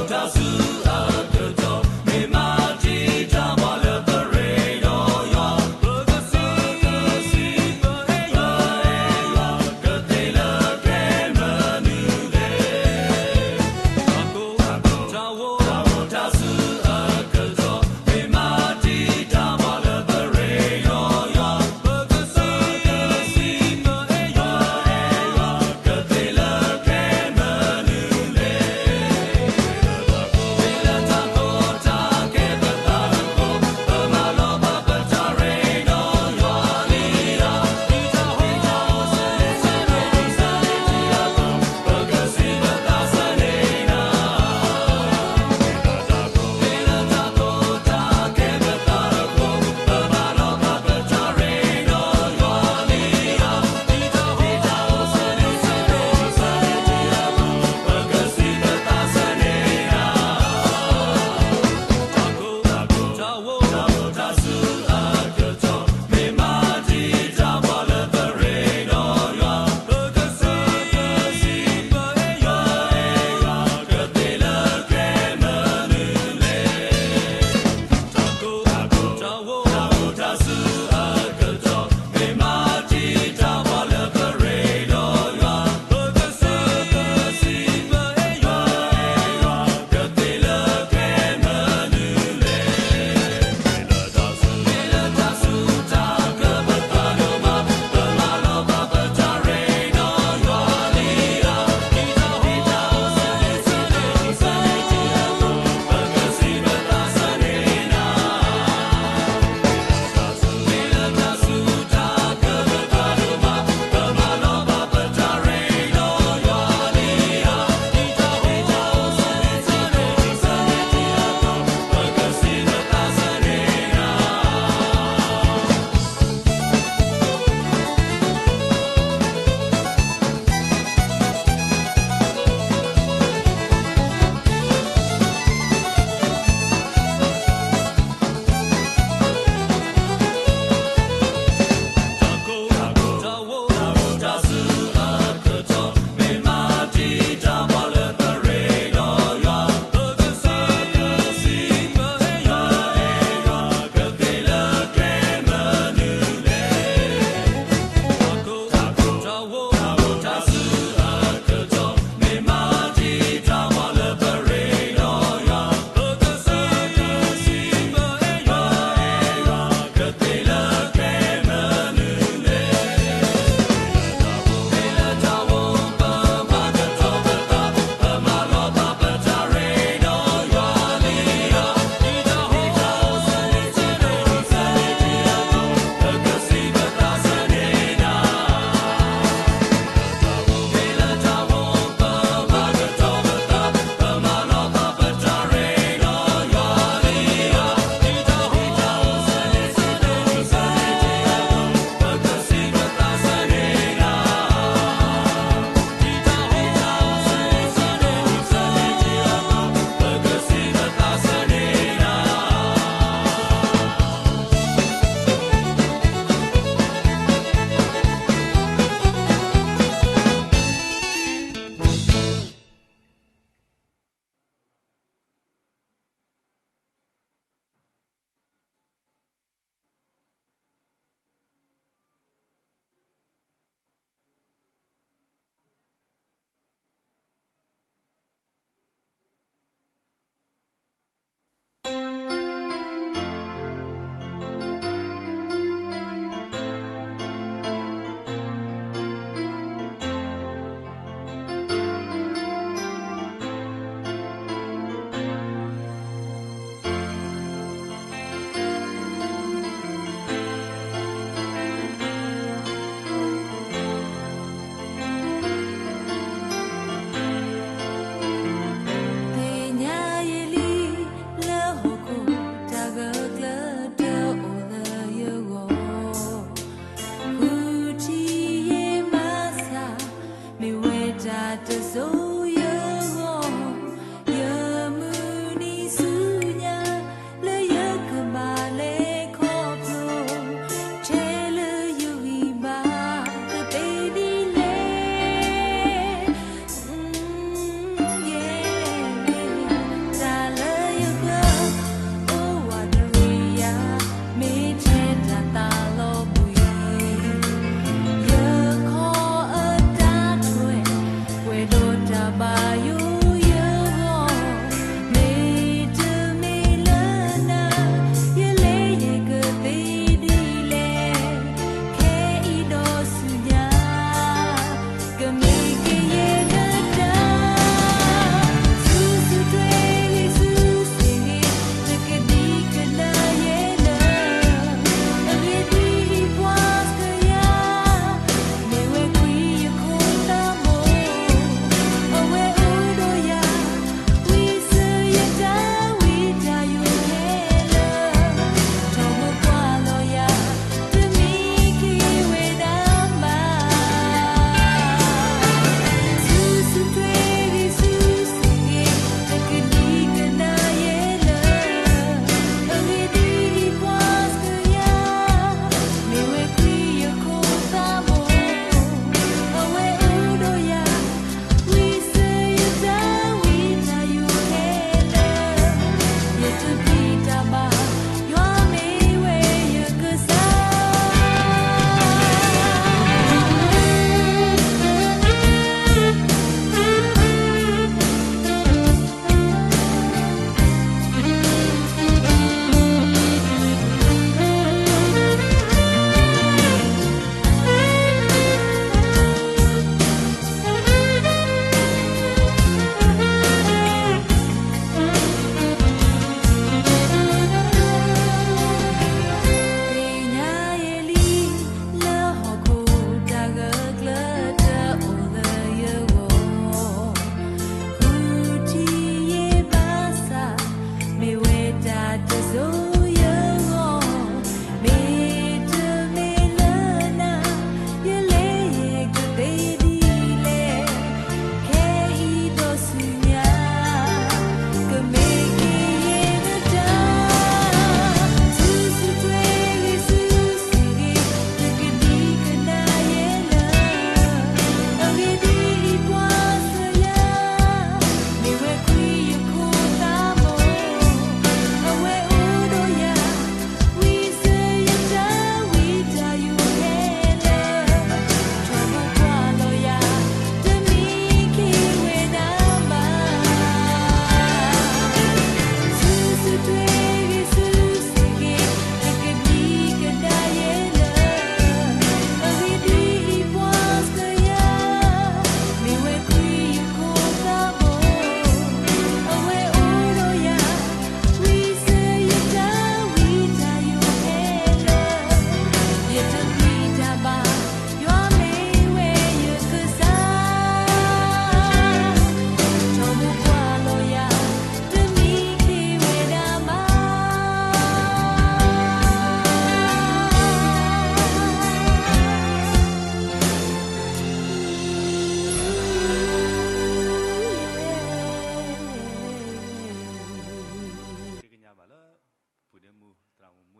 တၢ်ဆူအကတီၢ် မ့ၢ်မၤတံာ်တာ်ပှၤလၢပရ့ဒီးယွၤ, ပကစံး, ပကစံး, ပအဲၣ်ယွၤ, ကသ့လၢကျဲမနုၤလဲၣ်. တၢ်ကိၢ်, တၢ်ဂီၤ, တၢ်ဆူအကတီၢ် မ့ၢ်မၤတံာ်တာ်ပှၤလၢပရ့ဒီးယွၤ, ပကစံး, ပကစံး, ပအဲၣ်ယွၤ, ပအဲၣ်ယွၤ, ကသ့လၢကျဲမနုၤလဲၣ်.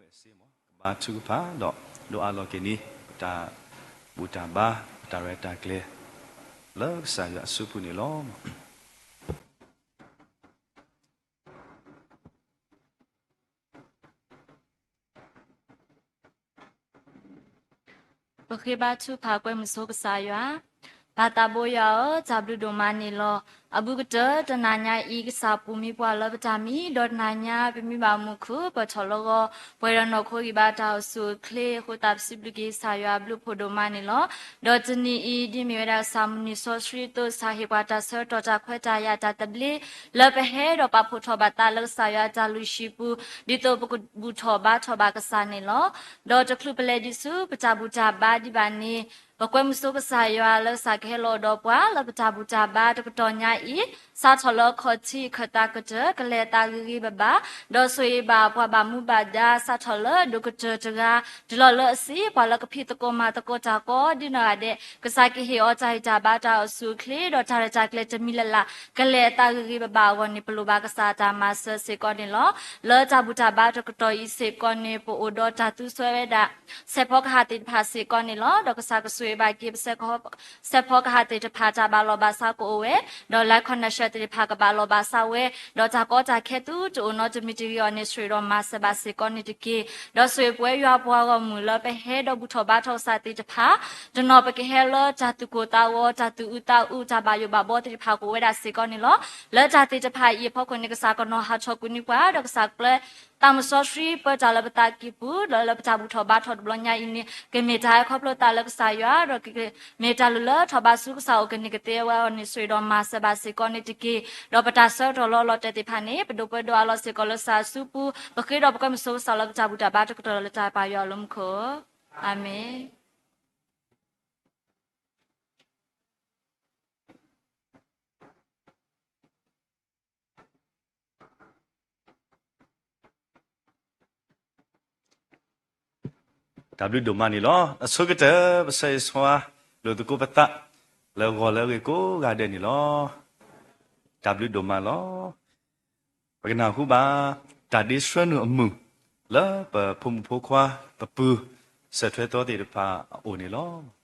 ကဘါထုကဖၣ်ဒီး ဒိးအးလီၤက့ၤန့ၢ် ပတၢ်ဘူၣ်တၢ်ဘါ ပတၢ်ရဲၣ်တၢ်ကျဲၤ လၢကစၢ်ယွၤအစုပူၤန့ၣ်လီၤ. ပဃ့ဘါထုကဖၣ်ကွဲမုာ်ဆိကစၢ်ယွၤ, ပၢ်သးဘိယွၤဧၢ, တၢ်ဘျုးဒိၣ်မးန့ၣ်လီၤ. အဘူးကတၢၢ်တနၤညါအံၤ ကစၢ်ပူၤမံပှၤလၢပတၢ်မံ, ဒီးတနၤညါပမံဘၣ်မူခိၣ် ပၢၢ်ထီၣ်လၢဂီၤ, ပှဲၤဒီးနီၢ်ခိဂံၢ်ဘါတၢ်အိၣ်ဆူၣ်အိၣ်ချ့အဃိသတး ပစံးဘျုးက့ၤကစၢ်ယွၤအဘျုးအဖှိၣ်ဒိၣ်မးန့ၣ်လီၤ. ဒီးတနံၤအံၤ ဒ်မ့ၢ်ဝဲဒၣ်ကစၢ်မုၢ်နံၤစီဆှံအသိး ကစၢ်ဟ့ၣ်ပှၤတၢ်ဆၢကတီၢ်တၢ်ခွဲးတၢ်ယာ်တၢ်သဘျ့ လၢပဟဲဒီးပာ်ဖှိၣ်ထီၣ်ဘၣ်သးလၢကစၢ်ယွၤအတၢ်လုၢ်ဟံၣ်ပူၤ ဒ်သိးပကဘူၣ်ထီၣ်ဘါထီၣ်ဘၣ်ကစၢ်န့ၣ်လီၤ. ဒီးတချုးပလဲၤဒံးဆူပတၢ်ဘူၣ်တၢ်ဘါဒံးဘၣ်န့ၣ် ပကွဲမုာ်ဆိကစၢ်ယွၤလၢကစၢ်ကဟဲလီၤဒီးပှၤလၢပတၢ်ဘူၣ်တၢ်ဘါတကတီၢ်ညါအံၤ, စးထီၣ်လၢခီၣ်ထံးခၢၣ်သးကတၢၢ် ကလဲၤအသးဂ့ၤဂ့ၤဘၣ်ဘၣ်, ဒီးဆိၣ်ဂ့ၤဘၣ်ပှၤဘၣ်မူဘၣ်ဒါ စးထီၣ်လၢဒိၣ်ကတၢၢ်တဂၤ တုၤလီၤလၢအဆံး ပှၤလၢကဖံးသကိးမၤသကိးတၢ်ကိးဒ်နီၢ်ဂၤဒဲး ကစၢ်ကဟ့ၣ်အီၤတၢ်ဂံၢ်တၢ်ဘါတၢ်အိၣ်ဆူၣ်အိၣ်ချ့ ဒီးတၢ်ရဲၣ်တၢ်ကျဲၤတမံၤလၢ်လၢ် ကလဲၤအသးဂ့ၤဂ့ၤဘၣ်ဘၣ်အဂီၢ်န့ၣ် ပလိၣ်ဘၣ်ကစၢ်အတၢ်မၤစၢၤစ့ၢ်ကီးန့ၣ်လီၤ. လၢတၢ်ဘူၣ်တၢ်ဘါတကတီၢ်အံၤစ့ၢ်ကီးန့ၣ် ပအိၣ်ဒီးတၢ်သူစွဲဝဲဒၣ် စဲးဖီကဟၣ်သ့ၣ်တဖၣ်စ့ၢ်ကီးန့ၣ်လီၤ. ဒီးကစၢ်ကဆိၣ်ဂ့ၤဘၣ်က့ၤပစဲးဖီကဟၣ်သ့ၣ်တဖၣ်တၢ်ဘၣ်လီၢ်ဘၣ်စးကအိၣ်ဝဲ, ဒီး line connection သ့ၣ်တဖၣ်ကဘၣ်လီၢ်ဘၣ်စးဝဲ, ဒီးတၢ်ကီတၢ်ခဲသုတအိၣ်နီတမံၤတဂ့ၤအဂီၢ်န့ၣ် ဆိၣ်ဂ့ၤဒီးမၤစၢၤဘၣ်စ့ၢ်ကီးန့ၣ်တက့ၢ်. ဒီးဆိၣ်ဂ့ၤပဝဲယွၤပှၤဂီၢ်မုၢ်လၢပဟဲဒီးဘူၣ်ထီၣ်ဘါထီၣ်ကစၢ်သ့ၣ်တဖၣ်, တနီၤပကဟဲလၢတၢ်သူၣ်ကိၢ်သးဂီၤ တၢ်သူၣ်အုးသးအုး တၢ်ဘၣ်ယိၣ်ဘၣ်ဘီသ့ၣ်တဖၣ်ကအိၣ်ဝဲဒၣ်စ့ၢ်ကီးန့ၣ်လီၤ. လၢတၢ်သ့ၣ်တဖၣ်အံၤအဖီခိၣ်န့ၣ် ကစၢ်ကနီၤဟးထီၣ်ကွံာ်န့ၢ်ပှၤ ဒီးကစၢ်ကျဲ သးမုၢ်စီဆှံပၢတၢ်လၢပသးကံၢ်ပူၤ ဒီးလၢပတၢ်ဘူၣ်ထီၣ်ဘါထီၣ်တဘျီညါအံၤန့ၣ် ကမ့ၢ်တၢ်ဟဲခီဖျိသးလၢကစၢ်ယွၤ ဒီးကမ့ၢ်တၢ်လုၢ်လၢထီၣ်ဘးဆူကစၢ်အိၣ်ကန့ၢ်ကသ့ဝဲအဂီၢ်န့ၣ် ဆိၣ်ဂ့ၤဒီးမၤစၢၤဘၣ်စ့ၢ်ကီးန့ၣ်တက့ၢ်. ဒီးပတၢ်ဆၢကတီၢ်လၢအလီၤတဲာ်သ့ၣ်တဖၣ်န့ၣ် ပဒိးပၢဒိးအးလီၤစ့ၢ်ကီးလၢကစၢ်အစုပူၤ ပဃ့ဒီးပကွဲမုာ်ဆိကစၢ်လၢပတၢ်ဘူၣ်တၢ်ဘါတကတီၢ်လၢတၢ်ပာ်ယွၤအလၢမူခိၣ်, အၤမ့ၣ်. တၢ်ဘျုးဒိၣ်မးန့ၣ်လီၤ. အဆိကတၢၢ် ပဆၢဂ့ၤဆၢဝါ လိာ်သကိးပသး လၢဂီၤလၢအဂ့ၤကိးဂၤဒဲးန့ၣ်လီၤ. တၢ်ဘျုးဒိၣ်မးလီၤ. ပကနၢ်ဟူဘၣ် တၢ်ဒ့ဆှၢနုာ်အမုာ် လၢပဖိမုၣ်ဖိခွါ ပပုၢ် စၢၢ်ထွဲသီသ့ၣ်တဖၣ်အအိၣ်န့ၣ်လီၤ.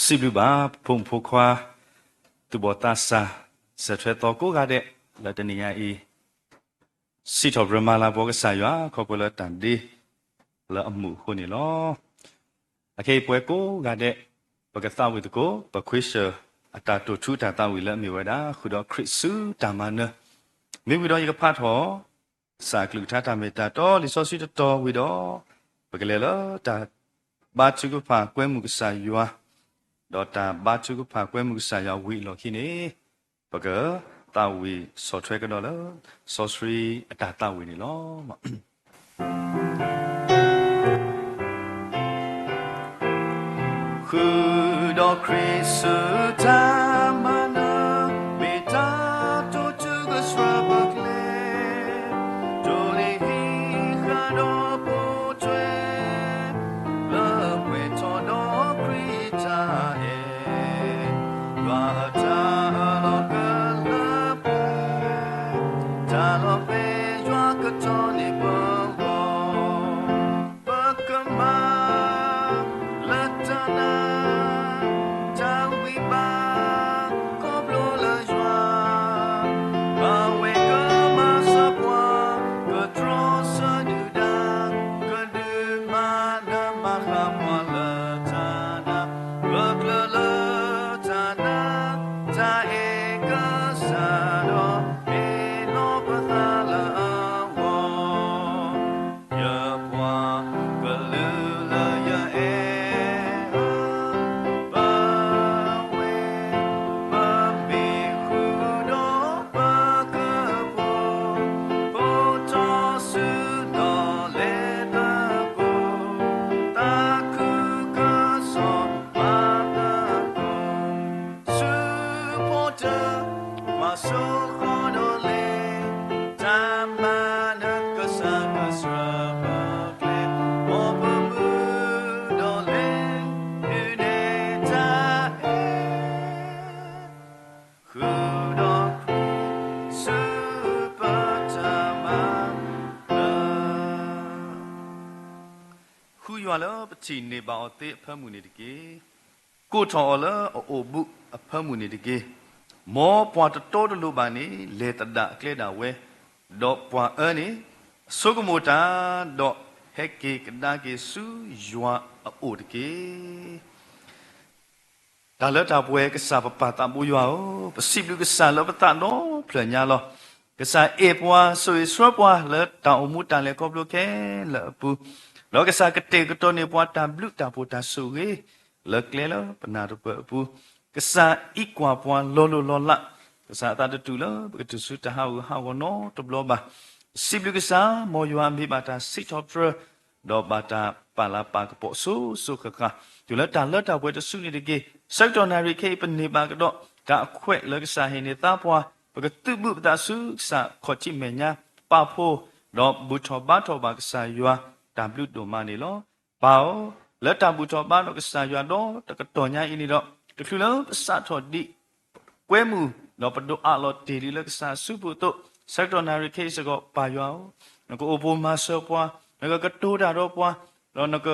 စံးဘျုးဘၣ် ဖိမုၣ်ဖိခွါ သူၣ်ဘီၣ်သးစၢ် စၢၣ်ထွဲသီကိးဂၤဒဲး လၢတနံၤညါအံၤ စံးထီၣ်ပတြၢၤမၤလၤကပီၤကစၢ်ယွၤ ခီဖျိလၢတၢ်ဒ့လၢအမူးအဃိန့ၣ်လီၤ. အခဲအံၤပဝဲကိးဂၤဒဲး ပကသးဝံၣ်သကိး ပခွ့ဆၢၣ်အတၢ်တိာ်ထူအတၢ်သးဝံၣ်လၢအမ့ၢ်ဝဲဒၣ် ဃုာ်ဒီးခရံာ်ဆူတၢ်မၤနၢၤ, မ့ၢ်ဝံၤဒီးယကဖးထီၣ် ကစၢ်အကလုၢ်ကထါတၢ်မ့ၢ်တၢ်တီလံာ်စီဆှံတတီၤဝံၤဒီး ပကလဲၤလၢတၢ်ဘါထုကဖၣ်ကွဲမုာ်ကစၢ်ယွၤ, ဒီးတၢ်ဘါထုကဖၣ်ကွဲမုာ်ကစၢ်ယွၤဝံၤအလီၢ်ခံန့ၣ် ပကသးဝံၣ်ဆီၣ်ထွဲကဒီးလၢ စီဆှံအတၢ်သးဝံၣ်န့ၣ်လီၤ. ဃုာ်ဒီးခရံာ်ဆူတၢ်မၤနၢၤ, မ့ၢ်တၢ်တိာ်ထူကစၢ်ပကျဲ, တိၢ်န့ၢ်ဟံးဃာ်ဒီးပိာ်ထွဲ, လၢပှဲၤထီၣ်ဒီးခရံာ်တၢ်အဲၣ်, ယွၤအတၢ်အၢၣ်လီၤကလၢပှဲၤ, တၢ်လီၤပျံၤယွၤကတီၤန့ၢ်ပဂီၢ် ပကမၤလၢတၢ်နာ်, တၢ်ဂံၢ်ဘါခီဖျိလၢယွၤ, ဘၣ်ဝဲကမၤစၢၤပှၤ, ကတြီဆၢဒုၣ်ဒါ, ကဒုးမၤနၢၤမၤဃၣ်ပှၤလၢတၢ်နာ်, ပကျၢၤလၢတၢ်နာ်, တၢ်အဲၣ်ကစၢ်ဒီး မ့ၢ်လီၤပသးလၢအဂီၢ် ယပှၤကလုာ်လၢယအဲၣ်ဧၢ, ပဝဲ ပမ့ၢ်ဃုာ်ဒီးပကဖိ, ဖိထီၣ်ဆူနီၣ်လဲၤသကိး, သးခုကစီၣ်မၤသကိး, ဆူဖိတၢ် မၤစိဃီၤဒီးလဲၤ, တၢ်မၤနၢၤကစၢ်ကစၢ်ပကျဲ, မ်ပမူဒီးလဲၤ, ဒုးနဲၣ်တၢ်အဲၣ်, ဃုာ်ဒီးခရံာ် ဆူပတၢ်မၤနၢၤ ဃုယွၤလၢပထံၣ်န့ၢ်ဘၣ်အီၤသ့အဖၢမုၢ်န့ၣ်တက့ၢ်. ကိးထီၣ်အီၤလၢအအိၣ်ဘူးအဖၢမုၢ်န့ၣ်တက့ၢ်. မ်ပှၤတတီတလိၤဘၣ်န့ၣ် လဲၤသဒၣ်အကျဲဒၣ်ဝဲ, ဒီးပှၤအၢန့ၣ် ဆိကမိၣ်တၢ်, ဒီးဟဲက့ၤကဒါက့ၤဆူယွၤအအိၣ်တက့ၢ်. တၢ်လၢတၢ်ပှဲၤကစၢ်ပပၢ်သးဘိယွၤဧၢ, ပစံးဘျုးကစၢ်လၢပသးဒီဖျၢၣ်ညါလီၤ. ကစၢ်အဲၣ်ပှၤ, ဆိၣ်ဂ့ၤဆှၢပှၤလၢတၢ်အိၣ်မူတၢ်လဲၤခီဖျိခဲလၢာ်အပူၤ, ဒီးကစၢ်ကတဲာ်ကတီၤန့ၢ်ပှၤတၢ်ဘျုးတၢ်ဖှိၣ်တၢ်ဆိၣ်ဂ့ၤ လၢကျဲလၢပနၢ်တပၢၢ်အပူၤ, ကစၢ်အံးကွၢ်ပှၤလီၤလိၢ်လီၤလး, ကစၢ်အသးတတူၢ်လၢပကတုၤဆူတၢ်ဟးဂူာ်ဟးဂီၤနီတဘျီဘၣ်. ပစံးဘျုးကစၢ်, မ်ယွၤမ့ၢ်ဘၣ်တၢ်စံးထီၣ်ပတြၢၤ ဒီးဘၣ်တၢ်ပာ်လၤပာ်ကပီၤစိၤစိၤဃၣ်ဃၣ်, တုၤလၢတၢ်လၢတၢ်ပှဲၤတစုန့ၣ်တက့ၢ်. ဆၢကတီၢ်နၣ်ရံၣ်ခဲအံၤ ပန့ၢ်ဘၣ်ကဒီးတၢ်အခွဲးလၢကစၢ်ဟ့ၣ်န့ၢ်သါပှၤ, ပကသုးဘူးပသးဆူကစၢ်ခီၣ်ထံးမဲာ်ညါ, ပာ်ဖှိၣ်, ဒီးဘူၣ်ထီၣ်ဘါထီၣ်ဘၣ်ကစၢ်ယွၤတၢ်ဘျုးဒိၣ်မးန့ၣ်လီၤ. ပၢ်ဧၢ, လၢတၢ်ဘူၣ်ထီၣ်ဘါထီၣ်ကစၢ်ယွၤဒီတကတီၢ်ညါအံၤန့ၣ်ဒီး, တချုးလၢပစးထီၣ်ဒံး ကွဲမုာ်, ဒီးပဒိးအးလီၤတ့ၢ်လံလၢကစၢ်အစုပူၤအသိး, ဆၢကတီၢ်နၣ်ရံၣ်ခဲအံၤစ့ၢ်ကီး ပၢ်ယွၤဧၢ, နကအိၣ်ဘူးမၤစၢၤပှၤ, နကကတိၤတၢ်ဒီးပှၤ, ဒီးနက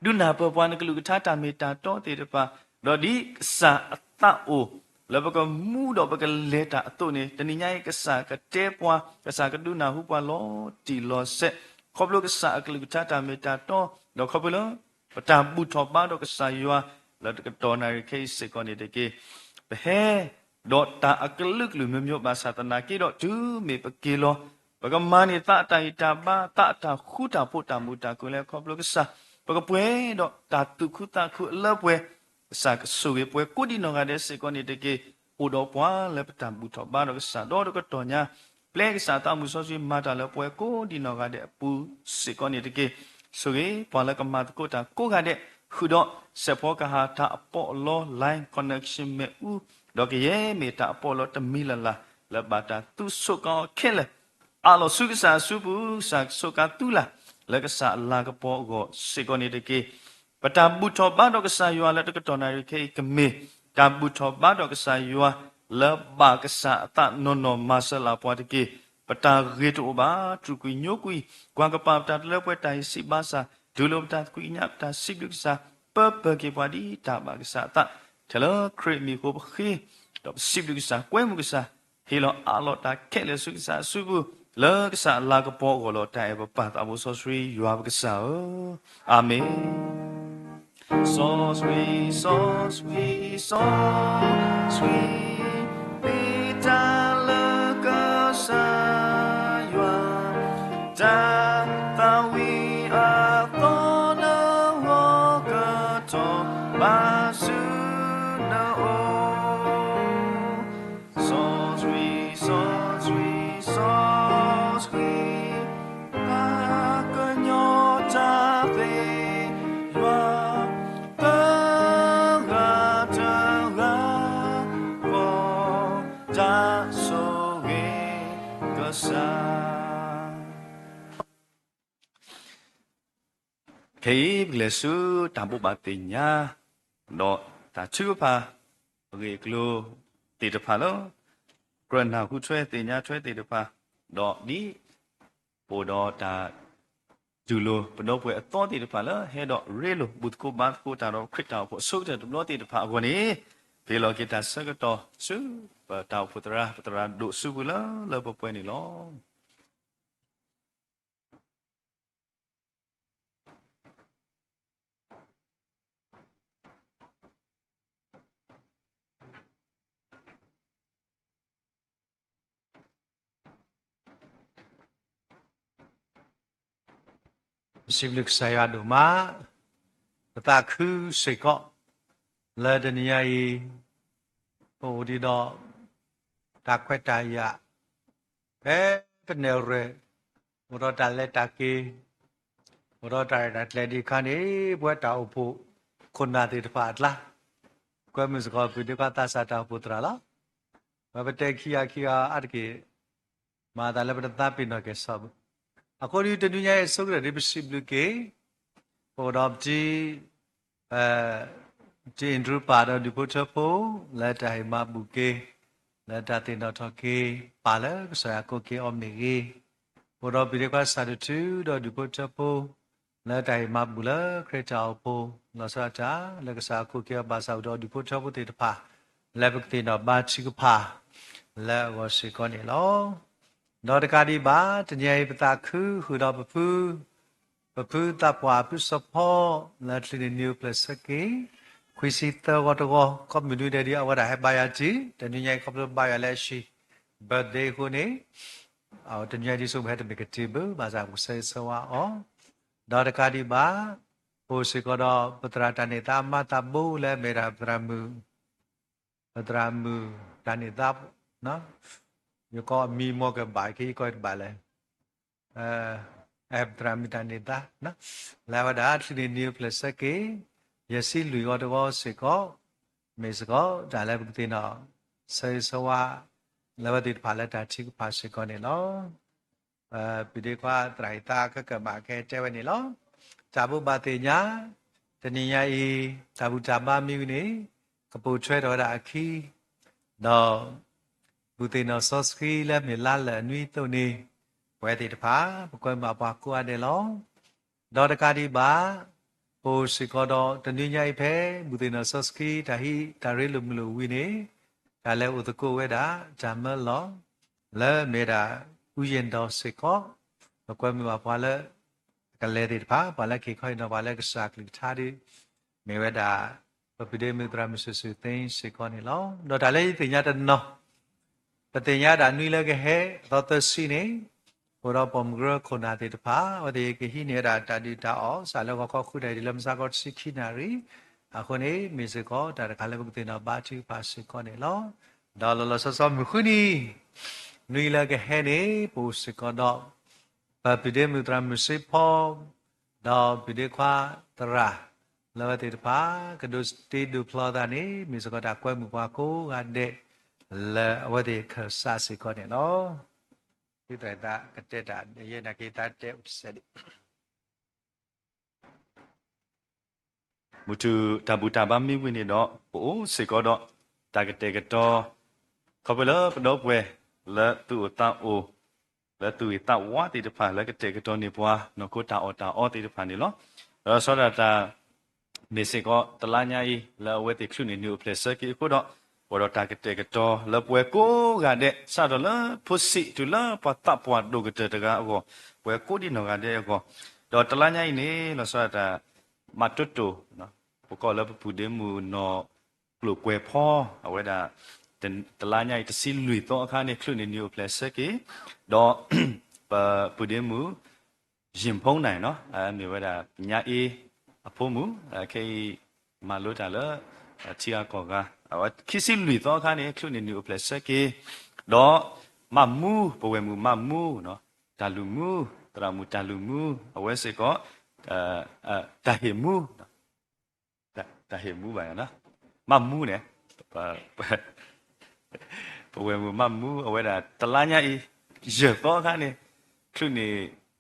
ဒုးနၢ်ပၢၢ်ပှၤနကလုၢ်ကထါတၢ်မ့ၢ်တၢ်တီသ့ၣ်တဖၣ်, ဒီးဒ်ကစၢ်အသးအိၣ် လၢပကမူဒီးပကလဲၤတၢ်အသိးန့ၣ်, တနံၤညါအံၤကစၢ်ကတဲပှၤ, ကစၢ်ကဒုးနၢ်ဟူပှၤလီၤတံၢ်လီၤဆဲး, ခီဖျိကစၢ်အကလုၢ်ကထါတၢ်မ့ၢ်တၢ်တီ, ဒီးခီဖျိလၢ ပတၢ်ဘူၣ်ထီၣ်ဘါထီၣ်ကစၢ်ယွၤ လၢတကတီၢ်နၣ်ရံၣ်ခဲအံၤစ့ၢ်ကီးန့ၣ်တက့ၢ်. ပဟဲ ဒီးတၢ်အကလုာ်ကလုာ်မ့ၢ်မ့ၢ်ဘၣ်ဆၣ်သနာ်က့ဒီး တုၤမ့ၢ်ပက့ၤလီၤ, ပကမၤန့ၢ်သးအတၢ်ဂံၢ်တၢ်ဘါ, သးအတၢ်ဃူတၢ်ဖိးတၢ်မုာ်တၢ်ခုၣ်လၢခီဖျိကစၢ်, ပကပှဲၤဒီးတၢ်သူၣ်ခုသးခုအလၢပှဲၤ, ကစၢ်ကဆိၣ်ဂ့ၤပှၤကိးဒံးနီၢ်ဂၤဒဲးစ့ၢ်ကီးန့ၣ်တက့ၢ်. အိၣ်ဒီးပှၤလၢပတၢ်ဘူၣ်ထီၣ်ဘါထီၣ်ကစၢ်ဒီတကတီၢ်ညါ, ပျဲကစၢ်သးမုၢ်စီဆှံမၤတၢ်လၢပှၤကိးဒံးနီၢ်ဂၤဒဲးအပူၤစ့ၢ်ကီးန့ၣ်တက့ၢ်. ဆိၣ်ဂ့ၤပှၤလၢကမၤသကိးတၢ်ကိးဂၤဒဲး, ဃုာ်ဒီးစဲးဖီကဟၣ်တၢ်အပီးအလီ line connection မ့ၣ်အူ, ဒီးကယဲၢ်မ့ၢ်တၢ်အပီးအလီတမံၤလၢ်လၢ် လၢဘၣ်တၢ်သူၣ်ဆိးကါအီၤခဲလၢာ် အးလီၤဆူကစၢ်အစုပူၤ, ကစၢ်ကဆိးကါသုလၢ် လၢကစၢ်အလၤကပီၤအဂီၢ်စ့ၢ်ကီးန့ၣ်တက့ၢ်. ပတၢ်ဘူၣ်ထီၣ်ဘါထီၣ်ကစၢ်ယွၤလၢတကတီၢ်နၣ်ရံၣ်ခဲအံၤကမ့ၢ် တၢ်ဘူၣ်ထီၣ်ဘါထီၣ်ကစၢ်ယွၤ လၢဘၣ်ကစၢ်အသးနီၢ်နီၢ်မၤစၢၤလၢ်ပှၤတက့ၢ်. ပတၢ်ဂ့ၤတအိၣ်ဘၣ် တြူာ်ကွံာ်ညိကွံာ်, ကွၢ်ကပၤပတၢ်တလၢပှဲၤတၢ်ဟံးစံးဘါစၢ်, တူၢ်လိာ်ပတၢ်သကွံာ်ကညး ပတၢ်စံးဘျုးကစၢ် ပၢပၢက့ၤပှၤဒ်တၢ်ဘၣ်ကစၢ်အသး, ထဲလၢခရံာ်အမံၤအဃိပဃ့, ဒီးပစံးဘျုးကစၢ် ကွဲမုာ်ကစၢ်, ဟ့ၣ်လီၤအးလီၤတၢ်ခဲလၢာ်ဆူကစၢ်အစုပူၤ, လၢကစၢ်အလၤကပီၤအဂီၢ်လီၤ. တၢ်အဲၣ်ပပၢ်သးဘိစီဆှံယွၤပကစၢ်ဧၢ, အၤမ့ၣ်. စီဆှံ, စီဆှံ, စီဆှံ, မ့ၢ်တၢ်လၢကစၢ်ယွၤ, တၢ်သးဝံၣ်အသီလၢဂီၤကတီၢ်ဘၣ်ဆူနအိၣ်, စီဆှံ, စီဆှံ, စီဆှံ, တၢ်ကညီၤတၢ်သ့ယွၤ, တဂၤတဂၤ, တၢ်ဆိၣ်ဂ့ၤကစၢ်. ခဲအံၤပကလဲၤဆူတၢ်ဘိးဘၣ်သ့ၣ်ညါ, ဒီးတၢ်ထုကဖၣ်, အဂ့ၢ်အကျိၤသ့ၣ်တဖၣ်လၢ ကြၢးနၢ်ဟူထွဲသ့ၣ်ညါထွဲသ့ၣ်တဖၣ်, ဒီးဒ်အိၣ်ဒီးတၢ်တူၢ်လိာ်ပဒီပုၢ်ဝဲၢ်အသီသ့ၣ်တဖၣ်လၢ ဟဲဒီးရ့လိာ်ဘူၣ်သကိးဘါသကိးတၢ်ဒီးခရံာ်တၢ်အိၣ်ဖှိၣ်အဆိကတၢၢ်တဘျီသ့ၣ်တဖၣ်အဂီၢ်န့ၣ်, ပဟ့ၣ်လီၤက့ၤတၢ်ဆၢကတီၢ်ဆူပတၢ်အိၣ်ဖှိၣ်သရၣ် ပသရၣ်ဒိၣ်စုပူၤလၢလၢပှဲၤပှဲၤန့ၣ်လီၤ. ပစံးဘျုးကစၢ်ယွၤဒိၣ်မး, ပသးခုစ့ၢ်ကီး, လၢတနံၤညါအံၤ, ပအိၣ်ဒံးဒီး တၢ်ခွဲးတၢ်ယာ်, ဖဲပနဲၣ်ရွဲၣ်, အိၣ်ဒီးတၢ်လဲၤတၢ်က့ၤ, အိၣ်ဒီးတၢ်ရဲၣ်တၢ်ကျဲၤဒံးအခါန့ၣ်, ပဝဲတၢ်အိၣ်ဖှိၣ်ခိၣ်နၢ်သ့ၣ်တဖၣ်အကျါ, ကွဲမုာ်စ့ၢ်ကီး ပဒ့ခွါသးစၢ်တၢ်အိၣ်ဖှိၣ်သရၣ်လီၤ. ပဝဲပတဲခံဂၤခံဂၤအါတက့ၢ် မၤသးလၢပတသးပ့ၤနီၣ်က့ၤစီၤ, အဃိဒီးတနံၤညါအံၤအဆိကတၢၢ်ဒ်ပစံးဘျုးက့ၤ, ပအိၣ်ဒီးပတံၤ, တံၤအ့ၣ်ဒြူပၢ်ဒီးဒူၣ်ဖိထၢဖိ, လၢတၢ်ဟ့ၣ်မၤဘူၣ်က့ၤ, လၢတၢ်သ့ၣ်နီၣ်ထီၣ်က့ၤပၢ်လၢကစၢ်ယွၤကိးက့ၤအီၤမ့ၢ်ဂ့ၤ, ပအိၣ်ဒီးပဒ့ခွါစးဒိၣ်ထူဒီးဒူၣ်ဖိထၢဖိ, လၢတၢ်ဟ့ၣ်မၤဘူၣ်လၢခရံာ်တၢ်အိၣ်ဖှိၣ်, လီၤဆီဒၣ်တၢ်လၢကစၢ်ယွၤကိးက့ၤအီၤဘၣ်ဆၣ်အိၣ်ဒီးဒူၣ်ဖိထၢဖိသ့ၣ်တဖၣ်, လၢပကသ့ၣ်နီၣ်ဘါထုကဖၣ်လၢအဂီၢ်စ့ၢ်ကီးန့ၣ်လီၤ. ဒီးတကးဒံးဘၣ် တနံၤအံၤပသးခုဃုာ်ဒီးပဖု, ပဖုသးပှၢ်ဖုစီၤဖီ, လၢချံးန့ၣ်နံၤအိၣ်ဖျဲၣ်ဆၢက့ၤ, ခွံဆံသၢဂီၤတဂီၤ, ခီပနံၣ်ဒဲးဒ်အဝဲဒၣ်ဟဲဘါယွၤတံၢ်, တနံၤညါအံၤခီဖျိဘါယွၤလၢအဟံၣ်, birthday အဃိန့ၣ်, တနံၤညါအံၤဒ်ဆိပဟဲတမ့ၢ်ကတ့ၢ်ဘၣ်, ဘၣ်ဆၣ်ပကဆၢဂ့ၤဆၢဝါအီၤ, ဒီးတကးဒံးဘၣ်, ပအိၣ်စ့ၢ်ကီးဒီးပသရၣ်တၢ်န့ၢ်သါမၤသးဘိလၢအမ့ၢ်ဒၣ်ပသရၣ်မုၣ် ပသရၣ်မုၣ်တၢ်န့ၢ်သါ, ယကိးအမံၤမီၢ်ကဘၣ် ကယကီတဘၣ်လဲၣ်, ပသရၣ်မုၣ်တၢ်န့ၢ်သါ, လၢအဝဲဒၣ်ချံးန့ၣ်နံၤအိၣ်ဖျဲၣ်ဆၢက့ၤ, ယဲၢ်ဆံလွံၢ်ဂီၤတဂီၤစ့ၢ်ကီး, မ့ၢ်စ့ၢ်ကီးတၢ်လၢပကသ့ၣ်နီၣ်, ဆၢဂ့ၤဆၢဝါ, လၢအဝဲသ့ၣ်တဖၣ်လၢတၢ်ထုကဖၣ်စ့ၢ်ကီးန့ၣ်လီၤ. ပဒ့ခွါသရၣ်ဟံးသါခဲကမးကဟဲတဲဝဲန့ၣ်လီၤ. တၢ်ဘိးဘၣ်သ့ၣ်ညါ, တနံၤညါအံၤ, တၢ်ဘူၣ်တၢ်ဘါမ့ၢ်ဝံၤန့ၣ်, ကပိာ်ထွဲထီၣ်ဝဲဒၣ်အခံ, ဒီး, ဘူၣ်သ့ၣ်နီၣ်စီဆှံလၢမ့ၢ်လါလၢာ်အနွံအသိးန့ၣ်, ပဝဲသ့ၣ်တဖၣ်, ပကွဲမုာ်ဘၣ်ပှၤကိးဂၤဒဲးလီၤ. ဒီးတကးဒံးဘၣ်, ပအိၣ်စ့ၢ်ကီးဒီးတနံၤညါအံၤဖဲ, ဘူၣ်သ့ၣ်နီၣ်စီဆှံတၢ်ဟံးတၢ်ရ့လိာ်မုာ်လိာ်ဝံၤန့ၣ်, တၢ်လဲၤအိၣ်သကိးဝဲဒၣ်, တၢ်မၢလီၤ, လၢမ့ၢ်ဒၣ်, အူယ့ၣ်ဒီးစ့ၢ်ကီး, ပကွဲမုာ်ဘၣ်ပှၤလၢ, ကလဲၤသ့ၣ်တဖၣ်, ပှၤလၢကဟ့ၣ်ခီဟ့ၣ်နီၤပှၤလၢကစၢ်ကလုၢ်ကထါဒီး, မ့ၢ်ဝဲဒၣ်, ပပုၢ်ဒ့မုၣ်သရၣ်မုၣ်စုာ်စုာ်သ့စ့ၢ်ကီးန့ၣ်လီၤ. ဒီးတၢ်လၢယသ့ၣ်ညါတနီၤ ပသ့ၣ်ညါဒၣ်နွံလၢကဟဲအသီသၢဆံန့ၣ်, အိၣ်ဒီးပိာ်မုၣ်ကရၢခိၣ်နၢ်သ့ၣ်တဖၣ်, အဝဲသ့ၣ်ကဟံးန့ၢ်ဝဲဒၣ်တၢ်ဒုၣ်တၢ်အီၣ်, စးလၢဂီၤခီဃုနၣ်ရံၣ်တုၤလၢမုၢ်ဆါခီတဆံခံနၣ်ရံၣ်, အဃိန့ၣ် မ့ၢ်စ့ၢ်ကီးတၢ်တခါလၢပကသ့ၣ်နီၣ်ဘါထုကဖၣ်စ့ၢ်ကီးန့ၣ်လီၤ. ဒီးလီၤလီၤဆီဆီမုၢ်ဃုနံၤ, နွံလၢကဟဲန့ၣ် ပအိၣ်စ့ၢ်ကီးဒီး, ပပုၢ်ဒ့မုၣ်သရၣ်မုၣ်စ့ဖီ ဒီးပုၢ်ဒ့ခွါသရၣ်, လၢအဝဲသ့ၣ်တဖၣ်, ကဒိးတ့ဒိးဖျီသးန့ၣ် မ့ၢ်စ့ၢ်ကီးတၢ်ကွဲမုာ်ပှၤကိးဂၤဒဲး, လၢအဝဲသ့ၣ်ခၢၣ်စးစ့ၢ်ကီးန့ၣ်လီၤ. သုသရၣ်သးကတဲတၢ်, ယဲနာ်က့ၤသးတဲအိၣ်တစဲးဒံး မုၢ်ထူၣ်တၢ်ဘူၣ်တၢ်ဘါမ့ၢ်ဝံၤန့ၣ်ဒီး ပအိၣ်စ့ၢ်ကီးဒီး, တၢ်ကတဲာ်ကတီၤ, ခီဖျိလၢပဒီပုၢ်ဝဲၢ်, လၢသူၣ်အိၣ်သးအိၣ်, လၢသူၣ်ဂ့ၤသးဝါသ့ၣ်တဖၣ် လၢကတဲာ်ကတီၤန့ၢ်ပှၤနီၢ်ခိတၢ်အီၣ်တၢ်အီသ့ၣ်တဖၣ်န့ၣ်လီၤ. ဒီးဆီဒၣ်တၢ် မ့ၢ်စ့ၢ်ကီးတလါညါအံၤ လၢအဝဲသ့ၣ်ချုးန့ၢ်နံၣ်အိၣ်ဖျဲၣ်ဆၢက့ၤအဃိဒီး အိၣ်ဒီးတၢ်ကတဲာ်ကတီၤလၢပဝဲကိးဂၤဒဲး စးထီၣ်လၢဖိဆံးတုၤလၢပှၤသးပှၢ်ဒိၣ်ကတၢၢ်တဂၤအဂီၢ်, ပဝဲကိးဒံနီၢ်ဂၤဒဲးအဂီၢ်, ဒီးတလါညါအံၤန့ၣ် လီၤဆီဒၣ်တၢ် မၤတိၢ်တိၢ် ပကိးလၢပပုၢ်ဒ့မုၣ်နီၢ်ကျိၣ်ကွဲၤဖီ အဝဲဒၣ် တလါညါအံၤ တဆံလွံၢ်သီအခါန့ၣ် ချုးန့ၢ်နံၣ်အိၣ်ဖျဲၣ်ဆၢက့ၤ, ဒီး ပပုၢ်ဒ့မုၣ် ယံာ်ဖိနၢ်နီၤ မ့ၢ်ဝဲဒၣ် ညါအ့ အဖိမုၣ် ခဲအံၤ မၤလိတၢ်လၢ ထံဂၤကီၢ်ဂၤ အဝဲခံဆံလွံၢ်သီအခါန့ၣ် ချုးန့ၢ်နံၣ်အိၣ်ဖျဲၣ်ဆၢက့ၤ, ဒီး မၢ်မူ ပဝဲၢ်မုၣ်မၢ်မူနီၤ တၢ်လုၢ်မူ သရၣ်မုၣ်တၢ်လုၢ်မူ အဝဲစ့ၢ်ကီး တၢ်ဟ့ၣ်မူ တၢ်ဟ့ၣ်မူဘၣ်နီၤ မၢ်မူန့ၣ် ပဝဲၢ်မုၣ်မၢ်မူ အဝဲဒၣ်တလါညါအံၤ ယဲၢ်သီအခါန့ၣ် ချုးန့ၢ်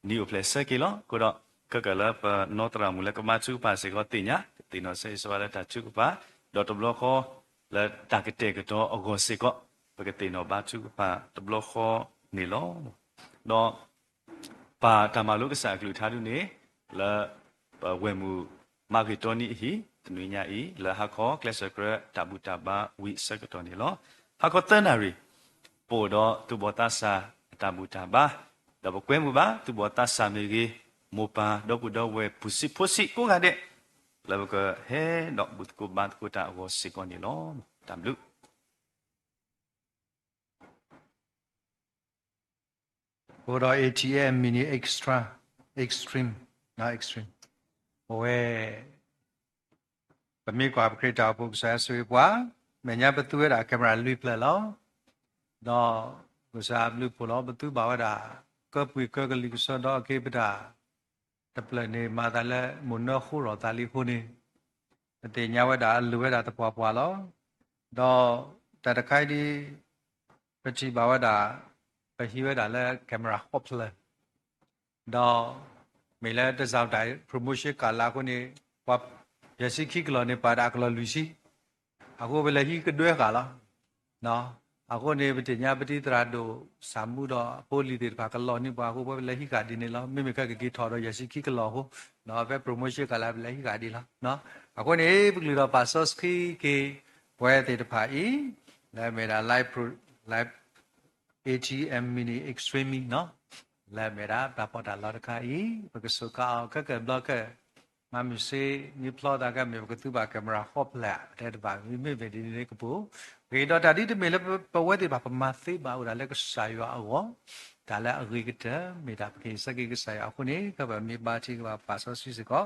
နံၣ်အိၣ်ဖျဲၣ်ဆၢက့ၤလီၤ. အဃိဒီး ခဲကၢၣ်လၢပနီၢ်သရၣ်မုၣ်လၢကမၤထုကဖၣ်စ့ၢ်ကီး သ့ၣ်ညါ ကသ့ၣ်နီၣ်ဆၢဂ့ၤဆၢဝါလၢတၢ်ထုကဖၣ် ဒီးတဘျီဃီ လၢတၢ်ကတဲာ်ကတီၤအဂီၢ်စ့ၢ်ကီး ပကသ့ၣ်နီၣ်ဘါထုကဖၣ်တဘျီဃီန့ၣ်လီၤ. ဒီး ပၢ်တၢ်မၤလိကစၢ်အကလုၢ်ကထါဒ်န့ၣ် လၢ ပဝဲၢ်မုၣ်မၤဂ့ၤတီနံၤအဟံၣ် တနွံညါအံၤ လၢဟါခီကျဲးစၢးကြၢးတၢ်ဘူၣ်တၢ်ဘါဝံၤအဆၢကတီၢ်န့ၣ်လီၤ. ဟါခီသၢနၣ်ရံၣ် ပအိၣ်ဒီးသူၣ်ဘီၣ်သးစၢ်အတၢ်ဘူၣ်တၢ်ဘါ ဒီးပကွဲမုာ်ဘၣ်သူၣ်ဘီၣ်သးစၢ်မ့ၢ်ဂ့ၤ မိၢ်ပၢ်ဒီပုၢ်ဒီဝဲၢ် ပုၢ်ဆံးဖိဆံးကိးဂၤဒဲး လၢပကဟဲဒီးဘူၣ်သကိးဘါသကိးတၢ်အဂီၢ်စ့ၢ်ကီးန့ၣ်လီၤ. တၢ်ဘျုး အိၣ်ဒီး ATM mini extra, extreme, နီၢ် extreme အဝဲ ပမ့ၢ်ကွၢ်ပခရံာ်တၢ်အိၣ်ဖှိၣ်ကစၢ်ယွၤဆိၣ်ဂ့ၤပှၤ, မဲာ်ညါပသူဝဲဒၣ် camera လွံၢ်ဖျၢၣ်လီၤ. ဒီးကစၢ်ဘျုးဖှိၣ်လီၤ ပသူဘၣ်ဝဲဒၣ် ကၢပှ့ၤကၢကလံၤကစီဒီအက့ၤပတၢ် တဖျၢၣ်န့ၣ် မၤသးလၢမိၢ်နၢဃိထီၣ်သးလံအဃိန့ၣ် ပသ့ၣ်ညါဝဲဒၣ်အလိၣ်ဝဲဒၣ်သပှၢ်ပှၢ်လီၤ. ဒီးတၢ်တခါအံၤဒ် ပထံၣ်ဘၣ်ဝဲဒၣ် ပဟံးဝဲဒၣ်လၢ camera ဃိးဖျၢၣ် ဒီး မ့ၢ်လၢတၢ်စၢ်တၢ် promotion ကလါအဃိန့ၣ် ပှၤယဲၢ်ဆံခံကလီၢ်န့ၣ် ပာ်ဒၣ်အကလီၢ်လွံၢ်ဆံ, အဃိပလဲၤဟံးကဒွဲဃာ်လီၤ. အဃိန့ၣ် ပသ့ၣ်ညါပတံၤသရၣ်ဒိၣ်စၢ်မူဒီးအဖိလံၤသ့ၣ်တဖၣ်ကလီၢ်န့ၢ်ပှၤအဃိ ပလဲၤဟံးဃာ်ဒ်န့ၣ်လီၤ. မ့မ့ၢ်ခဲကက့ၤထီၣ်ဒီးယဲၢ်ဆံခံကလီၢ်အဃိ ဒီးဖဲ promotion ကလါပလဲၤဟံးဃာ်ဒ်လီၤ. အဃိန့ၣ် ပကလုၢ်ဒီးပာ်စီဆှံက့ၤ ပဝဲသ့ၣ်တဖၣ်အံၤ လၢအမ့ၢ်ဒၣ် live pro, live ATM mini extreme နီၤ, လၢအမ့ၢ်ဒၣ်တၢ်ပီးတၢ်လီတခါအံၤ ပကစူးကါအီၤခဲကၢၣ်ဘျီကၢၣ်, မၤမုာ်စ့ မ့ၢ်ဖျီသးကမ့ၢ် ပကသူဘၣ် camera ဃိးဖျၢၣ် တဲတဘၣ် မ့မ့ၢ်ဒ်န့ၣ်ကပူၤ, ဂ့ၤဒီးတၢ်ဒ်တမ့ၢ်လၢပဝဲသ့ၣ်တဖၣ် ပမၤသ့ဘၣ်အိၣ်ဒၣ်လၢကစၢ်ယွၤအဂီၢ်, တၢ်လၢအဂ့ၤကတၢၢ် မ့ၢ်တၢ်ပကဟ့ၣ်ဆၢက့ၤကစၢ်ယွၤအဃိန့ၣ် ကဘၣ်မ့ၢ်ဘါထံကဘၣ်ပာ်စီဆှံစ့ၢ်ကီး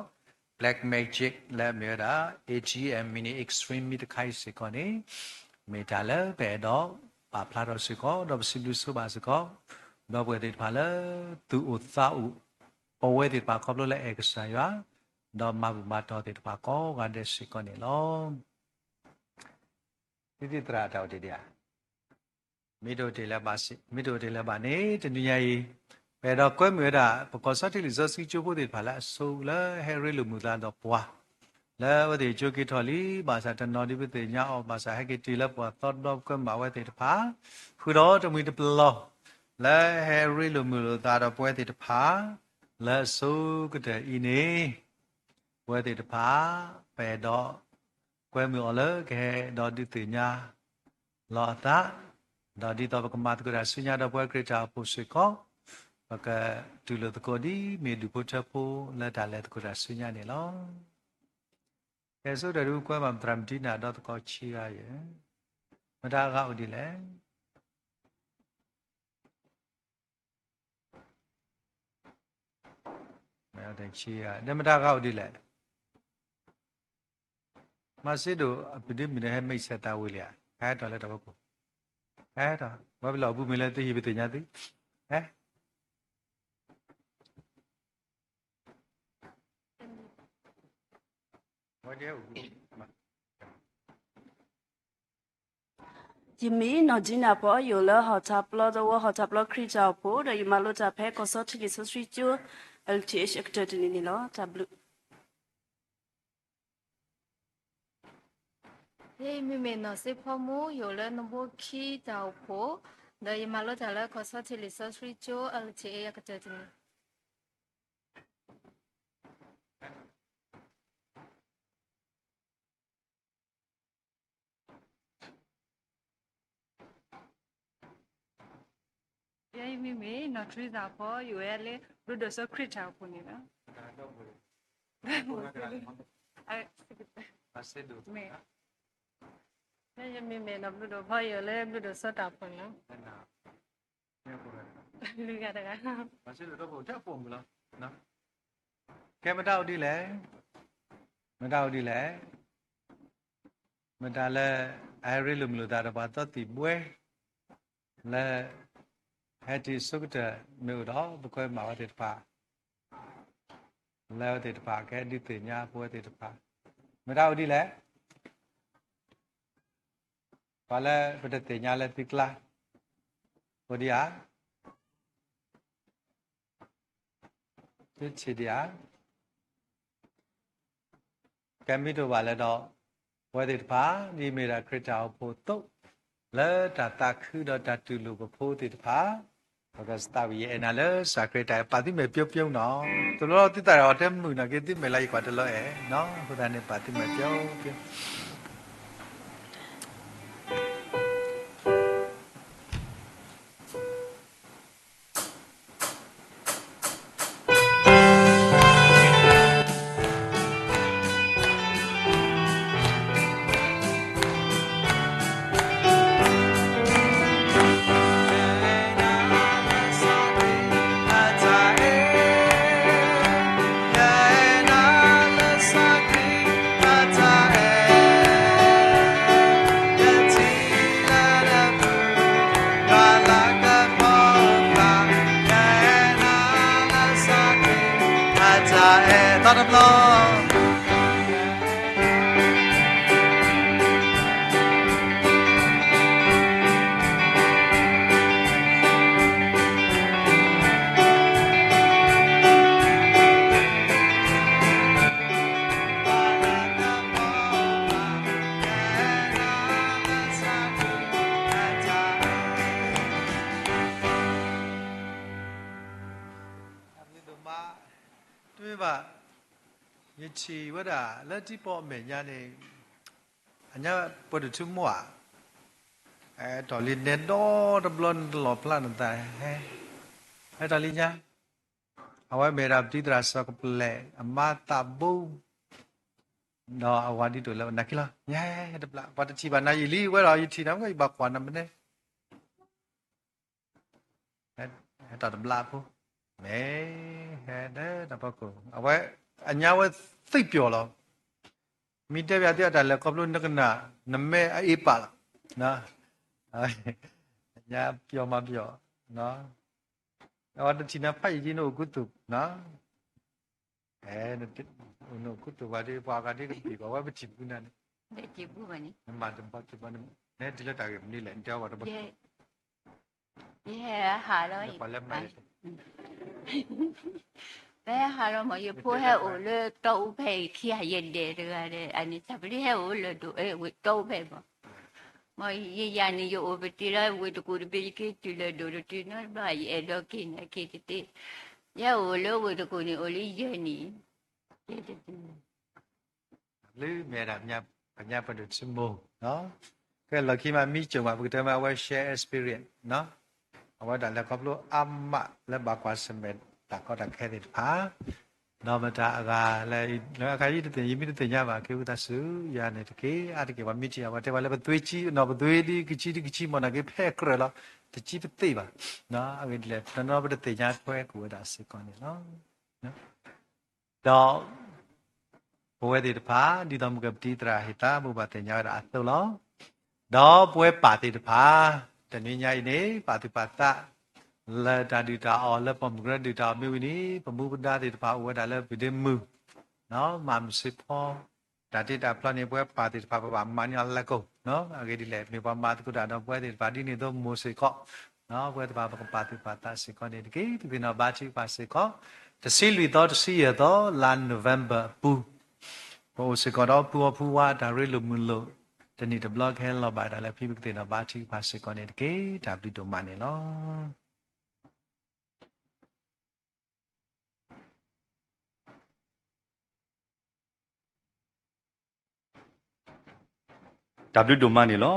Black Magic လၢအမ့ၢ်ဝဲဒၣ် ATM mini extreme မံတခါအံၤစ့ၢ်ကီးန့ၣ် မ့ၢ်တၢ်လၢပအဲၣ်ဒိးပာ်ဖျါထီၣ်စ့ၢ်ကီး ဒီးပစံးဘျုးဆိဘၣ်စ့ၢ်ကီး ဒီပုၢ်ဝဲၢ်သ့ၣ်တဖၣ်လၢ သူၣ်အိၣ်သးအိၣ် ပဝဲသ့ၣ်တဖၣ်ခီဖျိလၢအဲၣ်ကစၢ်ယွၤ ဒီးမၤဘူၣ်မၤတီၢ်သ့ၣ်တဖၣ်ကိးဂၤဒဲးစ့ၢ်ကီးန့ၣ်လီၤ. သ့ၣ်သ့ၣ်သရၣ်တၢ်အိၣ်တ့ၢ်ဒံးဧါ, မ့ၢ်တအိၣ်တ့ၢ်လၢၤဘၣ်စ့ၢ်, မ့ၢ်တအိၣ်တ့ၢ်လၢၤဘၣ်န့ၣ် တနွံညါအံၤ ပအဲၣ်ဒိးကွဲမုာ်ဝဲဒၣ် ပကီၢ်စီထံလံာ်စီဆှံကၠိဖိသ့ၣ်တဖၣ်လၢအဆိလၢဟဲရ့လိာ်မုာ်သးဒီးပှၤ လၢအဝဲသ့ၣ်ကၠိက့ၤထီၣ်လံ ဘၣ်ဆၣ်တနီၤဒ်ပသ့ၣ်ညါအီၤ ဘၣ်ဆၣ်ဟဲက့ၤတုၤလၢပှၤသီတဘျီ ပကွဲမုာ်ဘၣ်အဝဲသ့ၣ်တဖၣ် ဃုာ်ဒီးတမှံၤတပလီၢ် လၢဟဲရ့လိာ်မုာ်လိာ်သးဒီးပဝဲသ့ၣ်တဖၣ် လၢအဆိကတၢၢ်အံၤန့ၣ် ပဝဲသ့ၣ်တဖၣ် ပအဲၣ်ဒိး ကွဲမုာ်အီၤလၢကဟဲဒီးဒုးသ့ၣ်ညါလီၤအသး, ဒီးဒ်သိးပကမၤသကိးတၢ်ဆူညါဒီးပဝဲခရံာ်တၢ်အိၣ်ဖှိၣ်စ့ၢ်ကီး, ပကတူၢ်လိာ်သကိးဒ်မ့ၢ်ဒူၣ်ဖိထၢဖိလၢတၢ်လဲၤသကိးတၢ်ဆူညါန့ၣ်လီၤ. ကဲ ဆိကတၢၢ်ဒုးကွဲမုာ်သရၣ်မုၣ်ဒံနၤဒီးသကိးဆံဂၤယဲၢ်, မတၤအဂၤအိၣ်ဒ်လဲၣ်. ဒီးမတၤအဂၤအိၣ်ဒ်လဲၣ်. မၤစ့ဒိၣ်အပုၢ်ဒ့မုၣ်န့ၣ် ဟဲမ့ၢ်ဆဲးသးဝံၤလံဧါ, ဟဲထီၣ်လၢတၢ်ဖီခိၣ်, ဟဲထီၣ်, ဝဲပလီၢ်အပူၤမ့ၢ်လၢသုဟံၣ်ပသ့ၣ်ညါသု, ဟဲ ယမံၤနီၢ်ဒံနၤဖီ, ယအိၣ်လၢဟီၣ်တၢ်ပျီသဝီ ဟီၣ်တၢ်ပျီခရံာ်တၢ်အိၣ်ဖှိၣ် ဒီးယမၤလိတၢ်ဖဲကီၢ်စီထံလံာ်စီဆှံကၠိ L T H အကတၢၢ်တနံၤန့ၣ်လီၤ. တၢ်ဘျုး ယမံၤမ့ၢ်နီၢ်စ့ဖီမူ, ယအိၣ်လၢနဘိခံတၢ်အိၣ်ဖှိၣ်, ဒီးယမၤလိတၢ်လၢကီၢ်စီထံလံာ်စီဆှံကၠိ L T H အကတၢၢ်တနံၤ. မ့မ့ၢ်နီၢ်ထရံသးဖီ ယအိၣ်ဝဲလၢဘျုးဒိၣ်စိခရံာ်တၢ်အိၣ်ဖှိၣ်န့ၣ်လီၤ. မ့ၢ်ယမ့မ့ၢ်နီၢ်ဘျုးဒိၣ်ဖီ ယအိၣ်လၢဘျုးဒိၣ်စိတၢ်အိၣ်ဖှိၣ်န့ၣ်လီၤ. လုၢ်ဂၤတဂၤ ကဲမတၤအိၣ်ဒ်လဲၣ်, မတၤအိၣ်ဒ်လဲၣ်, မတၤလၢ အဟဲရ့လိာ်မုာ်လိာ်သးဒီးပှၤသီသံၣ်ဘှဲ လၢ ဟဲတံၤအဆိကတၢၢ်မ့ၢ်အိၣ်ဒီး ပကွဲမၤဝဲသ့ၣ်တဖၣ် လၢအဝဲသ့ၣ်တဖၣ်ကဟဲဒုးသ့ၣ်ညါပဝဲသ့ၣ်တဖၣ်, မတၤအိၣ်ဒ်လဲၣ်, ပှၤလၢပတသ့ၣ်ညါလၢသုကျါ အိၣ်ဒံးဧါ, သုထံၣ်ဒံးဧါ. ကဲမ့ၢ်တအိၣ်ဘၣ်လၢၤဒီး ပဝဲသ့ၣ်တဖၣ် ဒ်မ့ၢ်ဒၣ်ခရံာ်တၢ်အိၣ်ဖှိၣ်အသိး လၢတၢ်သးခုဒီးတၢ်တူၢ်လိာ်ပဖိသ့ၣ်တဖၣ် ပကစၢ်ဝံၤယအဲၣ်နၤလၢစၢ်ခရံာ်တၢ်အဲၣ် ပာ်သုမဲာ်ပျီပျီနီၤ, တဘျီလီၤသုသးဒီးအီၤတမုာ်နီၤက့ သုမဲာ်လၢယကွၢ်တလီၤအဲၣ်နီၤ, အဃိသတးန့ၣ် ပာ်သုမဲာ်ပျီပျီ တဘျီ တမ့ၢ်ဘၣ်, ယထံၣ်ဝဲဒၣ်လၢထံပီအမဲာ်ညါန့ၣ်, အညါပှၤဒုးထူမိၢ်ဧါ, အဲၣ်ဒိးလံနဲဒီတဘျီနတလီၤဖျါနသး, အဲၣ်ဒိးလံညါ, အဝဲမ့ၢ်ဒၣ်ပတံၤသရၣ်စီၤကပလဲၣ် အမါသးဘိ ဒီးအဝၤဒ်သိးလၢနာ်က့လီၤ, ညါတဘျီ ပှၤတထံၣ်ဘၣ်နၤယံာ်လံဝဲဒီး ယထံၣ်နၤမ့ၢ်ယဘၣ်ကွၢ်နၤမနုၤ ဟဲတၢ်တဘျီဖိ, မ့ၢ်ဟဲဒီးတၢ်ဖီခိၣ် အဝဲ အညါဝဲသ့ပျီၤလီၤ, မ့ၢ်တဲပျးသ့အတၢ်လဲၤခီဖျိနကနၣ် နမဲအအ့ပာ်လီၤ, အညါပျီၤမးပျီၤ, အဝဲတထံၣ်နၤဖးယံာ်ယံာ်နအိၣ်ခူသူၣ်, နအိၣ်ခူသူၣ်ပှၤဒ် ပှၤဂၤဒ်ကဘံၣ်ဘၣ်ဝဲပထံၣ်ပူၤနၤန့ၣ်, နမၤတဘီတဘီန့ၣ် နဟဲတုၤလၢတၢ်ဂ့ၢ်မနုၤလဲၣ် နတဲအီၤပှၤတဘီ ယဟဲဟးလီၤ, ပဟဲဟးလီၤမး ယဖိဟဲအိၣ်လၢတီအူဖဲအံၤခံဂၤ ယဒဲးတဂၤဒီး အန့ၣ် တၢ်ပလံၤဟဲအိၣ်လၢဒိၣ် ဝ့ၢ်တီအူဖဲအံၤမး, မ့ၢ်ယယၤန့ၣ် ယအိၣ်ပတ့ၢ်လၢဝ့ၢ်တကူၣ်တဘ့ၣ် ယက့ၤတုၤလၢဒိၣ်တတုၤနီတဘျီ ယအဲၣ်ဒိးက့ၤန့ၣ်က့ၤတသ့, ယဟဲအိၣ်လၢဝ့ၢ်တကူၣ်န့ၣ် အိၣ်လၢယဲၢ်နံၣ် လၢမဲာ်ဒၣ် ပညါပဒိၣ်ထံမိၢ်, ကဲလီၢ်ခံမးမံစိၤမး ပကတဲမး အဝဲ share experience အဝဲဒၣ်လဲၤခီဖျိအါမးလၢဘၣ်ကွၢ်ဆၢၣ်မဲာ်တၢ်ကီတၢ်ခဲသ့ၣ်တဖၣ်, ဒီးမတၤအဂၤလဲၣ် အခါယတသ့ၣ် ယမ့ၢ်တသ့ၣ်ညါဘၣ် က့ၤဝံသးစူၤ ယၤန့ၣ်တက့ၢ် အါတက့ၢ် ပှၤမံထံၣ်အဝဲတဲဝဲလၢပသွ့ကံ နီၢ်ပသွ့ဒ်ကဆံဒ်ကဆံမ့ၢ်နာ်က့ ဖဲအကြၢးလီၤ တကဆံပသ့ဘၣ်, အဂ့ၢ်ဒ်လဲၣ် တနီၤနီၤပတသ့ၣ်ညါထွဲကွံာ်ဝဲဒၣ်စ့ၢ်ကီးန့ၣ်လီၤ. ဒီး ပဝဲသ့ၣ်တဖၣ် ဒ်သိးမုၢ်ကပတံၤသရၣ်ဟ့ၣ်သး ဘိးဘၣ်သ့ၣ်ညါဝဲဒၣ်အသိးလီၤ. ဒီးပဝဲပၢ်သ့ၣ်တဖၣ် တနွံညါအံၤန့ၣ် ပာ်သူၣ်ပာ်သး လၢတၢ်ဒုၣ်တၢ်အီၣ်လၢပှၢ်မုၢ်ကရၢဒုၣ်တၢ်အီၣ်မ့ၢ်ဝံၤန့ၣ် ပမူပဒါသ့ၣ်တဖၣ်အိၣ်ဝဲဒၣ်လၢပဒ့မုၢ် မၤမုၢ်စ့ဖီ တၢ်တ့တၢ်ဖျီန့ၣ် ပဝဲပၢ်သ့ၣ်တဖၣ် ပဘၣ်မၤန့ၢ်အီၤလၢကိၣ်, အဂ့ၢ်ဒ်လဲၣ် မ့ၢ်ပှၤမၤသကိးတၢ်ဒီးပဝဲသ့ၣ်တဖၣ်ဒ်န့ၣ်သိးမိၢ်စ့ၢ်ကီး, ပဝဲသ့ၣ်တဖၣ်ပကပာ်သူၣ်ပာ်သးစ့ၢ်ကီးန့ၣ်တက့ၢ် ပသ့ၣ်နီၣ်ဘါထုကဖၣ်စ့ၢ်ကီး, တဆံလွံၢ်သီ တဆံယဲၢ်သီ လါ November အပူၤ ပအိၣ်စ့ၢ်ကီးဒီးဖုဝီဖုဝါတၢ်ရ့လိာ်မုာ်လိာ် တနံၣ်တဘျီကဟဲလီၤဘၣ်တၢ်လၢဖံ ပကသ့ၣ်နီၣ်ဘါထုကဖၣ်စ့ၢ်ကီးန့ၣ်တက့ၢ် တၢ်ဘျုးဒိၣ်မးန့ၣ်လီၤ. တၢ်ဘျုးဒိၣ်မးန့ၣ်လီၤ.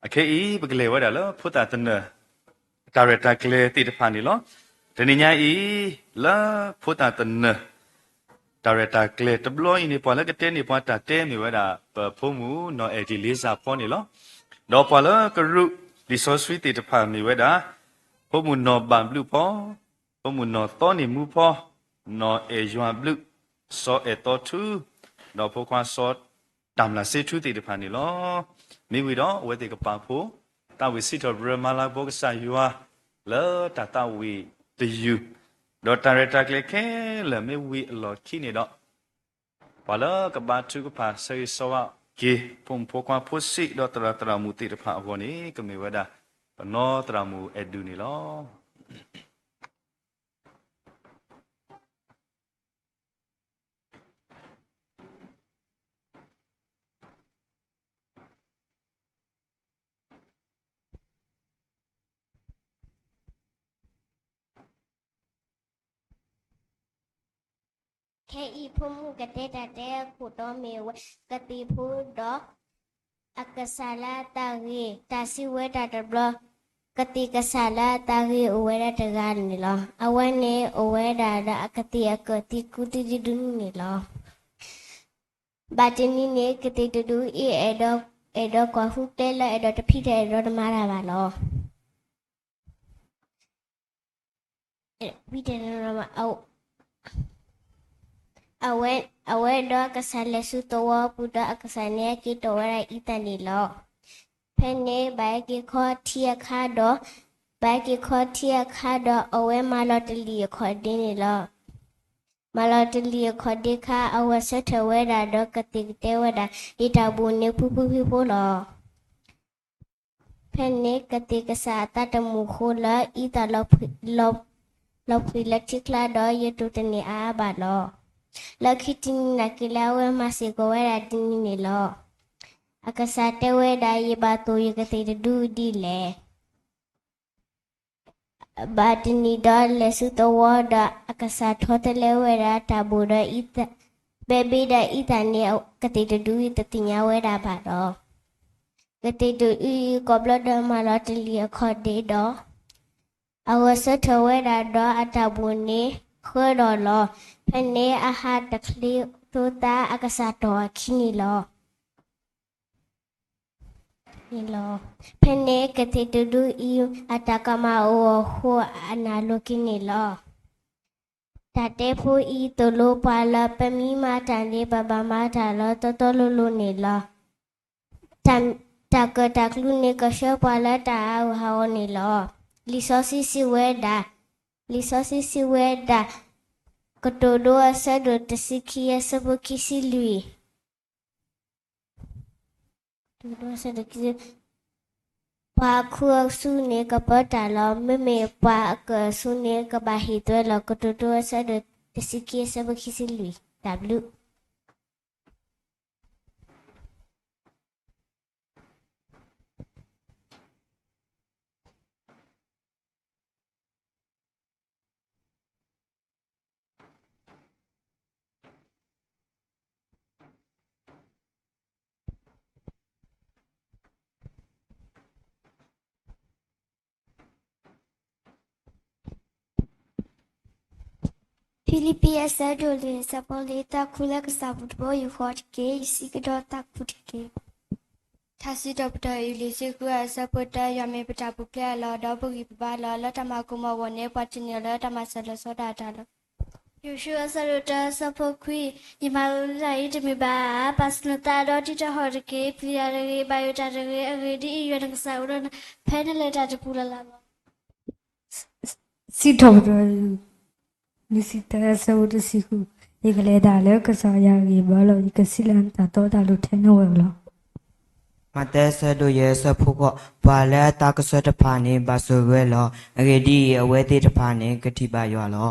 အခဲအံၤ ပကလဲၤဝဲဒၣ်လၢဖိသၣ်သနၢၣ် တၢ်ရဲၣ်တၢ်ကျဲၤသ့ၣ်တဖၣ်န့ၣ်လီၤ. တနံၤညါအံၤ လၢဖိသၣ်သနၢၣ် တၢ်ရဲၣ်တၢ်ကျဲၤတဘျီအံၤန့ၣ် ပှၤလၢကတဲန့ၢ်ပှၤတၢ်တဲမ့ၢ်ဝဲဒၣ် ပဖိမုၣ်နီၢ်အဲၣ်ဒံလ့စၢ်ဖီန့ၣ်လီၤ. ဒီးပှၤလၢကရူးလံာ်စီဆှံသ့ၣ်တဖၣ်မ့ၢ်ဝဲဒၣ် ဖိမုၣ်နီၢ်ဘၣ်ဘျုးဖီ, ဖိမုၣ်နီၢ်သီန့ၣ်မူဖီ, နီၢ်အဲၣ်ယွၤဘျုး, စီၤအဲၣ်သီထူ, ဒီးဖိခွါစီၤတၢ်မျၢ်စ့ထူသ့ၣ်တဖၣ်န့ၣ်လီၤ. မ့ၢ်ဝံၤဒီးအဝဲသ့ၣ်ကပာ်ဖှိၣ် တၢ်ဝံၣ်စံးထီၣ်ပတြၢၤမၤလၤကပီၤကစၢ်ယွၤ လၢတၢ်သးဝံၣ်တယုၢ်, ဒီးတၢ်ရဲၣ်တၢ်ကျဲၤခဲလၢာ်မ့ၢ်ဝံၤအလီၢ်ခံန့ၣ်ဒီး ပှၤလၢကဘါထုကဖၣ်ဆၢဂ့ၤဆၢဝါက့ၤ ဖိမုၣ်ဖိခွါဖိဆံးဒီးသရၣ်သရၣ်မုၣ်သ့ၣ်တဖၣ်အဂီၢ်န့ၣ် ကမ့ၢ်ဝဲဒၣ် ပနီၢ်သရၣ်မုၣ်အဲၣ်ဒူၣ်န့ၣ်လီၤ. ခဲအံၤဖိမုၣ်ကတဲတၢ်တဲအခိၣ်တီမ့ၢ်ဝဲ ကသံၣ်ဖိဒီး အကစၢ်လၢအသးဂ့ၤ, တၢ်စံးဝဲဒၣ်တဘျီ, ကသံၣ်ကစၢ်လၢအသးဂ့ၤအိၣ်ဝဲဒၣ်တဂၤန့ၣ်လီၤ. အဝဲန့ၣ်အိၣ်ဝဲဒၣ်ဒီးအကသံၣ်အကၢၣ်သံကူတဒုဒုန့ၣ်လီၤ. ဘၣ်တနံၤန့ၣ် ကသံၣ်တဒုအံၤ အဲၣ်ဒိးကွၢ်ဃုကျဲလၢအဲၣ်ဒိးတဖံးတၢ်အဲၣ်ဒိးတမၤတၢ်ဘၣ်လီၤ. ဝံၤ အဝဲ, အဝဲဒီးအကစၢ်လဲၤဆူသဝီပူၤဒီး အကစၢ်န့ၣ်ဟဲက့ၤတီၢ်ဝဲဒၣ်အံသၣ်န့ၣ်လီၤ. ဖဲန့ၣ်ဘၣ်ဟဲက့ၤခီထံအခါဒီး, ဘၣ်ဟဲက့ၤခီထံအခါဒီး အဝဲမၤလီၤတလံၤအခီၣ်ဒ့န့ၣ်လီၤ. မၤလီၤတလံၤအခီၣ်ဒ့ခါ အဂီၤဆၢထၢၣ်ဝဲဒၣ်ဒီးကသံၣ်ကတဲဝဲဒၣ် ယတၢ်ဘိၣ်န့ၣ်ဖုဖုဖံဖိလီၤ. ဖဲန့ၣ် ကသံၣ်ကစၢ်အသးတမုာ်ဃိလၢ အံသၣ်လီၤဖှံးလၢထံကျါဒီး ယတိၢ်တန့ၢ်အါအါဘၣ်လီၤ. လၢခံတနံၤနာ်က့လၢအဝဲမၤစ့ၢ်ကီးဝဲဒၣ်တနံၤန့ၣ်လီၤ. အကစၢ်တဲဝဲဒၣ် ယဘၣ်သိၣ်ယကသံၣ်တဒုဒ်လဲၣ်. ဘၣ်တနံၤဒီးလဲၤဆူသဝီဒီး အကစၢ်ထီတလဲဝဲဒၣ်တၢ်ဘိၣ်ဒီးအံသၣ်, ဘဲဘ့ဒီးအံသၣ်န့ၣ် ကသံၣ်တဒုအံၤတသ့ၣ်ညါဝဲဒၣ်ဘၣ်ဒီး, ကသံၣ်တဒုအံၤ ကိးဘျီဒီးမၤလီၤတလံၤအခီၣ်ဒ့ဒီး, အဂီၤဆၢထၢၣ်ဝဲဒၣ်ဒီးအတၢ်ဘိၣ်န့ၣ် ဃၢဒီးလီၤ. ဖဲန့ၣ်အဟးတချ့ကျိသါ အကစၢ်တီၢ်အခံန့ၣ်လီၤ. ဖဲန့ၣ်ကသံၣ်တဒုအံၤ အတၢ်ကမၣ်အိၣ်အဃိအနၢ်လိၤက့ၤန့ၣ်လီၤ. တၢ်တဲဖိအံၤသိၣ်လိပှၤလၢ ပမ့ၢ်မၤတၢ်န့ၣ် ပဘၣ်မၤတၢ်လၢတီတီလိၤလိၤန့ၣ်လီၤ. တၢ်ကၢၣ်တၢ်ကျူန့ၣ် ကဆှၢပှၤလၢတၢ်အါအါဂီၢ်ဂီၢ်န့ၣ်လီၤ. လံာ်စီဆှံစံးဝဲဒၣ်, လံာ်စီဆှံစံးဝဲဒၣ်, ကတိၤဒိအဆၢဒိၣ်တဆံခံ အဆၢဖိခံဆံလွံၢ် ပှၤအခူအဆူန့ၣ် ကပၢတၢ်လီၤ. မ့မ့ၢ်ပှၤအကၢၣ်အဆူန့ၣ် ကဘၣ်ဟ့ၣ်သွဲလီၤ. ကတိၤဒိအဆၢဒိၣ်တဆံခံ အဆၢဖိခံဆံလွံၢ်. တၢ်ဘျုးဖံလံးပံး အဆၢဒိၣ်လွံၢ် အဆၢဖိလွံၢ်, သးခုလၢကစၢ်ပူၤတဘိယူၢ်ဃီတက့ၢ်. ယစံးကဒီးသးခုတက့ၢ်. ထါစံးထီၣ်ပတြၢၤ အ့လံးစ့ဃု အဆၢဖိတၢ, ယွၤမ့ၢ်ပတၢ်ပူၤဖျဲးအလီၢ်, ဒီးပဂံၢ်ပဘါလီၤ. လၢတၢ်မၤကိၢ်မၤဂီၤန့ၣ် ပှၤတန့ၢ်အီၤလၢတၢ်မၤစၢၤလီၤဆီဒၣ်တၢ်လီၤ. ယိၤၡူ အဆၢဒိၣ်တၢ အဆၢဖိခွံ, ယမၤလိာ်တၢ်အံၤတမ့ၢ်ဘၣ်ဧါ. ပာ်ဆၢနသးဒီးတံၤသကိးတက့ၢ်. ပျံၤတၢ်တဂ့ၤ, ဘၣ်ယိၣ်တၢ်တဂ့ၤ. အဂ့ၢ်ဒ်အံၤ, ယွၤနကစၢ်အိၣ်ဒီးနၤ ဖဲနလဲၤတၢ်တပူၤလၢ်လၢ်လီၤ. စံးထီၣ်ပတြၢၤ လွံၢ်ဆံတၢ အဆၢဖိတဆံဃု, ယကလဲၤတၢ်လၢကစၢ်ယွၤအဂံၢ်ဘါလီၤ. ယကစံးလၢနတၢ်တီတၢ်လိၤထဲနဝဲၢ်လီၤ. မးသဲ အဆၢဒိၣ်ယဲၢ် အဆၢဖိဃိး, ပှၤလၢအသးကဆှၢတဖၣ်န့ၣ် ဘၣ်ဆိၣ်ဂ့ၤဝဲလီၤ. အဂ့ၢ်ဒ်အံၤ, အဝဲသ့ၣ်တဖၣ်န့ၣ် ကထံၣ်ဘၣ်ယွၤလီၤ.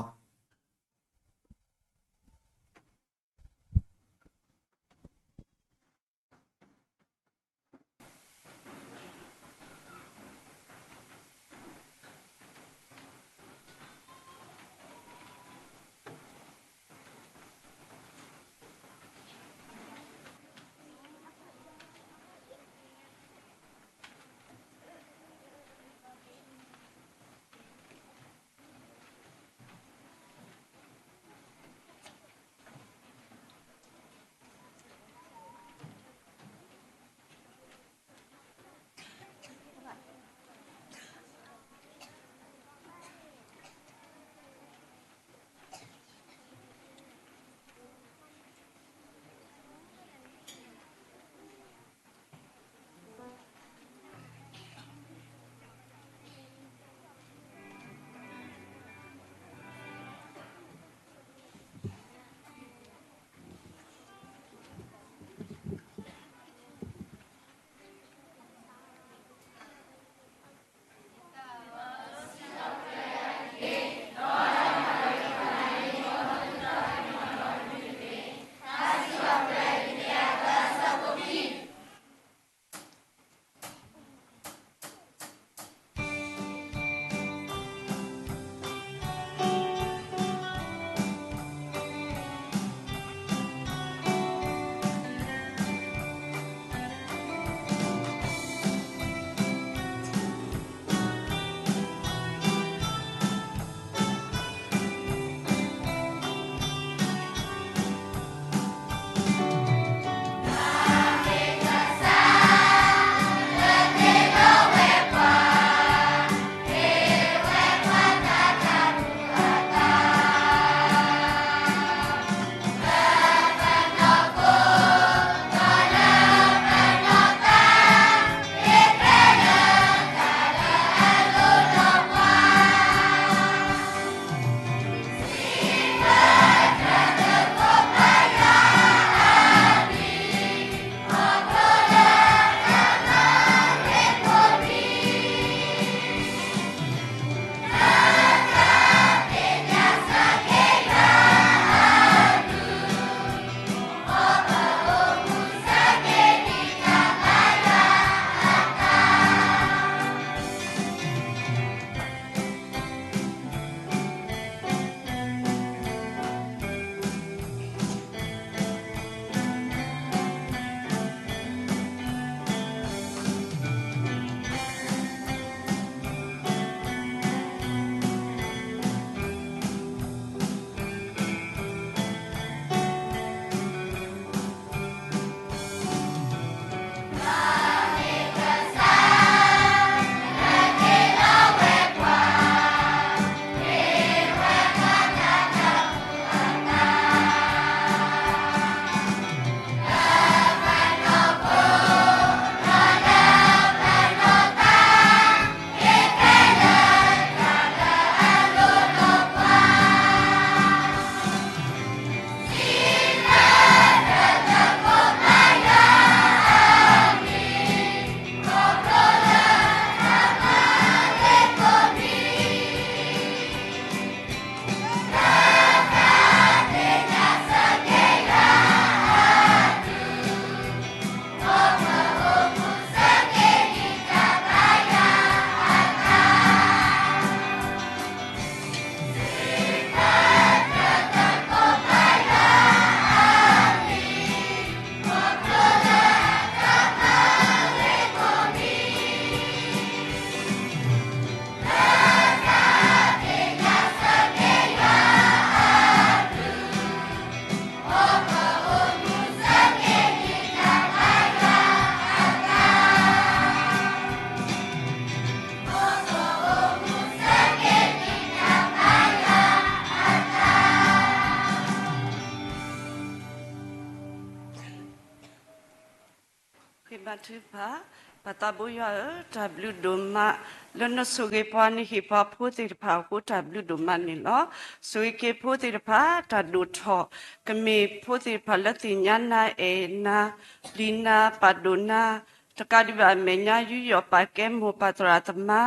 ဘါထုကဖၣ်, ပၢ်သးဘိယွၤဧၢ, တၢ်ဘျုးဒိၣ်မး လၢနဆိၣ်ဂ့ၤပှၤ နဟ့ၣ်ပှၤဖိသ့ၣ်တဖၣ်အဃိ တၢ်ဘျုးဒိၣ်မးန့ၣ်လီၤ. ဆိၣ်ဂ့ၤက့ၤဖိသ့ၣ်တဖၣ် တၢ်ဒိၣ်ထီၣ်, ကမ့ၢ်ဖိသ့ၣ်တဖၣ်လၢသ့ၣ်ညါနၤ အဲၣ်နၤ, ပျံၤနၤ, ပာ်ဒိၣ်နၤ, တကးဒံးဘၣ်အမဲာ်ညါ ယူးယီၣ်ပာ်ကဲမိၢ်ပၢ်သရၣ်သမါ,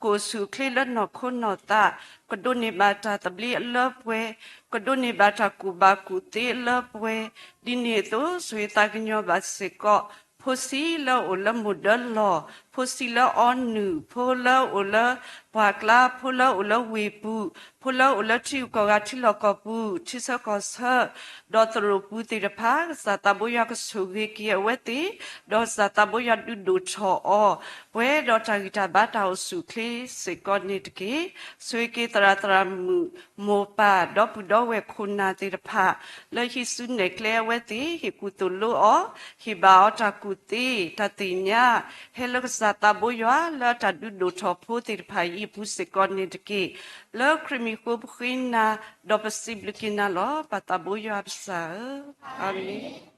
ကအိၣ်ဆူၣ်အိၣ်ချ့လၢနီၢ်ခိနီၢ်သး, ကဒိးန့ၢ်ဘၣ်တၢ်သဘျ့အလၢပှဲၤ, ကဒိးန့ၢ်ဘၣ်တၢ်ကူၣ်ဘၣ်ကူၣ်သ့အလၢပှဲၤ, ဒ်န့ၣ်အသိး ဆိၣ်ဂ့ၤသးကညီၤဘၣ်စ့ၢ်ကီး ဖိဆံးလၢအအိၣ်လၢမိၢ်ဒၢလီၢ်, ဖိဆံးလၢအီနုၢ်, ဖိလၢအအိၣ်လၢပှၢ်ကျါ, ဖိလၢအအိၣ်လၢဝ့ၢ်ပူၤ, ဖိလၢအအိၣ်လၢထံဂုၤကီၢ်ဂၤထံလီၢ်ကီၢ်ပူၤ, ထံဆၢကီၢ်ဆၢ, ဒီးသရိာ်ပူၤသ့ၣ်တဖၣ်, ကစၢ်သးဘိယွၤကဆိၣ်ဂ့ၤက့ၤအဝဲသ့ၣ်, ဒီးကစၢ်သးဘိယွၤဒုးဒိၣ်ထီၣ်အီၤ, ပှဲၤဒီးတၢ်ဂံၢ်တၢ်ဘါတၢ်အိၣ်ဆူၣ်အိၣ်ချ့စ့ၢ်ကီးန့ၣ်တက့ၢ်. ဆိၣ်ဂ့ၤက့ၤသရၣ်သရၣ်မုၣ်, မိၢ်ပၢ်, ဒီပုၢ်ဒီဝဲၢ်ခိၣ်နၢ်သ့ၣ်တဖၣ်, လၢဟံးစုနဲၣ်ကျဲအဝဲသ့ၣ်, ဟ့ၣ်ကူၣ်သိၣ်လိအီၤ, ဟ့ၣ်ဘၣ်အီၤတၢ်ကူၣ်သ့, တၢ်သ့ၣ်ညါ, ဟဲလၢကစၢ်သးဘိယွၤ လၢအတၢ်ဒုးဒိၣ်ထီၣ်ဖိသ့ၣ်တဖၣ်အံၤအပူၤစ့ၢ်ကီးန့ၣ်တက့ၢ်. လၢခရံာ်မံၤဃိပဃ့နၤ, ဒီးပစံးဘျုးက့ၤနၤလီၤ. ပၢ်သးဘိယွၤပစၢ်ဧၢ, အၤမ့ၣ်.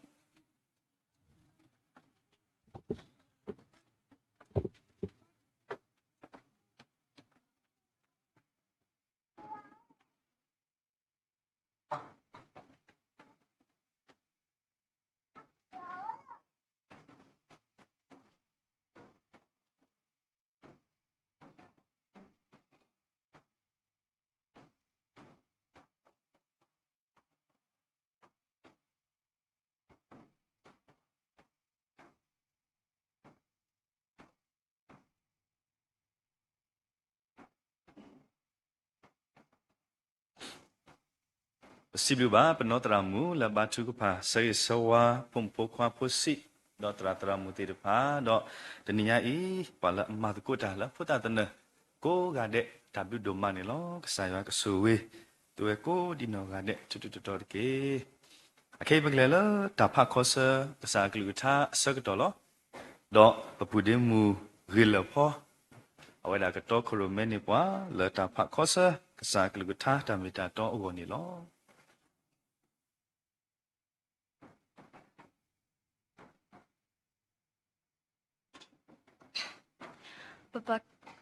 ပစံးဘျုးဘၣ် ပနီၢ်သရၣ်မုၣ် လၢဘါထုကဖၣ် ဆၢဂ့ၤဆၢဝါ ဖိမုၣ်ဖိခွါဖိဆံး ဒီးသရၣ်သရၣ်မုၣ်သ့ၣ်တဖၣ်, ဒီးတနံၤညါအံၤ ပှၤလၢအမၤသကိးတၢ်လၢဖိသၣ်သနၢၣ် ကိးဂၤဒဲး တၢ်ဘျုးဒိၣ်မးန့ၣ်လီၤ. ကစၢ်ယွၤကဆိၣ်ဂ့ၤ သုဝဲကိးဒံနီၢ်ဂၤဒဲး ထူးထူးတီၤတီၤတက့ၢ်. အခဲအံၤပကလဲၤလၢတၢ်ဖးခီဆၢ ကစၢ်အကလုၢ်ကထါအဆၢကတီၢ်လီၤ. ဒီးပပုၢ်ဒ့မုၣ်ဂ့ၤလၢာ်ဖီ အဝဲဒၣ်ကတီခိၣ်ရိၣ်မဲန့ၢ်ပှၤ လၢတၢ်ဖးခီဆၢ ကစၢ်အကလုၢ်ကထါတၢ်မ့ၢ်တၢ်တီအဂီၢ်န့ၣ်လီၤ.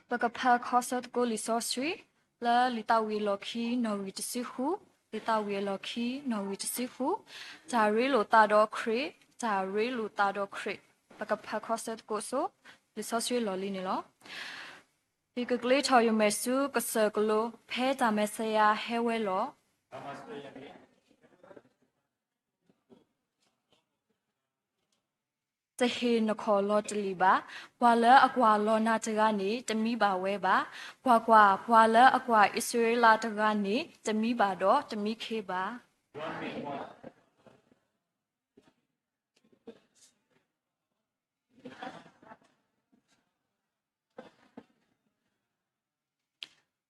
ပကဖးခီဆၢသကိးလံာ်စီဆှံ လၢလံာ်သးဝံၣ်အလီၢ်ခံ နီၣ်ဂံၢ်တဆံဃု, လံာ်သးဝံၣ်အလီၢ်ခံ နီၣ်ဂံၢ်တဆံဃု, တၢ်ရ့လိာ်သးဒီးခရံာ်, တၢ်ရ့လိာ်သးဒီးခရံာ်, ပကဖးခီဆၢသကိးဆိ လံာ်စီဆှံအလီၢ်လံၤန့ၣ်လီၤ. ယကကျ့ထီၣ်ယမဲာ်ဆူကစၢၢ်ကလိ, ဖဲတၢ်မဲာ်ဆှးယၤဟဲဝဲလီၤ. တဟ့ၣ်နခီၣ်လီၤတလံာ်ဘၣ်. ပှၤလၢအကွၢ်လီၤနၤတဂၤန့ၣ် တမံဘၣ်ဝဲဘၣ်. ကွၢ်ကွၢ်, ပှၤလၢအကွၢ်အံၣ်စရ့လးတဂၤန့ၣ် တမံဘၣ်ဒီးတမံခ့ဘၣ်.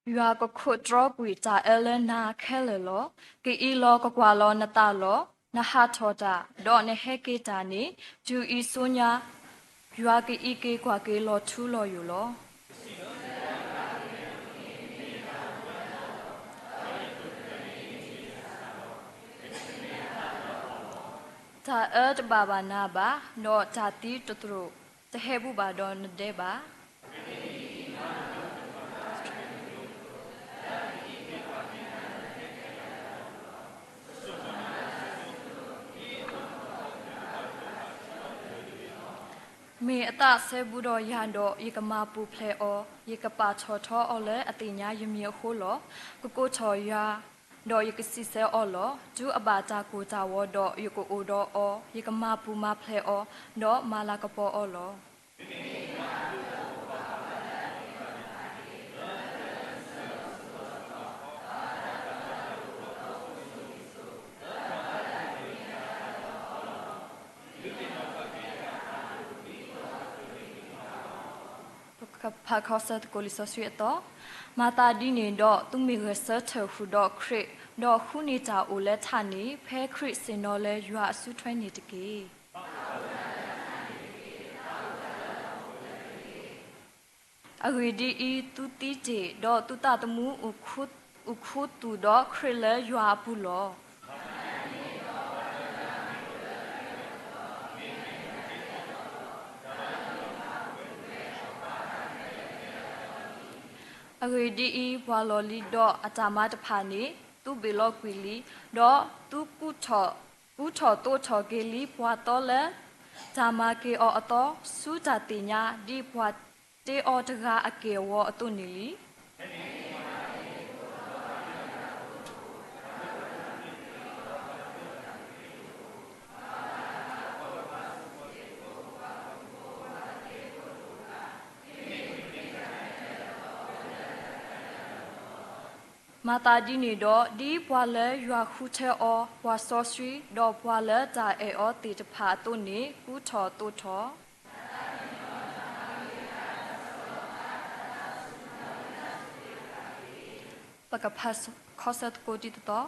ယွၤကခိးတြီကွံာ်တၢ်အၢလၢနၤခဲလၢာ်လီၤ. ကအံးလီၤကကွၢ်လီၤနသးလီၤ. နဟးထီၣ်တၢ်, ဒီးနဟဲက့ၤတၢ်န့ၣ် တုၤအံၤဆူညါ ယွၤကအံးက့ၤကွၢ်က့ၤလီၤထူလီၤယိာ်လီၤ. တၢ်အၢတဘၣ်ဘၣ်နၤဘၣ်, ဒီးတၢ်သံတသရိာ်, တဟဲဘူးဘၣ်ဒီးနဒဲဘၣ်. မ့ၢ်အသးစဲဘူးဒီးယၤဒီး ယကမၤပူၤဖျဲးအီၤ, ယကပာ်ထီၣ်ထီအီၤလၢအသ့ၣ်ညါယမံၤအဃိလီၤ. ကကိးထီၣ်ယၤ, ဒီးယကစံးဆၢအီၤလီၤ. တုၤအဘၣ်တၢ်ကိၢ်တၢ်ဂီၤဒီး ယကအိၣ်ဒီးအီၤ, ယကမၤပူၤမၤဖျဲးအီၤ, ဒီးမၤလၤကပီၤအီၤလီၤ. ပကဖးခီဆၢသကိးလံာ်စီဆှံအသီ, မၤသးဒ်န့ၣ်ဒီး သုမ့ၢ်ဂဲၤဆၢထၢၣ်ဃုာ်ဒီးခရံာ်, ဒီးဃုန့ၢ်တၢ်အိၣ်လၢထးန့ၣ်, ဖဲခရံာ်ဆ့ၣ်နီၤလၢယွၤအစုထွဲန့ၣ်တက့ၢ်. အဂ့ၢ်ဒ်အံၤ, သုသံတ့ၢ်, ဒီးသုသးသမူအိၣ်ခူသူၣ်ဒီးခရံာ်လၢယွၤအပူၤလီၤ. မ့ၢ်အသးစဲဘူးဒီးယၤဒီး ယကမၤပူၤမၤဖျဲးအီၤ, ဒီးမၤလၤကပီၤအီၤလီၤ. အဂ့ၢ်ဒ်အံၤ, ပှၤလီၢ်လံၤဒီးအတၢ်မၤတဖၣ်န့ၣ် သုဘ့ၣ်လီၤကွံာ်လံ, ဒီးသုကူထီၣ်သိးထီၣ်က့ၤလံပှၤသီလၢ တၢ်မၤက့ၤအီၤအသီ ဆူတၢ်သ့ၣ်ညါ ဒ်ပှၤတ့အီၤတဂၤအက့ၢ်အဂီၤအသိးန့ၣ်လံ. မၤသးဒ်န့ၣ်ဒီး, ဒ်ပှၤလၢယွၤဃုထၢအီၤ, ပှၤစီဆှံ, ဒီးပှၤလၢတၢ်အဲၣ်အီၤသ့ၣ်တဖၣ်အသိးန့ၣ် ကူထီၣ်သိးထီၣ် ပကဖးခီဆၢသကိးဒ်သိး,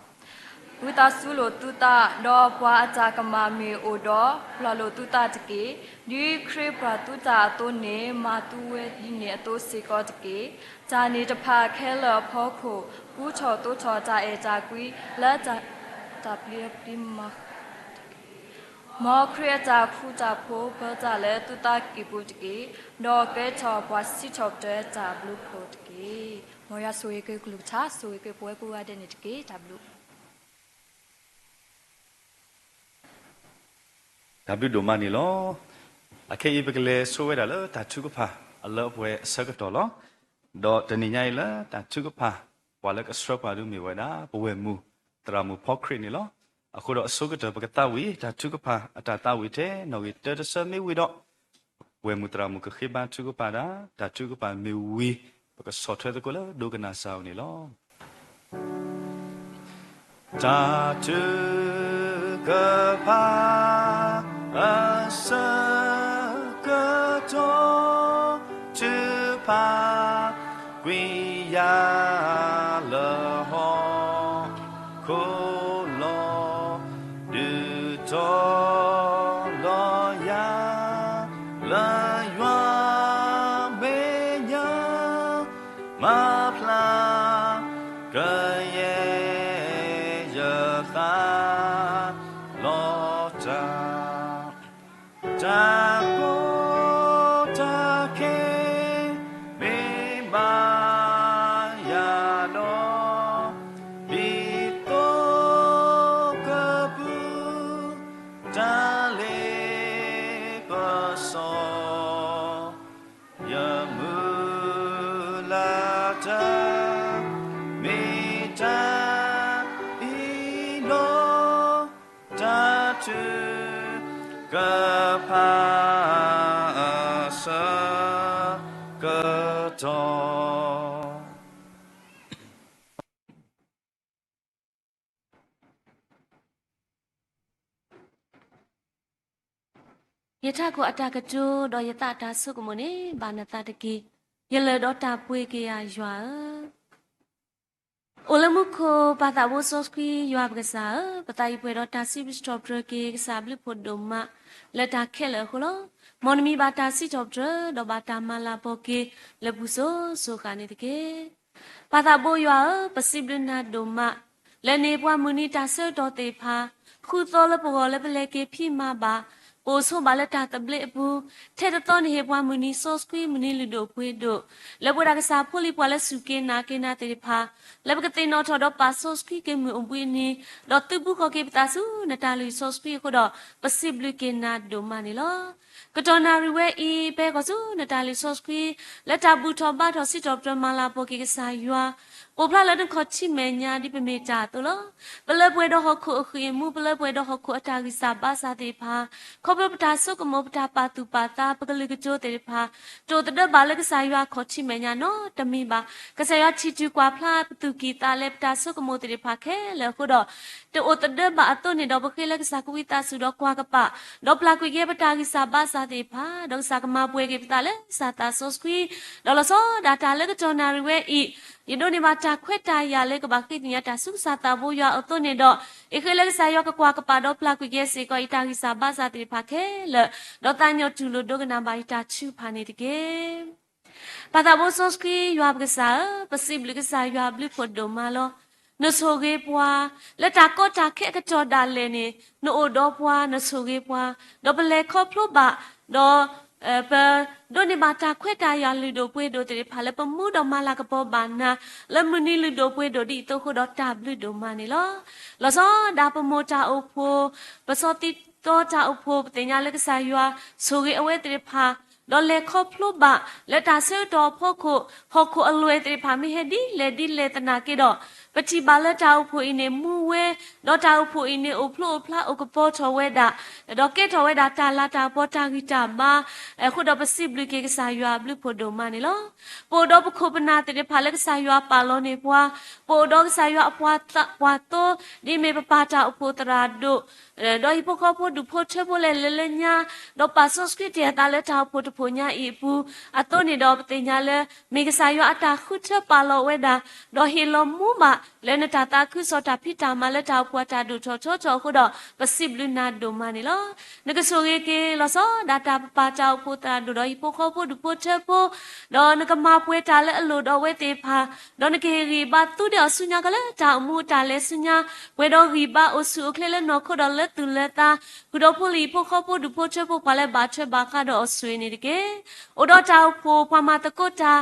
ဝံသးစူၤလိာ်သုသး, ဒီးပှၤအတၢ်ကမၣ်မ့ၢ်အိၣ်ဒီး ပျၢ်လိာ်သုသးတက့ၢ်. ဒ်ခရံာ်ပျၢ်သုသးအသိးန့ၣ် မၤသုဝဲဒ်န့ၣ်အသိးစ့ၢ်ကီးတက့ၢ်. တၢ်န့ၣ်တဖၣ်ခဲလၢာ်အဖီခိၣ် ကူထီၣ်သိးထီၣ်တၢ်အဲၣ်တၢ်ကွံ လၢတၢ်ပျံၤပျံၤမၤ မ်ခရံာ်အတၢ်ဃူတၢ်ဖိးပၢတၢ်လၢသုသးကံၢ်ပူၤတက့ၢ်, ဒီးကဲထီၣ်ပှၤစံးထီၣ်ပတြၢၤတၢ်ဘျုးဖှိၣ်တက့ၢ်. မ်ယွၤဆိၣ်ဂ့ၤက့ၤကလုၢ်ကထါ, ဆိၣ်ဂ့ၤက့ၤပဝဲကိးဂၤဒဲးန့ၣ်တက့ၢ်. တၢ်ဘျုး တၢ်ဘျုးဒိၣ်မးန့ၣ်လီၤ. အခဲအံၤပကလဲၤဆိဝဲဒၣ်လၢတၢ်ထုကဖၣ်အလၢအပှဲၤအဆၢကတီၢ်လီၤ. ဒီးတနံၤညါအံၤလၢတၢ်ထုကဖၣ် ပှၤလၢကဆှၢပှၤဒုးမ့ၢ်ဝဲဒၣ် ပဝဲၢ်မုၢ်သရၣ်မုၣ်ဖီခရံာ်န့ၣ်လီၤ. အဃိဒီးအဆိကတၢၢ် ပကသးဝံၣ်တၢ်ထုကဖၣ်အတၢ်သးဝံၣ်ထဲ နီၣ်ဂံၢ်တၢတဆၢမ့ၢ်ဝံၤဒီး ပဝဲၢ်မုၢ်သရၣ်မုၣ်ကဃ့ဘါထုကဖၣ်ဒၣ် တၢ်ထုကဖၣ်မ့ၢ်ဝံၤ ပကဆီၣ်ထွဲသကိးလၢဒိကနၣ်စၢ်အအိၣ်န့ၣ်လီၤ. တၢ်ထုကဖၣ်အဆၢကတီၢ် ထုကဖၣ် ကွံာ်ယၤလၢဟီၣ်ခိၣ်လီၤ. ဒုးတီၤလီၤယၤ လၢယွၤမဲာ်ညါ မၤဖျါကယဲၢ် ယသးလီၤတၢ် တၢ်ကီတၢ်ခဲ မ့ၢ်ဘၣ်ယၤဒီး ဒ်သိးကပူၤ တၢ်လ့ပစီ ယမုၢ်လၢ်တၢ် မ့ၢ်တၢ်အံၤလီၤ. တၢ်ထုကဖၣ်အဆၢကတီၢ် ယထးခိၣ်အတၢ်ကတိၤ ဒီးယသးအတၢ်ဆိကမိၣ်န့ၣ် ဘၣ်နသးတက့ၢ်. ယလၢၢ်ဒီးတၢ်ပှ့ၤက့ၤယၤယွၤဧၢ. အိၣ်လၢမူခိၣ် ပၢ်သးဘိစီဆှံ ယွၤပကစၢ်ဧၢ, ပသးအံၤပှဲၤဒီးတၢ်စံးဘျုးစံးထီၣ်ပတြၢၤက့ၤ ကစၢ်ဘျုးဖှိၣ်ဒိၣ်မး လၢတၢ်ခဲလၢာ်အဃိလီၤ. မ်နမံၤဘၣ်တၢ်စံးထီၣ်ပတြၢၤ ဒီးဘၣ်တၢ်မၤလၤကပီၤက့ၤ လၢပူၤစိၤစိၤဃၣ်န့ၣ်တက့ၢ်. ပၢ်သးဘိယွၤဧၢ, ပစံးဘျုးနၤဒိၣ်မး လၢနဟ့ၣ်ပှၤမုၢ်နံၤတၢ်ဆၢကတီၢ်သ့ၣ်တဖၣ်, ဃုသီလၢပဂီၢ်လၢပလဲၤက့ၤဖံးမၤဘၣ်, ပအိၣ်ဆိးဘၣ်လၢတၢ်သဘျ့အပူၤ, ထဲတသီနဟ့ၣ်ပှၤမုၢ်နံၤစီဆှံ မုၢ်နံၤလုၢ်ဒိၣ်ပှ့ၤဒိၣ်, လၢပဝဲဒၣ်ကစၢ်ဖိလံၤပှၤလၢစူၢ်က့ၤနာ်က့ၤနၤသ့ၣ်တဖၣ်, လၢပကသ့ၣ်နီၣ်ထီၣ်ဒီးပာ်စီဆှံက့ၤမုၢ်အိၣ်ဘှံးနံၤ, ဒီးသုးဘူးဃီၤက့ၤပသးဆူနတၢ်လုၢ်စီဆှံအဃိဒီး, ပစံးဘျုးက့ၤနၤဒိၣ်မးန့ၣ်လီၤ. ကတီၢ်နၣ်ရံၣ်ဝဲအံၤ ပဟဲဃီၤဆူနတၢ်လုၢ်စီဆှံ လၢတၢ်ဘူၣ်ထီၣ်ဘါထီၣ်စံးထီၣ်ပတြၢၤမၤလၤကပီၤက့ၤကစၢ်ယွၤ, အိၣ်ဖျါလၢနခီၣ်ထံးမဲာ်ညါဒ်ပမ့ၢ်တၢ်အသိးလီၤ. ပလၢပှဲၤဒီးဟီၣ်ခိၣ်အဃံအမူ, ပလၢပှဲၤဒီးဟီၣ်ခိၣ်အတၢ်ဂံၢ်စၢ်ဘါစၢ်သ့ၣ်တဖၣ်, ခီဖျိပတၢ်ဆိကမိၣ် ပတၢ်ပာ်သူၣ်ပာ်သး ပကလုာ်ကတိၤသ့ၣ်တဖၣ်, တအိၣ်သဒၢဘၣ်လၢကစၢ်ယွၤခီၣ်ထံးမဲာ်ညါနီတမံၤဘၣ်. ကစၢ်ယွၤထံၣ်တုၤကွၢ်ဖျါပသူၣ်ကံၢ်သးလဲ ပတၢ်ဆိကမိၣ်သ့ၣ်တဖၣ်ခဲလၢာ်အဃိဒီး, တအိၣ်သဒၢဘၣ်အသိးန့ၣ်ဒီး ပဃ့လၢကစၢ်ကဝံသးစူၤဒီးကွၢ်ကပၤ, ဒီးပျၢ်ကွံာ်က့ၤပတၢ်ဂံၢ်စၢ်ဘါစၢ်သ့ၣ်တဖၣ်, ဒီးကစၢ်ကမၤပှဲၤက့ၤပသးလၢကစၢ်သးစီဆှံ, ဒီးလီၤဆီဒၣ်တၢ်လၢကတီၢ်နၣ်ရံၣ်ဝဲအံၤ, ယဒိးန့ၢ်ဘၣ်တၢ်ခွဲးတၢ်ယာ်လၢကဘၣ်ဃ့ကညးတၢ်ဆူကစၢ်သးဘိယွၤအသိးန့ၣ်ဒီး, ယဃ့လၢကစၢ်ယွၤကကွၢ်ကပၤဒီးပျၢ်ကွံာ်က့ၤစ့ၢ်ကီး ယတၢ်ဂံၢ်စၢ်ဘါစၢ်သ့ၣ်တဖၣ်ခဲလၢာ်, ဒီးသးညီတူၢ်လိာ်ဒိကနၣ်ဘၣ်ယတၢ်ထုကဖၣ်န့ၣ်တက့ၢ်. ပၢ်သးဘိစီဆှံယွၤပကစၢ်ဧၢ, ပစံးဘျုးကစၢ်ယွၤဘျုးဖှိၣ်ဒိၣ်မးလီၤ. နဆိၣ်ဂ့ၤပှၤ လၢတၢ်ကီတၢ်ခဲအကတီၢ်ဒၣ်လဲာ်န့ၣ်, နအိၣ်ဒီးပှၤ နဆိၣ်ဂ့ၤပှၤ, ဒီးပလဲၤခီဖျိဘၣ်, ဒီး, ပ ဒိးန့ၢ်ဘၣ်တၢ်ခွဲးတၢ်ယာ်လုၢ်ဒိၣ်ပှ့ၤဒိၣ်သ့ၣ်တဖၣ်လၢပမူဒီးမၤလၤကပီၤဘၣ်နၤ လၢမုၢ်နံၤလုၢ်ဒိၣ်ပှ့ၤဒိၣ်ဒ်အံၤအသိးအဃိဒီးတၢ်ဘျုးဒိၣ်မးန့ၣ်လီၤ. လီၤဆီဒၣ်ပမိၢ်တၢ်အိၣ်ဖှိၣ်, ပစီၤသံတီတၢ်အိၣ်ဖှိၣ် ပသ့ၣ်ညါလၢကစၢ်ယွၤဆိၣ်ဂ့ၤအဝဲသ့ၣ်တဖၣ် ဒီးလဲၤခီဖျိဘၣ်လၢတၢ်ဆၢကတီၢ်အဖီခိၣ် ဟီၣ်ခိၣ်အလွဲၢ်သ့ၣ်တဖၣ်မ့ၢ်ဟဲဒ်လဲၣ်ဒ်လဲၣ်သနာ်က့ဒီး ပထံၣ်ဘၣ်လၢတၢ်အိၣ်ဖှိၣ်အံၤန့ၣ်မူဝဲ, ဒီးတၢ်အိၣ်ဖှိၣ်အံၤန့ၣ်အိၣ်ဖျိအိၣ်ဖျါအိၣ်ကပီၤထီၣ်ဝဲဒၣ်, ဒီးကဲထီၣ်ဝဲဒၣ်တၢ်လၤတၢ်ကပီၤတၢ်ဂံၢ်တၢ်ဘါ အဃိဒီးပစံးဘျုးက့ၤကစၢ်ယွၤအဘျုးဖးဒိၣ်မးန့ၣ်လီၤ. ပအိၣ်ဒီးပခိၣ်ပနၢ်သ့ၣ်တဖၣ်လၢကစၢ်ယွၤပာ်လီၤန့ၢ်ပှၤ, ပအိၣ်ဒီးကစၢ်ယွၤအပှၤသးပှၤသိ, ဒ်အမ့ၢ်ပပၢ်တၢ်အိၣ်ဖှိၣ်သရၣ်ဒိၣ်, ဒီးဟံၣ်ဖိဃီဖိဒူၣ်ဖိထၢဖိလၢလဲၤလၢညါ, ဒီးပာ်စီဆှံတ့ၢ်အသးလၢတၢ်အိၣ်ဖှိၣ်တဖှိၣ်ညါအံၤအပူၤ, အသိးန့ၣ်ဒီးပသ့ၣ်ညါလၢ မ့ၢ်ကစၢ်ယွၤအတၢ်ဃုထၢပာ်လီၤဝဲဒၣ်, ဒီးဟ့ၣ်လီၤမူဘၣ်လၢနတၢ်သးခုကစီၣ်တၢ်ဖံးတၢ်မၤလၢတၢ်အိၣ်ဖှိၣ်အတၢ်ဒိၣ်ထီၣ်ထီထီၣ်အဃိဒီး ပစံးဘျုးနၤဒိၣ်မးန့ၣ်လီၤ. နကဆိၣ်ဂ့ၤက့ၤလီၤဆီဒၣ်တၢ်ပပၢ်တၢ်အိၣ်ဖှိၣ်သရၣ်ဒိၣ်ဒီးဟံၣ်ဖိဃီဖိဒူၣ်ဖိထၢဖိ, ဒီးနကမၤပှဲၤတၢ်လၢအလိၣ်ဒီးအဝဲသ့ၣ်တဖၣ်, ဒီးနကဟ့ၣ်ဂံၢ်ဘါသူဒဲးအီၤဆူညါကီးလၢတၢ်အိၣ်မူအတၢ်လဲၤဆူညါ, ပှဲၤဒီးဂံၢ်ဘါအိၣ်ဆူၣ်အိၣ်ချ့လၢနီၢ်ခိဒီးလၢသူၣ်လၢသး, ဃုာ်ဒီးဖိလံၤဟံၣ်ဖိဃီဖိဒူၣ်ဖိထၢဖိပှၤလၢဘၣ်ထွဲဘၣ်ဃးဒီးအီၤဆိၣ်ဂ့ၤန့ၣ်တက့ၢ်. အိၣ်ဒီးတၢ်အိၣ်ဖှိၣ်ပှၤမၤသကိးတၢ်,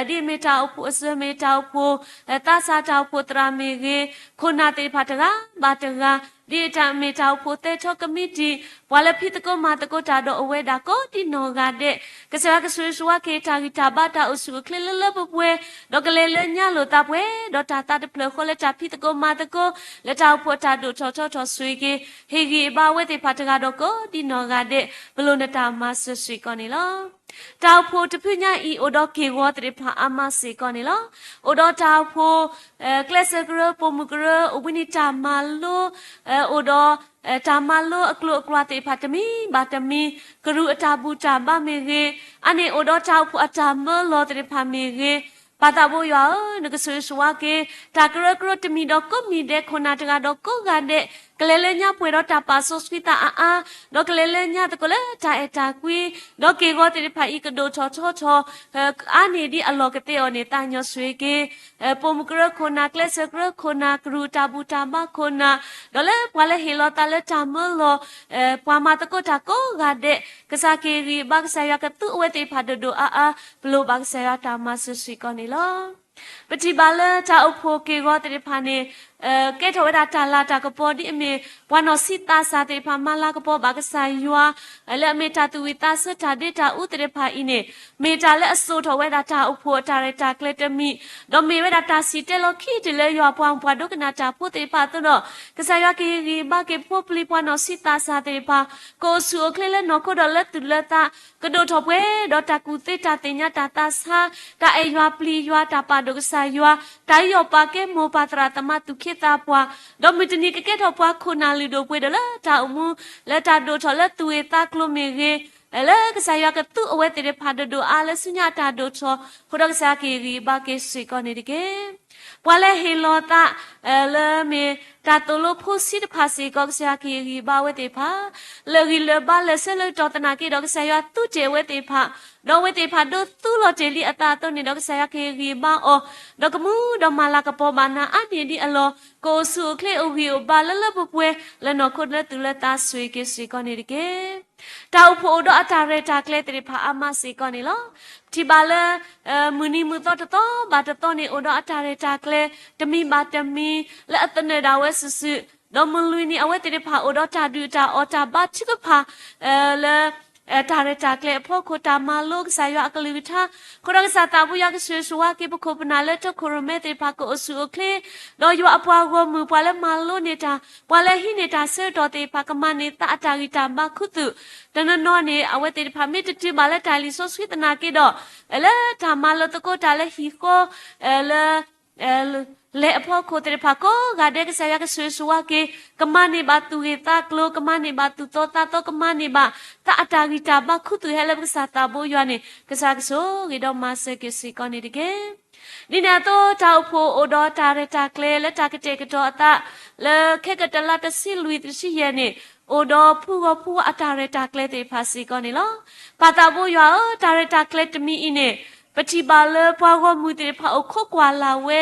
ဒ်အမ့ၢ်တၢ်အိၣ်ဖှိၣ်အစၢၤမ့ၢ်တၢ်အိၣ်ဖှိၣ်, သးစၢ်တၢ်အိၣ်ဖှိၣ်သရၣ်မ့ၢ်ဂ့ၤ, ခိၣ်နၢ်သ့ၣ်တဖၣ်တဂၤဘၣ်တဂၤ, ဒ်အမ့ၢ်တၢ်အိၣ်ဖှိၣ်သဲထီကမံးတံာ်, ပှၤလၢဖံးသကိးမၤသကိးတၢ်ဒီးအဝဲဒၣ်ကိးဒံနီၢ်ဂၤဒဲး, ကစၢ်ယွၤကဆိၣ်ဂ့ၤဆိၣ်ဝါက့ၤတၢ်ဂံၢ်တၢ်ဘါတၢ်အိၣ်ဆူၣ်အိၣ်ချ့လၢလၢပှဲၤပှဲၤ, ဒီးကလဲၤလၢညါလိာ်သးပှဲၤဒီးတၢ်သးတဖျၢၣ်ဃီလၢတၢ်ဖံးသကိးမၤသကိး, လၢတၢ်အိၣ်ဖှိၣ်အတၢ်ဒိၣ်ထီၣ်ထီထီၣ်ဆိၣ်ဂ့ၤက့ၤ, ဟ့ၣ်ဂံၢ်ဘါအဝဲသ့ၣ်တဖၣ်တဂၤဒီးကိးဒံနီၢ်ဂၤဒဲး, ပလိၣ်နတၢ်မၤစၢၤစ့ၢ်ကီးန့ၣ်လီၤ. တၢ်အိၣ်ဖှိၣ်တဖုညါအံၤအိၣ်ဒီးက့ၢ်ဂီၤသ့ၣ်တဖၣ်အါမးစ့ၢ်ကီးန့ၣ်လီၤ. အိၣ်ဒီးတၢ်အိၣ်ဖှိၣ် ကျဲးစၢးကရၢ ပိာ်မုၣ်ကရၢ အိၣ်ဘှံးနံၤတၢ်မၤလိ, အိၣ်ဒီး တၢ်မၤလိအကျိၤအကျဲသ့ၣ်တဖၣ်တမံၤဘၣ်တမံၤ, ကရူၢ်အတၢ်ဘူၣ်တၢ်ဘါမ့ၢ်ဂ့ၤ, အါန့ၣ်အိၣ်ဒီးတၢ်အိၣ်ဖှိၣ်အတၢ်မၢလီၤသ့ၣ်တဖၣ်မ့ၢ်ဂ့ၤ, ပၢ်သးဘိယွၤဧၢ, နကဆိၣ်ဂ့ၤဆိၣ်ဝါက့ၤ တၢ်ကရၢကရိတမံၤဒီးကိးမံၤဒဲး ခိၣ်နၢ်တဂၤဒီးကိးဂၤဒဲး, ကလဲၤလၢညါပှဲၤဒီးတၢ်ပာ်စီဆှံသးအါအါ, ဒီးကလဲၤလၢညါသကိးလၢတၢ်အဲၣ်တၢ်ကွံ, ဒီးက့ၢ်ဂီၤသ့ၣ်တဖၣ်အံၤကဒိၣ်ထီၣ်ထီထီၣ် အါန့ၢ်ဒ်အလီၢ်ကသ့အီၤန့ၣ် သးကညီၤဆိၣ်ဂ့ၤက့ၤ ပိာ်မုၣ်ကရၢခိၣ်နၢ် ကျဲးစၢးကရၢခိၣ်နၢ် ကရူၢ်တၢ်ဘူၣ်တၢ်ဘါခိၣ်နၢ်, ဒီးလၢပှၤလၢဟ့ၣ်လီၤသးလၢတၢ်မၢလီၤ ပှၤမၤသကိးတၢ်ကိးဂၤဒဲး, ကစၢ်က့ၤဂံၢ်ဘါ ကစၢ်ယွၤကသူအဝဲသ့ၣ်တဖၣ်ဒိၣ်ဒိၣ်အါအါ, ပလိၣ်ဘၣ်ကစၢ်ယွၤတၢ်မၤစၢၤစ့ၢ်ကီးန့ၣ်လီၤ. ပထံၣ်ဘၣ်လၢတၢ်အိၣ်ဖှိၣ်က့ၢ်ဂီၤသ့ၣ်တဖၣ်န့ၣ် ကဲထီၣ်ဝဲဒၣ်တၢ်လၤတၢ်ကပီၤဒ်အမ့ၢ် ပှၤနီၢ်ဆံးသးစၢ်သ့ၣ်တဖၣ်မၤလၤကပီၤဘၣ်ကစၢ်ယွၤ, လၢအမ့ၢ်တၢ်သူၣ်ဝံၣ်သးဆၢတၢ်ဒ့တၢ်အူသ့ၣ်တဖၣ်အံၤန့ၣ် မ့ၢ်တၢ်လၢအစိာ်ထီၣ်ဝဲဒၣ်တၢ်အိၣ်ဖှိၣ်အတၢ်ရဲၣ်တၢ်ကျဲၤတမံၤ, ဒီးမ့ၢ်ဝဲဒၣ်တၢ်စံၣ်တဲၤလီၤခံတုၤလၢယွၤအပှၤပှၤဒိကနၣ်တၢ်ဖိသ့ၣ်တဖၣ်အသိးဒီး, ကစၢ်ယွၤက့ၤဂံၢ်ဘါက့ၤဖိပျံၤပှၤနီၢ်ဆံးသးစၢ်သ့ၣ်တဖၣ်, ကအိၣ်ဆူၣ်အိၣ်ချ့လၢနီၢ်ခိဒီးလၢသူၣ်လၢသး, ကဒိၣ်ထီၣ်ပှဲၤဒီးတၢ်ကူၣ်သ့တၢ်သ့ၣ်ညါတၢ်သးဆါ, တၢ်အဲၣ်ယွၤပျံၤယွၤ တၢ်ပာ်ဒိၣ်ကစၢ်ယွၤ, တၢ်ယူးယီၣ်ပာ်ကဲမိၢ်ပၢ်သရၣ်သမါသူၣ်က့သးပှၢ်, ဒီးမုၢ်တနံၤကကဲထီၣ်ပှၤခိၣ်နၢ်လုၢ်ဒိၣ်ပှ့ၤဒိၣ်လၢတၢ်အိၣ်မူ, လၢတၢ်ဒိၣ်ထီၣ်လၢသူၣ်ဂ့ၤသးကျိၤမ့ၢ်ဂ့ၤ, လၢကစၢ်ယွၤကသူအဝဲသ့ၣ်တဖၣ်ဒိၣ်ဒိၣ်အါအါလၢဆူညါအတၢ်ဒိၣ်ထီၣ်, အဃိဒီးကစၢ်ယွၤက့ၤဂံၢ်ဘါက့ၤစ့ၢ်ကီးန့ၣ်တက့ၢ်. ပှၤလၢဟ့ၣ်လီၤသး လၢမ့ၢ်တၢ်သိၣ်လိဖိဆံးတဖၣ်စ့ၢ်ကီး ကစၢ်ယွၤက့ၤဂံၢ်ဘါအဝဲသ့ၣ်တဖၣ်, လၢာ်ဂံၢ်လၢာ်ဘါလၢာ်ဆၢလၢာ်ကတီၢ်သနာ်က့ဒီး ကစၢ်ယွၤသူတ့ၢ်အဝဲသ့ၣ်တဖၣ်, ဒီးအဝဲသ့ၣ်တဖၣ်ဒိးသူလီၤတ့ၢ်လံအသးအသိးန့ၣ်ဒီး ကစၢ်ယွၤက့ၤဂံၢ်ဘါအီၤ, ဒီးကမူဒီးမၤလၤကပီၤဘၣ်နၤအါန့ၢ်ဒ်အလီၢ်, ကအိၣ်ဆူၣ်အိၣ်ချ့အိၣ်ဂံၢ်အိၣ်ဘါလၢလၢပှဲၤပှဲၤ လၢနီၢ်ခိလၢသူၣ်လၢသးဆိၣ်ဂ့ၤက့ၤစ့ၢ်ကီးန့ၣ်တက့ၢ်. တၢ်အိၣ်ဖှိၣ်အိၣ်ဒီးအတၢ်ရဲၣ်တၢ်ကျဲၤသ့ၣ်တဖၣ်အါမးစ့ၢ်ကီးန့ၣ်လီၤ. ပထံၣ်ဘၣ်လၢ မုၢ်နံၤမုၢ်သီတသီဘၣ်တသီန့ၣ် အိၣ်ဒီးအတၢ်ရဲၣ်တၢ်ကျဲၤ တမံၤဘၣ်တမံၤ လၢအသနၢၣ်ဒၣ်ဝဲစုာ်စုာ်, ဒီးမုၢ်လွံၢ်နံၤအဝဲသ့ၣ်တဖၣ်အိၣ်ဒီးတၢ်ဒုၣ်တၢ်အီၣ်တၢ်ဘါထုကဖၣ် လၢ တၢ်ရဲၣ်တၢ်ကျဲၤအဖီခိၣ် တၢ်မၤလိကစၢ်ယွၤအကလုၢ်ကထါ, အဃိဒီးကစၢ်သးဘိယွၤကဆိၣ်ဂ့ၤဆိၣ်ဝါက့ၤပခိၣ်ပနၢ်လၢတီခိၣ်ရိၣ်မဲသ့ၣ်တဖၣ် ကအိၣ်ဆူၣ်အိၣ်ချ့, ဒီးယွၤအပှၤဂီၢ်မုၢ် ပှၤလၢမၤလိန့ၢ်တၢ် ပှၤလၢဟံးန့ၢ်တၢ်ဆၢကတီၢ်သ့ၣ်တဖၣ် ကမၤန့ၢ်သးအတၢ်ဂံၢ်တၢ်ဘါခူသူၣ်, တနီၤနီၤန့ၣ် အဝဲသ့ၣ်တဖၣ်မ့ၢ်တတုၤဘၣ်လၢတၢ်လံာ်စီဆှံသနာ်က့ဒီး လၢတၢ်မၤလိသကိးတၢ်လၢဟံၣ်ဃီ လၢ လဲၤအဖီခိၣ်သ့ၣ်တဖၣ်ကိးဂၤဒဲး ကစၢ်ယွၤကဆိၣ်ဂ့ၤဆိၣ်ဝါက့ၤ, ကမၤန့ၢ်ဘၣ်သူၣ်ဂ့ၤသးကျိၤ, ကမၤန့ၢ်ဘၣ်သူၣ်သီသးသီ, ကမၤန့ၢ်ဘၣ်သးအတၢ်ဂံၢ်တၢ်ဘါခူသူၣ် ဟဲလၢပကစၢ်သးဘိယွၤန့ၣ် ကစၢ်ကဆိၣ်ဂ့ၤဒီးမၤစၢၤက့ၤစ့ၢ်ကီးန့ၣ်တက့ၢ်. ဒ်န့ၣ်အသိး တၢ်အိၣ်ဖှိၣ်အိၣ်ဒီးတၢ်ရဲၣ်တၢ်ကျဲၤလၢတၢ်ကတဲာ်ကတီၤအသး လၢခဲကတလါတဆံလွံၢ်တဆံယဲၢ်န့ၣ် အိၣ်ဒီးဖုဂီၤဖုဝါအတၢ်ရဲၣ်တၢ်ကျဲၤသ့ၣ်တဖၣ်စ့ၢ်ကီးန့ၣ်လီၤ. ပၢ်သးဘိယွၤဧၢ, တၢ်ရဲၣ်တၢ်ကျဲၤတမံၤအံၤန့ၣ် ပထံၣ်ဘၣ်လၢပှၤဂီၢ်မုၢ်သ့ၣ်တဖၣ်အိၣ်ခိးကွၢ်လၢ်ဝဲ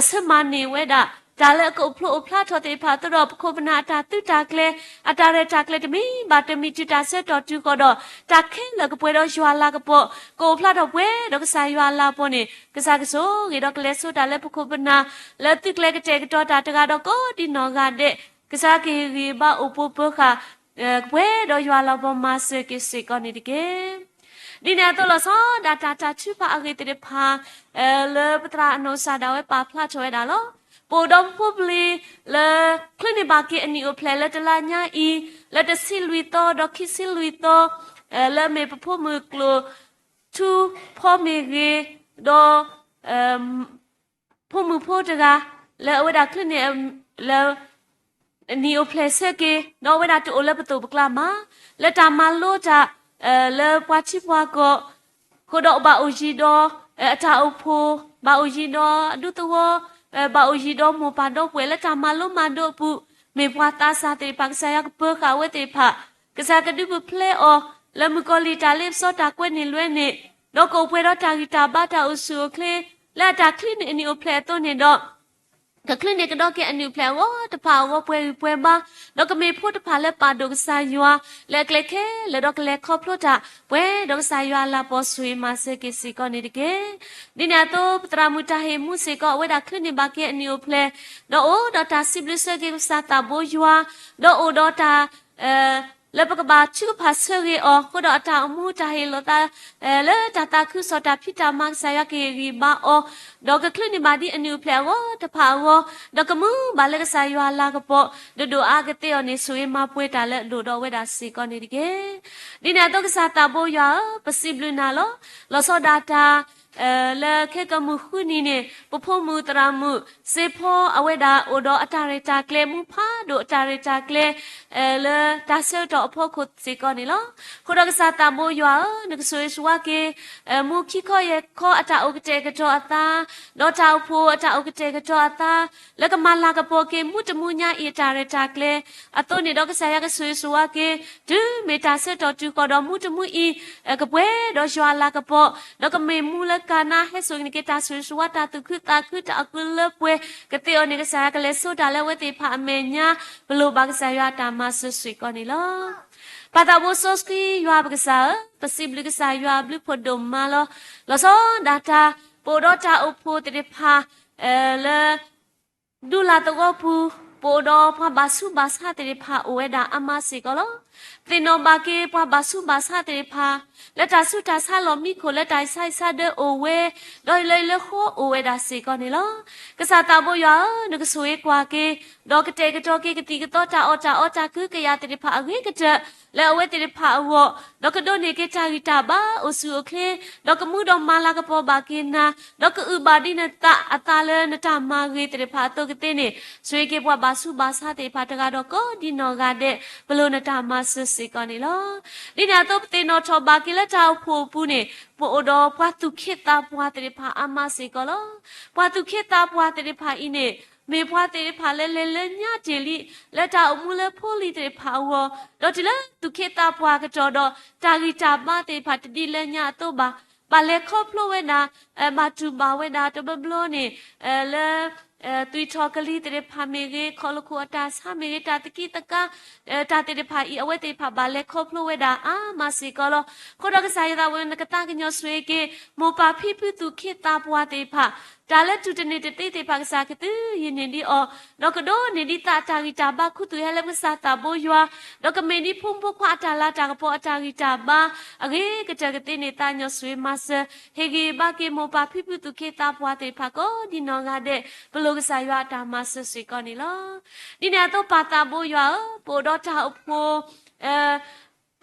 ဆၢမၤန့ၢ်ဝဲဒၣ် တၢ်လၢအကအိၣ်ဖျိအိၣ်ဖျါထီၣ်သ့ၣ်တဖၣ်အသိးဒီး ပခိၣ်ပနၢ်အတၢ်သုးတၢ်ကျဲၤ အတၢ်ရဲၣ်တၢ်ကျဲၤတမံၤဘၣ်တမံၤ တုၤတၢ်ဆၢကတီၢ်တုၤဃီၤဒီး တၢ်ခဲလၢာ်ကပှဲၤဒီးယွၤအလၤကပီၤ ကအိၣ်ဖျါထီၣ်ပှဲၤဒီးကစၢ်ယွၤအလၤကပီၤန့ၣ် ကစၢ်ကဆိၣ်ဂ့ၤဒီးကလဲၤဆိတၢ်လၢပခိၣ်ပနၢ် လၢသုးကျဲၤကတဲာ်ကတီၤတၢ်တဂၤဒီးကိးဒံနီၢ်ဂၤဒဲး ကစၢ်ကဟ့ၣ်ဂံၢ်ဘါအိၣ်ပိာ်ပၢဃာ် ကပှဲၤဒီးယွၤအလၤကပီၤမၤစၢၤက့ၤစ့ၢ်ကီးန့ၣ်တက့ၢ်. ဒ်န့ၣ်အသိးလီၤဆီဒၣ်တၢ် တၢ်ထုကဖၣ်အဂ့ၢ်သ့ၣ်တဖၣ် လၢပသရၣ်အနီၢ်ကစၢ်ဒၣ်ဝဲပာ်ဖျါထီၣ်ဝဲဒၣ်လီၤ. ပအိၣ်ဒီးဖိပလံၤလၢ ချုးန့ၢ်ဘၣ်က့ၤအနံၣ်အိၣ်ဖျဲၣ်လၢတလါညါအံၤ လၢတဆံလွံၢ်သီဒီးခံဆံလွံၢ်သီ လၢအမ့ၢ်ပဖိမုၣ်ကျိၣ် ထူဖီမ့ၢ်ဂ့ၤ, ဒီး ဖိမုၣ်ဖိတဂၤ လၢအဝဲဒၣ်ချုးန့ၢ် လၢ အနံၣ်အိၣ်ဖျဲၣ်ဆၢက့ၤ ဒီးအဝဲဒၣ်တအိၣ်လၢပသိးပကျါမး လၢတၢ်မၤလိတၢ် လၢပှၤထံပှၤကီၢ် ဃိဒီးဘၣ်အိၣ်ယံၤဒီး အတၢ်အိၣ်ဖှိၣ် ဘၣ်အိၣ်ယံၤဒီးအဒူသဝီ ဘၣ်အိၣ်ယံၤဒီးမိၢ်ပၢ်ဒီပုၢ်ဝဲၢ်လၢတၢ်မၤလိမၤဒိးအပူၤ မ့ၢ်ပှၤသးစၢ်သ့ၣ်တဖၣ် ကစၢ်ယွၤကပၢၤဃာ်အဝဲသ့ၣ်တဖၣ် ကစၢ်ကဒုးပူၤဖျဲးအီၤ လၢမုၣ်ကီၤလံၢ်တၢ်လ့ပစီတၢ်ကွဲန့ၢ်လွဲန့ၣ် ဒီးကအိၣ်ပှဲၤဒီးတၢ်ဂံၢ်တၢ်ဘါတၢ်အိၣ်ဆူၣ်အိၣ်ချ့ လၢအတၢ်ချုးန့ၢ်အနံၣ်အိၣ်ဖျဲၣ်အသိးန့ၣ်ဒီး ကချုးန့ၢ်ကဒီးက့ၤအနံၣ်အိၣ်ဖျဲၣ်အဂီၢ်တဖၣ်အဂီၢ်ပှဲၤဂံၢ်ပှဲၤဘါ ဒီးကမ့ၢ်ဖိတဖၣ်လၢပာ်ဒိၣ်ကစၢ်ယွၤ လၢအကျဲခဲလၢာ်ဒီးကလဲၤခီဖျိတၢ် ပှဲၤဒီးကစၢ်ယွၤအလၤကပီၤဆိၣ်ဂ့ၤမၤစၢၤက့ၤစ့ၢ်ကီးန့ၣ်တက့ၢ်. ဒ်န့ၣ်အသိး ပသရၣ်မုၣ်တၢ်ဟ့ၣ်မူစ့ၢ်ကီး အဝဲဒၣ်ချုးန့ၢ်ဘၣ်က့ၤအနံၣ်အိၣ်ဖျဲၣ် ဒီးအိၣ်ဒီးတၢ်စံးဘျုးစၢၤက့ၤကစၢ်သးဘိယွၤ ဒီးအိၣ်ဒီးတၢ် လၢပကဘၣ်ထုကဖၣ်ဆၢဂ့ၤအီၤ ဃိဒီးအတၢ်အိၣ်မူတၢ်ဟ့ၣ်လီၤသး လၢတၢ်သးခုကစီၣ်တၢ်ဖံးတၢ်မၤ ကစၢ်ယွၤကဟ့ၣ်ဂံၢ်ဘါအီၤ ဒီးကချုးန့ၢ်ဘၣ်ဒ်အနံၣ်အိၣ်ဖျဲၣ်အဂီၢ်တဖၣ်အဂီၢ် ဒီးကမူဘၣ်လၢကစၢ်ယွၤအလၤကပီၤ ဒိၣ်ဒိၣ်အါကသ့အီၤန့ၣ် ဆိၣ်ဂ့ၤမၤပှဲၤတၢ်လၢအဒိၣ်ဒီးဝဲဒၣ်စ့ၢ်ကီးန့ၣ်တက့ၢ်. ဒ်န့ၣ်အသိးကစၢ်သးဘိယွၤဧၢ, ပစံးဘျုးနၤလီၤ. လီၤဆီဒၣ်တၢ် လၢခဲကမုၢ်ဃုနံၤန့ၣ် ပဖိမုၣ်သရၣ်မုၣ် စ့ဖီအဝဲဒၣ် အိၣ်ဒီးအတၢ်ရဲၣ်တၢ်ကျဲၤ မူဖးဒိၣ်အတၢ်ရဲၣ်တၢ်ကျဲၤ လၢတၢ်ဆၢကတီၢ်အဖီခိၣ်စ့ၢ်ကီးန့ၣ်လီၤ. အဃိဒီးကစၢ်သးဘိယွၤဧၢ, နကဆိၣ်ဂ့ၤဆိၣ်ဝါက့ၤ မူခံခီယဲၢ်ခီအတၢ်အိၣ်ကတဲာ်ကတီၤအသး, ဒီးတၢ်အိၣ်ဖှိၣ်အတၢ်အိၣ်ကတဲာ်ကတီၤအသး, လၢကမၤလၤကပီၤက့ၤမူတမူညါအံၤအတၢ်ရဲၣ်တၢ်ကျဲၤ အသိးန့ၣ်ဒီးကစၢ်ယွၤကဆိၣ်ဂ့ၤဆိၣ်ဝါက့ၤ တုၤမ့ၢ်တၢ်ဆၢကတီၢ်တုၤဃီၤဒီးမူတမူအံၤ ကပှဲၤဒီးယွၤအလၤကပီၤ, ဒီးကမ့ၢ်မူလၢကနၣ်ဟဲစိာ်န့ၢ်က့ၤတၢ်ဆိၣ်ဂ့ၤဆိၣ်ဝါ တၢ်သူၣ်ခုသးခု တၢ်အီၣ်ကုလၢပှဲၤကသ့အီၤန့ၣ် ကစၢ်ယွၤကလဲၤဆိတၢ်လၢအဝဲသ့ၣ်တဖၣ်အမဲာ်ညါ ပလိၣ်ဘၣ်ကစၢ်ယွၤအတၢ်မၤစၢၤစ့ၢ်ကီးန့ၣ်လီၤ. ပၢ်သးဘိစီဆှံယွၤပကစၢ်ဧၢ, ပစံးဘျုးကစၢ်ယွၤအဘျုးဖှိၣ်ဒိၣ်မးလီၤ. လီၤဆီဒၣ်တၢ် ပအိၣ်ဒီးတၢ်အိၣ်ဖှိၣ်သ့ၣ်တဖၣ် လၢ ဒူလၢ်သဝီပူၤ ပအိၣ်ဒီးပှၤဘၣ်ဆူးဘၣ်ဆါသ့ၣ်တဖၣ်အိၣ်ဝဲဒၣ်အါမးစ့ၢ်ကီးလီၤ. သ့ၣ်နီၣ်ဘၣ်က့ၤပှၤဘၣ်ဆူးဘၣ်ဆါသ့ၣ်တဖၣ် လၢတၢ်ဆူးတၢ်ဆါလီၢ်မံခိၣ် လၢတၢ်ဆါဟံၣ်ဆါဒၢအိၣ်ဝဲ ဒီးလၢလၢဃီအိၣ်ဝဲဒၣ်စ့ၢ်ကီးန့ၣ်လီၤ. ကစၢ်သးဘိယွၤဧၢ, နကဆိၣ်ဂ့ၤကွၢ်က့ၤ ဒီးကတဲာ်ကတီၤက့ၤကသံၣ်ကသီတၢ်အီၣ်တၢ်အီတၢ်ကဟုကယာ်သ့ၣ်တဖၣ်အဂ့ၤကတၢၢ် လၢအဝဲသ့ၣ်တဖၣ်အဂီၢ်, ဒီးကဒိးန့ၢ်က့ၤတၢ်ဂံၢ်တၢ်ဘါအိၣ်ဆူၣ်အိၣ်ချ့, ဒီးကမူဒီးမၤလၤကပီၤဘၣ်က့ၤနၤ, ဒီးကအုၣ်ဘၣ်ဒ်နသးအသးလၢနတၢ်မၤဂ့ၤသ့ၣ်တဖၣ်အသိးကသ့န့ၣ်, ဆိၣ်ဂ့ၤက့ၤပှၤဘၣ်ဆူးဘၣ်ဆါသ့ၣ်တဖၣ်တဂၤဒီးကိးဒ်နီၢ်ဂၤဒဲး, ပလိၣ်နတၢ်မၤစၢၤစ့ၢ်ကီးန့ၣ်လီၤ. ဒ်န့ၣ်အသိးပသ့ၣ်နီၣ်ထီၣ်ဘၣ်က့ၤလၢတၢ်အိၣ်ဖှိၣ်အပူၤန့ၣ်, ပအိၣ်ဒီးပှၤသူၣ်က့သးပှၢ်သ့ၣ်တဖၣ်အါမးစ့ၢ်ကီးလီၤ. ပှၤသူၣ်က့သးပှၢ်သ့ၣ်တဖၣ်အံၤန့ၣ်, မ့ၢ်ပှၤသ့ၣ်တဖၣ်လၢလဲၤလၢညါတ့ၢ်လံ, လၢတၢ်အိၣ်မူလၢဖိလံၤသ့ၣ်တဖၣ်အဂီၢ်, ဒီးတုၤလၢသူၣ်က့သးပှၢ်ကတီၢ်ဒီး တၢ်ဂံၢ်တၢ်ဘါသ့ၣ်တဖၣ်တဒ်လၢညါအသိးဘၣ်, ဘၣ်လဲၤခီဖျိဝဲဒၣ်, ဘၣ်တူၢ်ဘၣ်ဝဲဒၣ်တဘျီဘျီန့ၣ်, လၢ သွံၣ်ထီၣ်ကလံၤသ့ၣ်တဖၣ်မ့ၢ်ဂ့ၤ, ခီၣ်လီၢ်ခိၣ်အတၢ်ဆါမ့ၢ်ဂ့ၤ, တၢ်သူၣ်က့သးပှၢ် တၢ်သ့ၣ်တဖၣ်အံၤ အဝဲသ့ၣ်တဖၣ်ဘၣ်လဲၤခီဖျိဝဲဒၣ်အါမးစ့ၢ်ကီးလီၤ. အဃိဒီးကစၢ်ယွၤသးဝဲ နကသးကညီၤဆိၣ်ဂ့ၤက့ၤ မိၢ်ပၢ်ဖံဖုသူၣ်က့သးပှၢ်သ့ၣ်တဖၣ်, တၢ်လၢတူၢ်တန့ၢ်တသ့သ့ၣ်တဖၣ် ကစၢ်ကသုးယံၤန့ၢ်ဒံးအီၤ, ဒီးကဒိးန့ၢ်ဒံးသးအတၢ်ဂံၢ်တၢ်ဘါခူသူၣ်ဟဲလၢပကစၢ်သးဘိယွၤ, ဒီးကမ့ၢ်ဒ်ဖိမုၣ်ဖိခွါအတၢ်လၤတၢ်ကပီၤအတၢ်ဂံၢ်တၢ်ဘါ, အဂ့ၤကတၢၢ်ကသ့န့ၣ် သးကညီၤဆိၣ်ဂ့ၤမၤစၢၤ, ဟ့ၣ်ဂံၢ်ဘါက့ၤမိၢ်ပၢ်ဖံဖုသူၣ်က့သးပှၢ်သ့ၣ်တဖၣ်ကိးဒ်နီၢ်ဂၤဒဲး, ပလိၣ်ကစၢ်ယွၤအတၢ်မၤစၢၤစ့ၢ်ကီးန့ၣ်လီၤ. ဒ်န့ၣ်အသိးပၢ်သးဘိယွၤဧၢ, ပအိၣ်ဒီးတၢ်အိၣ်ဖှိၣ်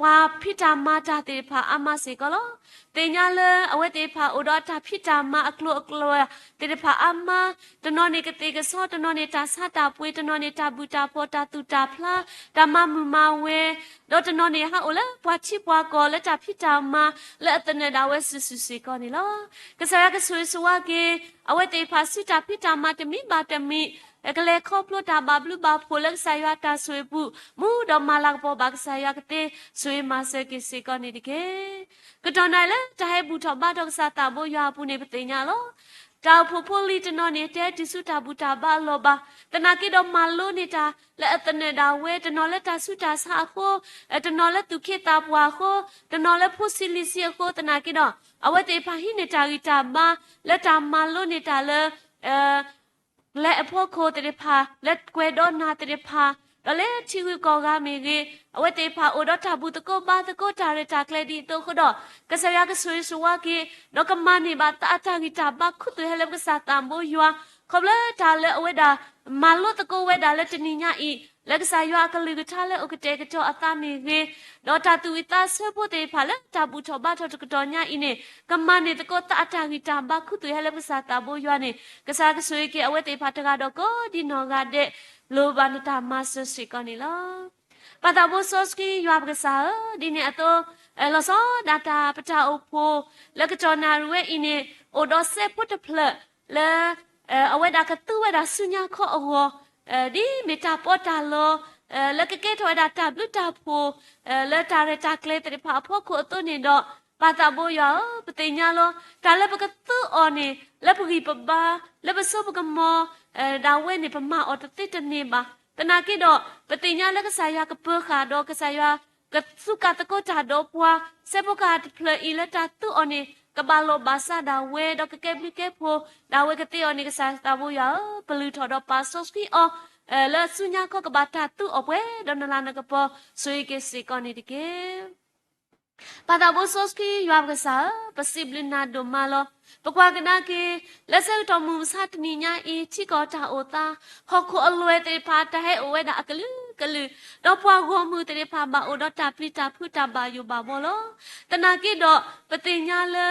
ပှၤဖံးတၢ်မၤတၢ်သ့ၣ်တဖၣ်အါမးစ့ၢ်ကီးလီၤ. သ့ၣ်ညါလၢအဝဲသ့ၣ်တဖၣ်အိၣ်ဒီးအတၢ်ဖံးတၢ်မၤအကျိၤအကျဲသ့ၣ်တဖၣ်အါမး, တနီၤန့ၣ်ကသ့ၣ်ကဆီ, တနီၤန့ၣ်တၢ်ဆါတၢ်ပှ့ၤ, တနီၤန့ၣ်တၢ်ဘူၣ်တၢ်ဖှီၣ်, တၢ်သူၣ်တၢ်ဖျါ, တၢ်မၤမုာ်မၤဝဲ, ဒီးတနီၤန့ၣ်ဟးအိၣ်လၢပှၤထံပှၤကီၢ်လၢတၢ်ဖံးတၢ်မၤ လၢအသနၢၣ်ဒၣ်ဝဲစုာ်စုာ်စ့ၢ်ကီးန့ၣ်လီၤ. ကစၢ်ယွၤကဆိၣ်ဂ့ၤဆိၣ်ဝါက့ၤ အဝဲသ့ၣ်တဖၣ်ဆူတၢ်ဖံးတၢ်မၤတမံၤဘၣ်တမံၤ ကလဲၤခီဖျိတၢ်ဘၣ်ဘျုးဘၣ်ဖှိၣ်လၢကစၢ်ယွၤတၢ်ဆိၣ်ဂ့ၤပူၤ, မူဒီးမၤလၤကပီၤဘၣ်ကစၢ်ယွၤကသ့, ဆိၣ်ဂ့ၤမၤစၢၤက့ၤစ့ၢ်ကီးန့ၣ်တက့ၢ်. ကတီၢ်နၣ်ရံၣ်လၢတၢ်ဟဲဘူၣ်ထီၣ်ဘါထီၣ်ကစၢ်သးဘိယွၤအပူၤန့ၣ် ပသ့ၣ်ညါလီၤ. တၢ်အိၣ်ဖှိၣ်ဖိလံၤတနီၤန့ၣ် တဟဲတုၤဆူတၢ်ဘူၣ်တၢ်ဘါအလီၢ်ဘၣ်. သနာ်က့ဒီးမၤလိန့ၢ်တၢ်လၢအသနၢၣ်ဒၣ်ဝဲ, တနီၤလၢတၢ်ဆူးတၢ်ဆါအဃိ, တနီၤလၢသူၣ်က့သးပှၢ်အဃိ, တနီၤလၢဖိဆံးလံၤဆံးအဃိ, သနာ်က့ဒီး အဝဲသ့ၣ်တဖၣ်ဟံးန့ၢ်တၢ်ဂံၢ်တၢ်ဘါ လၢတၢ်မၤလိန့ၢ်တၢ်လၢ လဲအဖီခိၣ်သ့ၣ်တဖၣ်, လၢကွဲးဒီးနၢ်သ့ၣ်တဖၣ်, ဒီးလၢထံဂုၤကီၢ်ဂၤမ့ၢ်ဂ့ၤ, အဝဲသ့ၣ်တဖၣ်အိၣ်ဒီးတၢ်ဘူၣ်သကိးဘါသကိးတၢ်ရဲၣ်တၢ်ကျဲၤဒ်အသိးအဃိဒီး, ကစၢ်ယွၤကဆိၣ်ဂ့ၤဆိၣ်ဝါက့ၤ, ဒီးကမၤန့ၢ်ဘၣ်သးအတၢ်ဂံၢ်တၢ်ဘါခူသူၣ်ဟဲလၢပကစၢ်သးဘိယွၤ, ခီဖျိတၢ်လၢအဝဲဒၣ် မၤလိသကိးဝဲဒၣ်လၢတနံၤညါအံၤ, လၢကစၢ်ယွၤအကလုၢ်ကထါလၢအိၣ်ကတဲာ်ကတီၤအသးမ့ၢ်ဂ့ၤ, ဒီးတၢ်သူၣ်ဝံၣ်သးဆၢဖိသ့ၣ်တဖၣ်လၢတၢ်ဘူၣ်ထီၣ်ဘါထီၣ်တကတီၢ်ညါအံၤန့ၣ်, ကမၤန့ၢ်သကိးသးအတၢ်ဂံၢ်တၢ်ဘါခူသူၣ်ဟဲလၢပကစၢ်သးဘိယွၤန့ၣ်, ကစၢ်ကဆိၣ်ဂ့ၤက့ၤအဝဲသ့ၣ်တဖၣ်တဂၤဒီးကိးဒံနီၢ်ဂၤဒဲး, လိၣ်ဘၣ်နတၢ်မၤစၢၤစ့ၢ်ကီးန့ၣ်လီၤ. ပၢ်သးဘိစီဆှံယွၤပကစၢ်ဧၢ, ဒ်န့ၣ်အသိး, လီၤဆီဒၣ်တၢ်ပတၢ်အိၣ်ဖှိၣ် လၢကတီၢ်နၣ်ရံၣ်ဝဲအံၤန့ၣ်, အိၣ်ဒီးစဲးဖိတဖျၢၣ် လၢ အဝဲဒၣ်ကသူဝဲဒၣ်ဆူညါခီအဂီၢ်, ဒ်မ့ၢ်တၢ်ပီးတၢ်လီ, လၢကကဲထီၣ်ဝဲဒၣ်တၢ်ဘျုးတၢ်ဖှိၣ်, လၢတၢ်ရဲၣ်တၢ်ကျဲၤသ့ၣ်တဖၣ်အဖီခိၣ်အသိးန့ၣ်ဒီး, ပၢ်သးဘိယွၤဧၢ, ပသ့ၣ်ညါလီၤ, တၢ်လၢပကသူအီၤန့ၣ် လၢပဂံၢ်ပဘါ, လၢပစိပကမီၤ ဒၣ်ဝဲန့ၣ် ပမၤအီၤတသ့တန့ၢ်ဘၣ်. သနာ်က့ဒီး, ပသ့ၣ်ညါလၢကစၢ်ယွၤကပၢၤဃာ်ဒီးကစၢ်ယွၤ ကသူကၣ်သကိးတၢ်ဒီးပှၤ, စဲးဖိတဖျၢၣ်အံၤလၢတၢ်သူအီၤန့ၣ် ကဘၣ်လိာ်ဘၣ်စးဒၣ်ဝဲ ဒီးကကဲဘျုးကဲဖှိၣ်ဒၣ်ဝဲကသ့အီၤန့ၣ် ကစၢ်သးဘိယွၤဧၢ, ပလုၢ်ထီၣ်ဒီးပာ်စီဆှံအီၤ လၢဆူညါခီကဘၣ်တၢ်သူအီၤပှဲၤဒီးနလၤနကပီၤ ဆိၣ်ဂ့ၤက့ၤစ့ၢ်ကီးန့ၣ်တက့ၢ်. ပၢ်သးဘိစီဆှံယွၤပကစၢ်ဧၢ, ပစံးဘျုးနၤဒိၣ်မးလီၤ. ပကွၢ်ကဒါက့ၤ လၢဆၢကတီၢ်မုၢ်မဆါတနံၤညါအံၤ ထံကီၢ်တၢ်အိၣ်သး, ဟီၣ်ခိၣ်အလွဲၢ်သ့ၣ်တဖၣ် တၢ်ဟဲအိၣ်ဝဲဒၣ်အကလုာ်ကလုာ်, ဒီးပှၤဂီၢ်မုၢ်သ့ၣ်တဖၣ် ဘၣ်အိၣ်ဒီးတၢ်ပျံၤတၢ်ဖုးတၢ်ဘၣ်ယိၣ်ဘၣ်ဘှီလီၤ. သနာ်က့ဒီး, ပသ့ၣ်ညါလၢ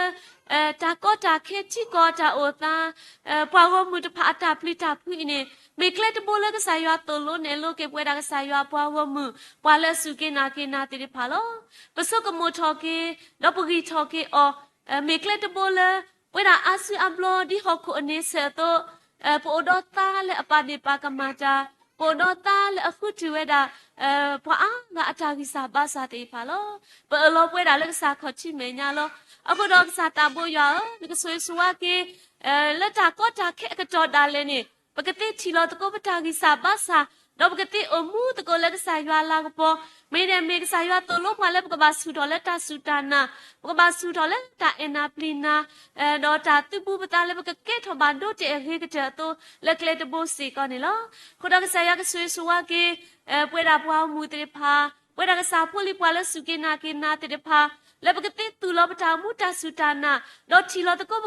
တၢ်ကီတၢ်ခဲထံကီၢ်တၢ်အိၣ်သး, ပှၤဂီၢ်မုၢ်တဖၣ်အတၢ်ပျံၤတၢ်ဖုးအံၤန့ၣ်, မ့ၢ်ကျဲတဘိလၢကစၢ်ယွၤသိၣ်လိနဲၣ်လိက့ၤပဝဲဒၣ်ကစၢ်ယွၤအပှၤဂီၢ်မုၢ်, ပှၤလၢအစူၢ်က့ၤနာ်က့ၤနၤသ့ၣ်တဖၣ်လီၤ. ပဆိကမိၣ်ထီၣ်က့ၤ, ဒီးပဂံၢ်ထီၣ်က့ၤအီၤ, မ့ၢ်ကျဲတဘိလၢ ပဝဲဒၣ်အါစုအါဘျီဒ်ဟီၣ်ခိၣ်အန့ဆၢၣ်အသိး, ပအိၣ်ဒီးသါလၢအပာ်ဒ့ၣ်ပာ်ကမၣ်တၢ်, ပအိၣ်ဒီးသါလၢအဃုထံၣ်ဝဲဒၣ် ပှၤအါဂၤအတၢ်ဂံၢ်စၢ်ဘါစၢ်သ့ၣ်တဖၣ်လီၤ. ပအၢၣ်လီၤပဝဲဒၣ်လၢကစၢ်ခီၣ်ထံးမဲာ်ညါလီၤ. အဃိဒီးကစၢ်သးဘိယွၤဧၢ, နကဆိၣ်ဂ့ၤဆိၣ်ဝါက့ၤ လၢတၢ်ကီတၢ်ခဲအကတီၢ်ဒၣ်လဲာ်န့ၣ်, ပကသ့ထံၣ်လီၤသကိးပတၢ်ဂံၢ်စၢ်ဘါစၢ်, ဒီးပကသ့အိၣ်မူသကိးလၢကစၢ်ယွၤအလၤကပီၤ, မ့ၢ်ဒ်မ့ၢ်ကစၢ်ယွၤသိၣ်လိပှၤလၢပကဘၣ်ဆူၣ်ထီၣ်လၢတၢ်စူၢ်တၢ်နာ်, ပကဘၣ်ဆူၣ်ထီၣ်လၢတၢ်အဲၣ်နၤပျံၤနၤ, ဒီးတၢ်သုးဘူးပသးလၢပကကဲထီၣ်ဘၣ်ဒိတ့ၢ်အဂ့ၤကတၢၢ်အသိး လၢကျဲတဘိစ့ၢ်ကီးန့ၣ်လီၤ. အဃိဒီးကစၢ်ယွၤကဆိၣ်ဂ့ၤဆိၣ်ဝါက့ၤ ပဝဲဒၣ်ပှၤဂီၢ်မုၢ်သ့ၣ်တဖၣ်, ပဝဲဒၣ်ကစၢ်ဖိလံၤပှၤလၢစူၢ်က့ၤနာ်က့ၤနၤသ့ၣ်တဖၣ်, လၢပကသ့သူၣ်လီၤပတၢ်အိၣ်မူတၢ်စူၢ်တၢ်နာ်, ဒီးထံၣ်လီၤသကိး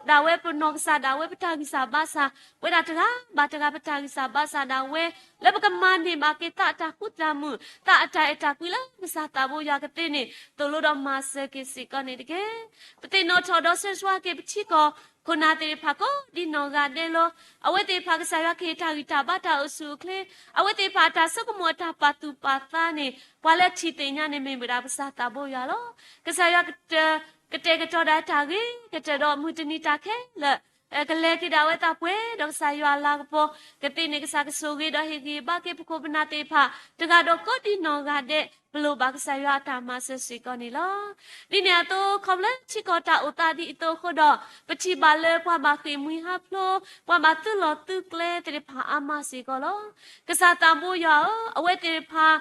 ဒၣ်ဝဲပနီၢ်ကစၢ်ဒၣ်ဝဲပတၢ်ဂံၢ်စၢ်ဘါစၢ်, ပဝဲဒၣ်တဂၤဘၣ်တဂၤပတၢ်ဂံၢ်စၢ်ဘါစၢ်ဒၣ်ဝဲ, လၢပကမၤန့ၢ်ဘၣ်က့ၤသးအတၢ်ဃူတၢ်မုာ်, သးအတၢ်အဲၣ်တၢ်ကွံလၢကစၢ်သးဘိယွၤကသ့န့ၣ် သိၣ်လိဒီးမၤစၢၤက့ၤစ့ၢ်ကီးန့ၣ်တက့ၢ်. ပသ့ၣ်နီၣ်ထီၣ်ဒီးဆၢဂ့ၤဆိၣ်ဝါက့ၤပထံကီၢ်ခိၣ်နၢ်သ့ၣ်တဖၣ်ကိးဒ်နီၢ်ဂၤဒဲးလီၤ. အဝဲသ့ၣ်တဖၣ်ကစၢ်ယွၤကဟ့ၣ်တၢ်ဂံၢ်တၢ်ဘါတၢ်အိၣ်ဆူၣ်အိၣ်ချ့, အဝဲသ့ၣ်တဖၣ်အတၢ်ဆိကမိၣ်အတၢ်ပာ်သူၣ်ပာ်သးန့ၣ် ပှၤလၢထံၣ်သ့ၣ်ညါန့ၣ်မ့ၢ်ဝဲဒၣ်ပကစၢ်သးဘိယွၤလီၤ. ကစၢ်ယွၤကတဲာ်ကတီၤဒၣ်တၢ်ဂ့ၤကတၢၢ်ဒီးမုၢ်တနံၤတၢ်ခဲလၢာ် ကလဲၤက့ၤဒၣ်ဝဲသးပှဲၤဒီးကစၢ်ယွၤအလၤကပီၤကသ့န့ၣ် ကစၢ်ကဆိၣ်ဂ့ၤဒီးဟ့ၣ်ဂံၢ်ဘါက့ၤပခိၣ်ပနၢ်သ့ၣ်တဖၣ် တဂၤဒီးကိးဒ်နီၢ်ဂၤဒဲး ပလိၣ်ဘၣ်ကစၢ်ယွၤအတၢ်မၤစၢၤစ့ၢ်ကီးန့ၣ်လီၤ. ဒ်န့ၣ်အသိး ခီဖျိထံကီၢ်တၢ်အိၣ်သးဒ်အသိးအဃိဒီး ပထံၣ်ဘၣ်လၢပှၤဘၣ်ဃ့ၢ်မှံဟးဖျိး ပှၤဘၣ်သုးလီၢ်သုးကျဲသ့ၣ်တဖၣ်အါမးစ့ၢ်ကီးလီၤ. ကစၢ်သးဘိယွၤဧၢ, အဝဲသ့ၣ်တဖၣ်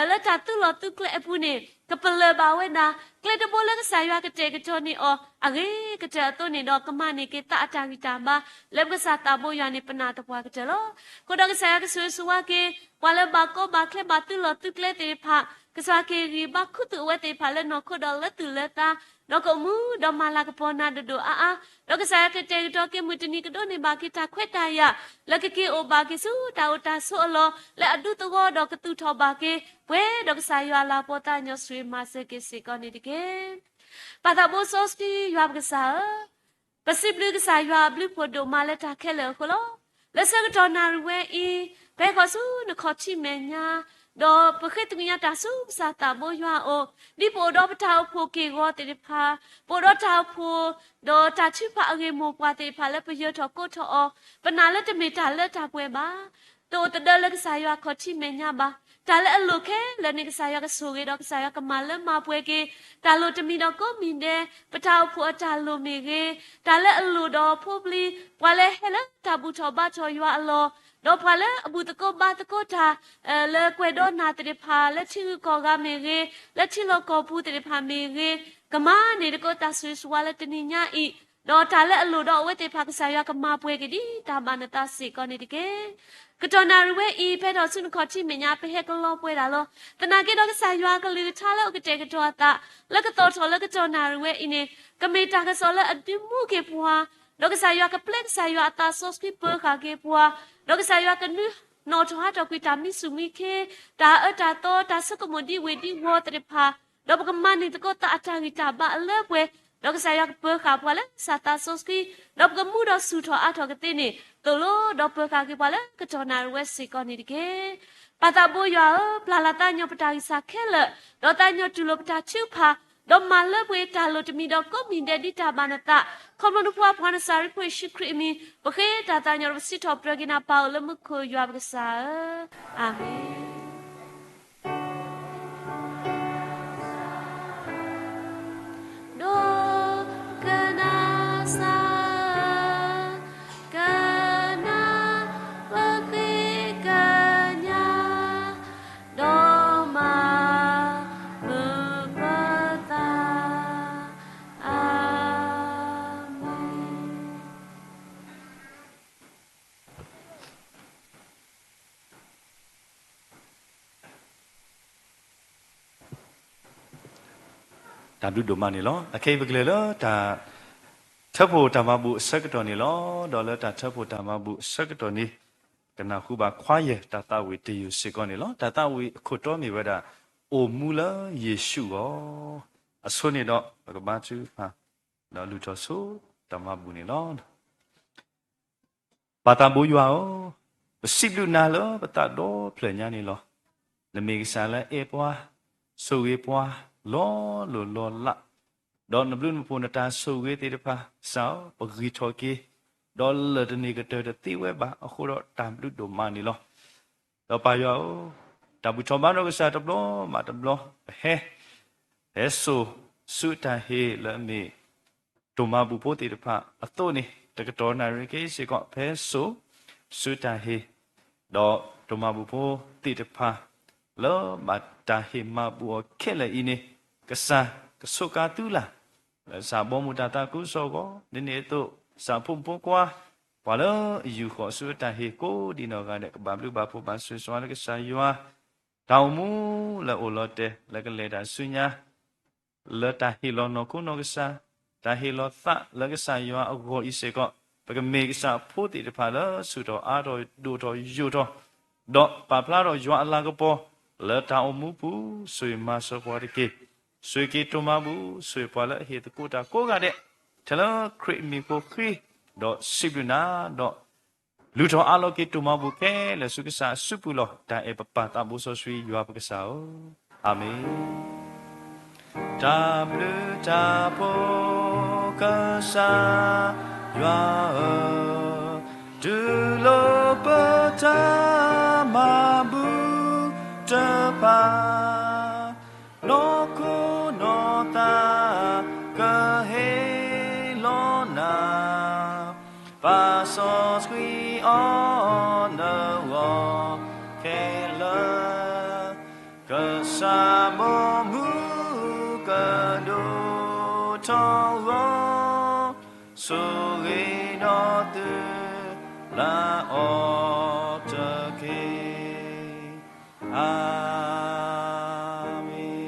လၢတၢ်သုးလီၢ်သုးကျဲအပူၤန့ၣ် ကပလၢၢ်ဘၣ်ဝဲဒၣ် ကျဲတဘိလၢကစၢ်ယွၤကတဲာ်ကတီၤန့ၢ်အီၤ အဂ့ၤကတၢၢ်အသိးန့ၣ်ဒီး ကမၤန့ၢ်က့ၤသးအတၢ်ဂံၢ်တၢ်ဘါ လၢပကစၢ်သးဘိယွၤန့ၣ် ပနာ်သပှၢ်ကတၢၢ်လီၤ. အဃိဒီးကစၢ်ယွၤကဆိၣ်ဂ့ၤဆိၣ်ဝါက့ၤ ပှၤလၢဘၣ်ကီဘၣ်ခဲဘၣ်သုးလီၢ်သုးကျဲသ့ၣ်တဖၣ် ကစၢ်က့ၤဂံၢ်ဘါခူသူၣ်အဝဲသ့ၣ်တဖၣ်လၢနီၢ်ခိဒီးလၢသူၣ်လၢသး ဒီးကအိၣ်မူဒီးမၤလၤကပီၤနၤဒိၣ်ဒိၣ်အါအါ ဒီးကစၢ်ယွၤကတဲာ်ကတီၤက့ၤမုၢ်တနံၤကဒိးန့ၢ်ဘၣ်က့ၤတၢ်ခွဲးတၢ်ယာ် လၢကက့ၤအိၣ်ဘၣ်က့ၤဆူတၢ်အိၣ်တၢ်ဆိးအလီၢ် လၢအဒူသဝီဒီးကသူၣ်ထီၣ်ဘၣ်က့ၤ ပှဲၤဒီးကစၢ်ယွၤအလၤကပီၤသးကညီၤဆိၣ်ဂ့ၤမၤစၢၤက့ၤစ့ၢ်ကီးန့ၣ်တက့ၢ်. ပၢ်သးဘိစီဆှံယွၤပကစၢ်ဧၢ, ပစံးဘျုးကစၢ်ယွၤအဘျုးဖှိၣ်ဒိၣ်မးလၢတၢ်ခဲလၢာ်အဃိလီၤ. လၢဆၢကတီၢ်နၣ်ရံၣ်ဝဲအံၤ ပဟဲဃီၤဆူနခီၣ်ထံးမဲာ်ညါ ဒီးပဃ့သကွံာ်ညါတၢ်ဆူကစၢ်သးဘိယွၤအအိၣ် ဒ်ပအိၣ်ဒီးပတၢ်အိၣ်ဖှိၣ်က့ၢ်ဂီၤသ့ၣ်တဖၣ် ပအိၣ်ဒီးတၢ်အိၣ်ဖှိၣ် ဒီးတၢ် ပှၤထုကဖၣ်အဂ့ၢ်မိၢ်ပှၢ်သ့ၣ်တဖၣ်လၢပယၢၤထီၣ်ကိးထီၣ်အီၤ, ပနာ်လၢတမ့ၢ်တၢ်လၢတၢ်ပှဲၤဘၣ်. တအိၣ်သဒၢလၢကစၢ်ယွၤခီၣ်ထံးမဲာ်ညါဘၣ်. တၢ်လၢအလိၣ်ခဲလၢာ်န့ၣ် ကစၢ်ယွၤကဆိၣ်ဂ့ၤဒီးကစၢ်ယွၤကမၤလၢမၤပှဲၤက့ၤ တၢ်လိၣ်တမံၤဒီးကိးမံၤဒဲး, ပတၢ်အိၣ်ဖှိၣ်အတၢ်လိၣ်မ့ၢ်ဂ့ၤ, တၢ်လၢအလိၣ်ဒီးဖိပျံၤ, ပှၤလၢဟဲလၢတၢ်ဘူၣ်ထီၣ်ဘါထီၣ်ယွၤအလီၢ်, ဒီးပှၤလၢအဘူၣ်သကိးဘါသကိးတၢ် လၢကွဲးဒီးနၢ်သ့ၣ်တဖၣ် လၢထံဂုၤကီၢ်ဂၤမ့ၢ်ဂ့ၤ, လၢထံလီၢ်ကီၢ်ပူၤသ့ၣ်တဖၣ်မ့ၢ်ဂ့ၤ, ကမၤန့ၢ်သကိးတၢ်ဆိၣ်ဂ့ၤဆိၣ်ဝါလၢတနံၤညါအံၤ, ဒီးတၢ်လၢအလိၣ်ဒီးအဝဲသ့ၣ်တဖၣ် ကစၢ်ယွၤကမၤပှဲၤက့ၤဒ်တၢ်ဘၣ်နသးစ့ၢ်ကီးန့ၣ်တက့ၢ်. ကတီၢ်နၣ်ရံၣ်ဝဲအံၤ ဖဲထီၣ်ဆူနခီၣ်ထံးမဲာ်ညါ ပဟဲကလီၤပှဲၤဒၣ်လီၤ. သနာ်က့ဒီးကစၢ်ယွၤအကလုၢ်ကထါလၢအအိၣ်ကတဲာ်ကတီၤအသး လၢကသီၣ်ထီၣ်လၢကတီၢ်နၣ်ရံၣ်ဝဲအံၤန့ၣ် ကမ့ၢ်တၢ်ကစီၣ်လၢအဒုးမူက့ၤပှၤ, ဒီးကစၢ်ယွၤကပျဲကစၢ်ယွၤအသးစီဆှံပၢၤဃာ်က့ၤပှၤ, ဒီးကစၢ်ယွၤကနုာ်လီၤထီၣ်ဟးထီၣ်ကွံာ်တၢ်မံဆူၣ်မံခ့, တၢ်အၢတၢ်သီ, တၢ်ဆိကမိၣ်ဒ်ဝ့ၢ်ဒ်ဝီသ့ၣ်တဖၣ်, ဒီးပကမၤန့ၢ်သကိးသးအတၢ်ဂံၢ်တၢ်ဘါအလၢပှဲၤ, ဒီးကစၢ်ယွၤကပၢၤဃာ်ပှၤလၢကစၢ်သးစီဆှံ, ဒီးပကမူဒီးဆူၣ်ထီၣ်အါထီၣ်ကသ့န့ၣ် သိၣ်လိဒီးပၢၤဃာ်က့ၤပှၤလၢကတီၢ်နၣ်ရံၣ်ဝဲစ့ၢ်ကီးန့ၣ်တက့ၢ်. ပၢ်သးဘိယွၤဧၢ, ပျၢ်လၢ်သးညီပတၢ်ဂံၢ်စၢ်ခဲလၢာ်, ဒီးသးညီတူၢ်လိာ်ပတၢ်ထုကဖၣ်, ဒီးမၤလၢပှဲၤတၢ်လိၣ်တမံၤဒီးကိးမံၤဒဲးဒ်တၢ်ဘၣ်နသး, ခီဖျိနဖိခွါနစၤရံဖိယ့ၣ်ၡူးခရံာ်အမံၤ, ပဃ့တၢ်သးညီဒီးပစံးထီၣ်ပတြၢၤက့ၤနၤ ပၢ်အိၣ်လၢမူခိၣ်ယွၤပကစၢ်ဧၢ, အၤမ့ၣ်. ဒိကနၣ်စၢ်ဧၢ, ကနၣ်ပဃ့ကညး, ဒီးမၤမုာ်ပသး, အၤမ့ၣ်. တၢ်ဘျုးဒိၣ်မးန့ၣ်လီၤ. အခဲအံၤပကလဲၤလၢတၢ် ထၢဖှိၣ်တၢ်မၤဘူၣ်အဆၢကတီၢ်န့ၣ်လီၤ. ဒီးလၢတၢ်ထၢဖှိၣ်တၢ်မၤဘူၣ်အဆၢကတီၢ်န့ၣ် ကနၢ်ဟူဘၣ်ခွါယဲၢ်တၢ်သးဝံၣ်တယုၢ်စ့ၢ်ကီးန့ၣ်လီၤ. တၢ်သးဝံၣ်အခိၣ်တီမ့ၢ်ဝဲဒၣ် အိၣ်မူလၢယ့ၣ်ၡူးအဂီၢ်. အဆိန့ၣ်ဒီး ပကဘါထုကဖၣ် ဒီးလုၢ်ထီၣ်ဆိတၢ်မၤဘူၣ်န့ၣ်လီၤ. ပၢ်သးဘိယွၤဧၢ, ပစံးဘျုးနၤလၢပသးဒီဖျၢၣ်ညါန့ၣ်လီၤ. နမ့ၢ်ကစၢ်လၢအဲၣ်ပှၤ, ဆိၣ်ဂ့ၤပှၤ, လီၤလိၢ်လီၤလး, ဒီးနဘျုးနဖှိၣ်နတၢ်ဆိၣ်ဂ့ၤသ့ၣ်တဖၣ် ကစၢ်ဧၢ, ပဂံၢ်ထီၣ်က့ၤ, ဒီးလၢာ်တန့ၢ်ကတၢၢ်တသ့ဝဲဘၣ်အဃိဒီး တၢ်ဘျုးဒိၣ်မးန့ၣ်လီၤ. ဒီးပၢ်ယွၤဧၢ, တၢ်ဘူၣ်ထီၣ်ဘါထီၣ်ကစၢ်တဘျီဘၣ်တဘျီ, ပဟဲ ဖဲစိၤဆူတၢ်ဟ့ၣ်လၢအမ့ၢ် တိၢ်မၤဘူၣ်ဖိသ့ၣ်တဖၣ်အသိးန့ၣ် တကတီၢ်နၣ်ရံၣ်က့စ့ၢ်ကီး ဖဲစိၤဆူတၢ်ဟ့ၣ်, ဒီးတိၢ်မၤဘူၣ်ဖိသ့ၣ်တဖၣ် လၢဘၣ်တၢ်ဟ့ၣ်မၤဘူၣ်အီၤခဲလၢာ်အံၤန့ၣ် ကစၢ်ကဆိးကါသုလၢ် လၢကစၢ်ဘီမုၢ်တၢ်သးခုကစီၣ်အဂီၢ်, ဒ်န့ၣ်အသိး ကစၢ်ဖိမုၣ်ဖိခွါ ပှၤလၢအယူာ်ဃီၤဆူအတၢ်ဟ့ၣ်ကိးဒံးနီၢ်ဂၤဒဲး ကဘၣ်ဘျုးဘၣ်ဖှိၣ်ဘၣ်ဆိၣ်ဂ့ၤဆိၣ်ဝါလၢကစၢ်ယွၤ တၢ်အိၣ်မူလၢအိၣ်လီၤတဲာ် လၢကလဲၤတၢ်ဆူညါ လၢတၢ်ဟ့ၣ်လီၤနီၢ်ခိနီၢ်ကစၢ်, တၢ်ဟ့ၣ်လီၤသးလၢကစၢ်ယွၤအဂီၢ်အံၤစ့ၢ်ကီး, ပကမ့ၢ်ကစၢ်အဖိသ့ၣ်တဖၣ်လၢဆူၣ်ထီၣ်အါထီၣ်ဒိၣ်ထီၣ်ယိာ်ထီၣ်, ဒီးပာ်ဖျါထီၣ်ယွၤအလၤကပီၤ လၢတၢ်အိၣ်မူပူၤ ဆိၣ်ဂ့ၤမၤစၢၤပှၤတက့ၢ်. ဆိၣ်ဂ့ၤက့ၤတိၢ်မၤဘူၣ် ဆိၣ်ဂ့ၤပှၤလၢအဟ့ၣ်သကိးတၢ်ကိးဂၤဒဲး, ထဲလၢခရံာ်အမံၤဃိဃ့, ဒီးစံးဘျုးနၤ, ဒီး လုၢ်ထီၣ်အးလီၤက့ၤတိၢ်မၤဘူၣ်ခဲလၢာ်ဆူကစၢ်အစုပူၤလီၤ. တၢ်အဲၣ်ပပၢ်သးဘိစီဆှံယွၤပကစၢ်ဧၢ, အၤမ့ၣ်. တၢ်ဘျုးတၢ်ဖှိၣ်ကစၢ်ယွၤဧၢ, တူၢ်လိာ်ပတၢ်မၤဘူၣ်တဖၣ် နီၢ်ခိနီၢ်သး ကဟ့ၣ်လီၤနၤ, ပၢ်စီဆှံအီၤနဂီၢ်ခဲလၢာ်, ကစၢ်ဘီမုၢ်ကဒိၣ်ထီၣ်ဂီၢ်, ဆိၣ်ဂ့ၤဒီးသုလၢအီၤတက့ၢ်. အၤမ့ၣ်.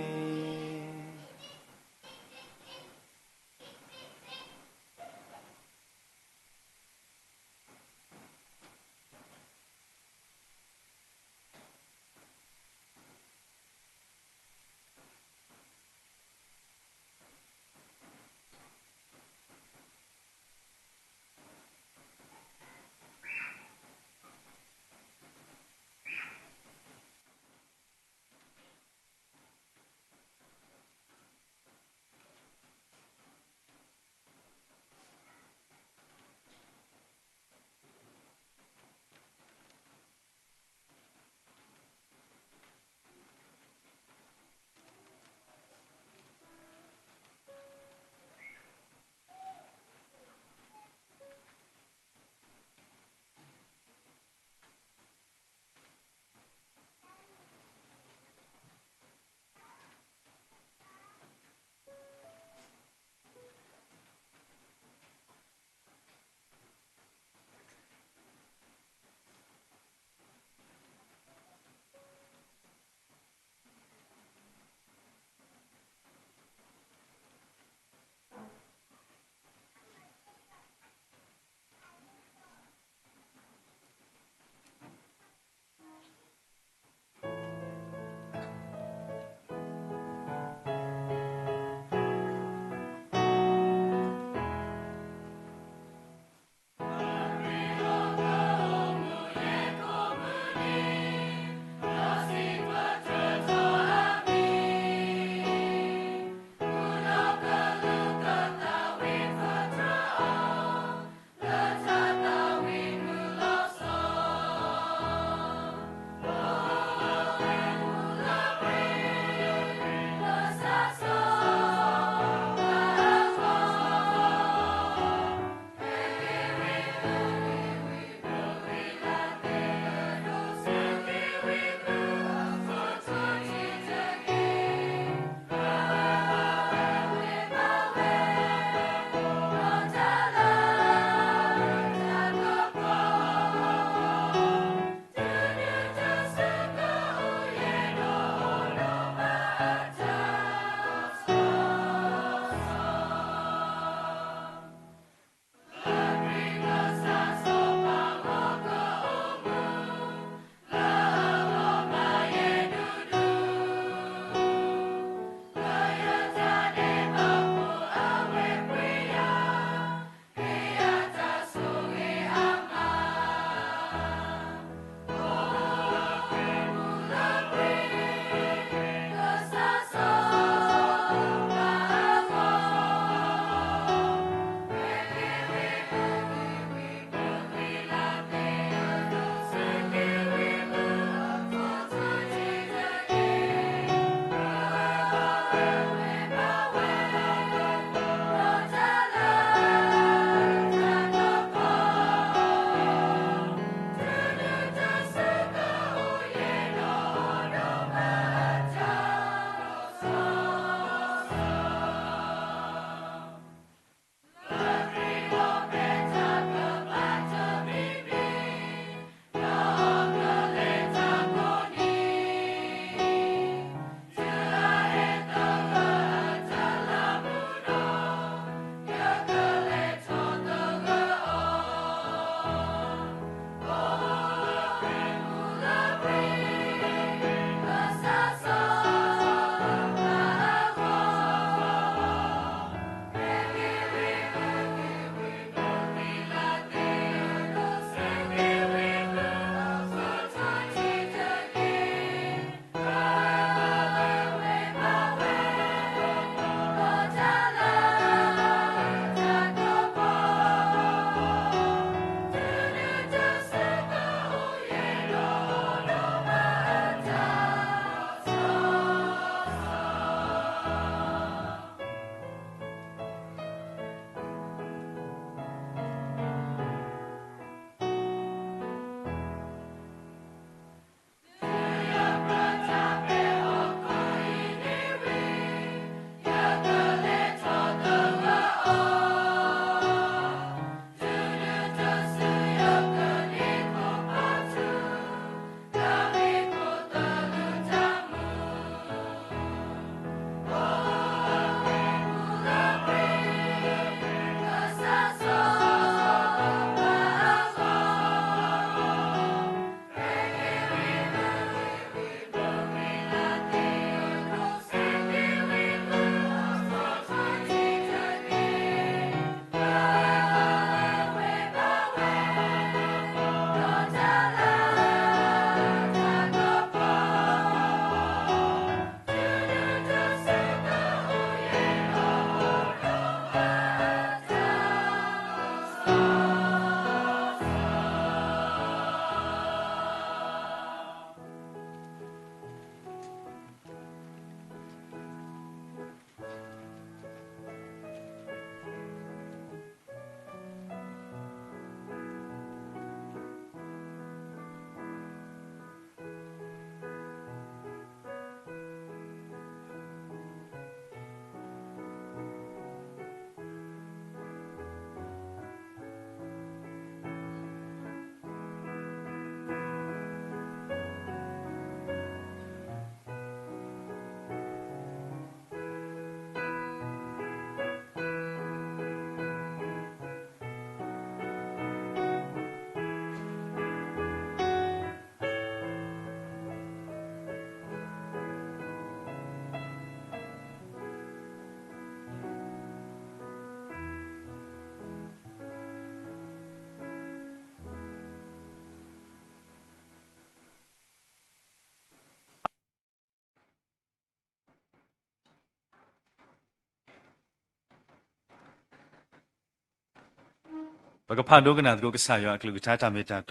ပကဖးဒိကနၣ်သကိးကစၢ်ယွၤအကလုၢ်ကထါတၢ်မ့ၢ်တၢ်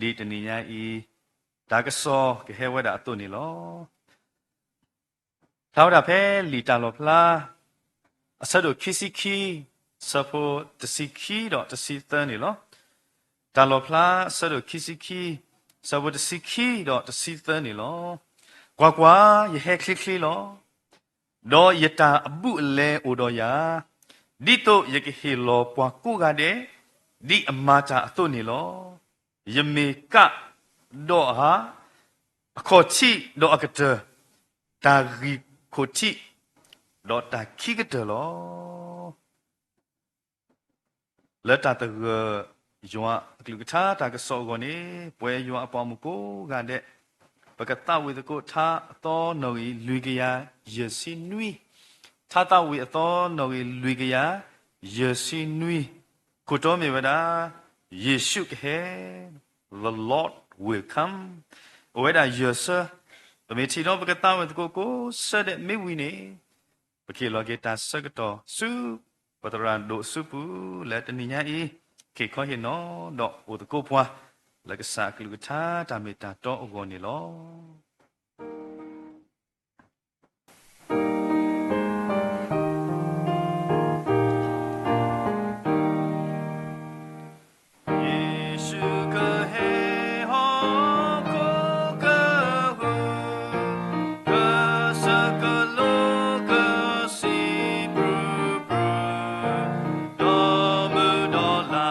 တီ ဒ်တနံၤညါအံၤ တၢ်ကစီၣ်ကဟဲဝဲဒၣ်အသိးန့ၣ်လီၤ. ဖျါဝဲဒၣ်ဖဲလံာ်တၢ်လီၣ်ဖျါ အဆၢဒိၣ်ခံဆံခံ ဆၢဖိတဆံခံဒီးတဆံသၢန့ၣ်လီၤ. တၢ်လီၣ်ဖျါ အဆၢဒိၣ်ခံဆံခံ ဆၢဖိတဆံခံဒီးတဆံသၢန့ၣ်လီၤ. ကွၢ်ကွၢ်, ယဟဲချ့ချ့လီၤ. ဒီးယတၢ်အဘူးအလဲအိၣ်ဒီးယၤ, ဒ်သိးယကဟ့ၣ်လီၤပှၤကိးဂၤဒဲး, ဒ်အမၤတၢ်အသိးန့ၣ်လီၤ. ယမ့ၢ်ကးဒီးအဟး, အခီၣ်ထံးဒီးအကတၢၢ်, တၢ်ဂံၢ်ခိၣ်ထံး, ဒီးတၢ်ခံကတၢၢ်လီၤ. လၢတၢ်သဂၢၢ်ယွၤအကလုၢ်ကထါတၢ်ကစီၣ်အဂီၢ်န့ၣ် ပဝဲယွၤအပှၤမုၣ်ကိးဂၤဒဲး ပကသးဝံၣ်သကိးထါအသီနီၣ်ဂံၢ်လွံၢ်ကယၤယဲၢ်ဆံနွံ, ထါသးဝံၣ်အသီနီၣ်ဂံၢ်လွံၢ်ကယၤယဲၢ်ဆံနွံ, ခိၣ်တီမ့ၢ်ဝဲဒၣ် ယ့ၣ်ၡူးကဟဲ, The Lord will come. အိၣ်ဝဲဒၣ်ယဲၢ်ဆၢ, ပမ့ၢ်ထံၣ်ဒီးပကသးဝံၣ်သကိးကိးဆၢဒဲးမ့ၢ်ဝံၤန့ၣ် ပကဟ့ၣ်လီၤက့ၤတၢ်ဆၢကတီၢ်ဆူ ပသရၣ်ဒိၣ်အစုပူၤလၢတနံၤညါအံၤ, ဟ့ၣ်ခီဟ့ၣ်နီၤဒီးအိၣ်သကိးပှၤ လၢကစၢ်အကလုၢ်ကထါတၢ်မ့ၢ်တၢ်တီအဂီၢ်န့ၣ်လီၤ. ယ့ၣ်ၡူးကဟဲဟီၣ်ခိၣ်ကဟု, ကစၢၢ်ကလိကစံးပြူပြူ, ဒီးမုၢ်ဒီးလါ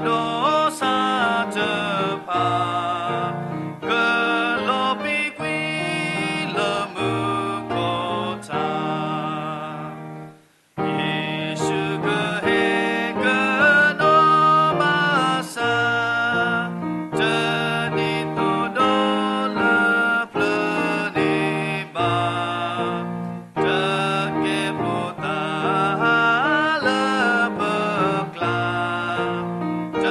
ဒီးဆၣ်တဖၣ်, ကလီၤပံာ်ကွံာ်လၢမူခိၣ်ထး ယ့ၣ်ၡူးကဟဲကနီၤဘၣ်ဆၣ်, တဒ်သိးဒီးလၢပျၢၤန့ၣ်ဘၣ်, တကဲဖိသၣ်လၢပကျါ, တ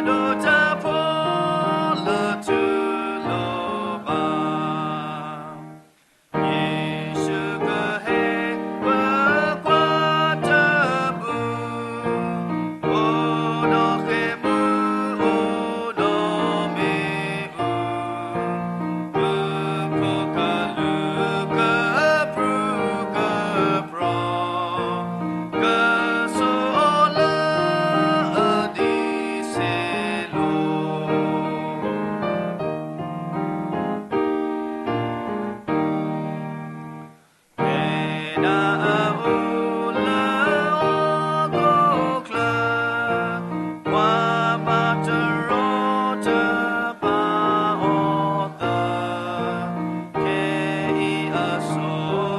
ဒိးတၢ်ဖိလၢထူလၢဘါ ယ့ၣ်ၡူးကဟဲပကွၢ်တၢ်ပူၤ, အိၣ်ဒီးဃဲမူအိၣ်ဒီးမ့ၣ်အူ, မူခိၣ်ကလူးကပြုၢ်ကပြီၤ, ကစိာ်အီၤလၢအဒံးစ့လိၤ ဖဲဒၣ်အအိၣ်လၢဟီၣ်ခိၣ်ချၢ, ပှၤမၤတရီတပါအီၤသၢ, ခဲအံၤအစိ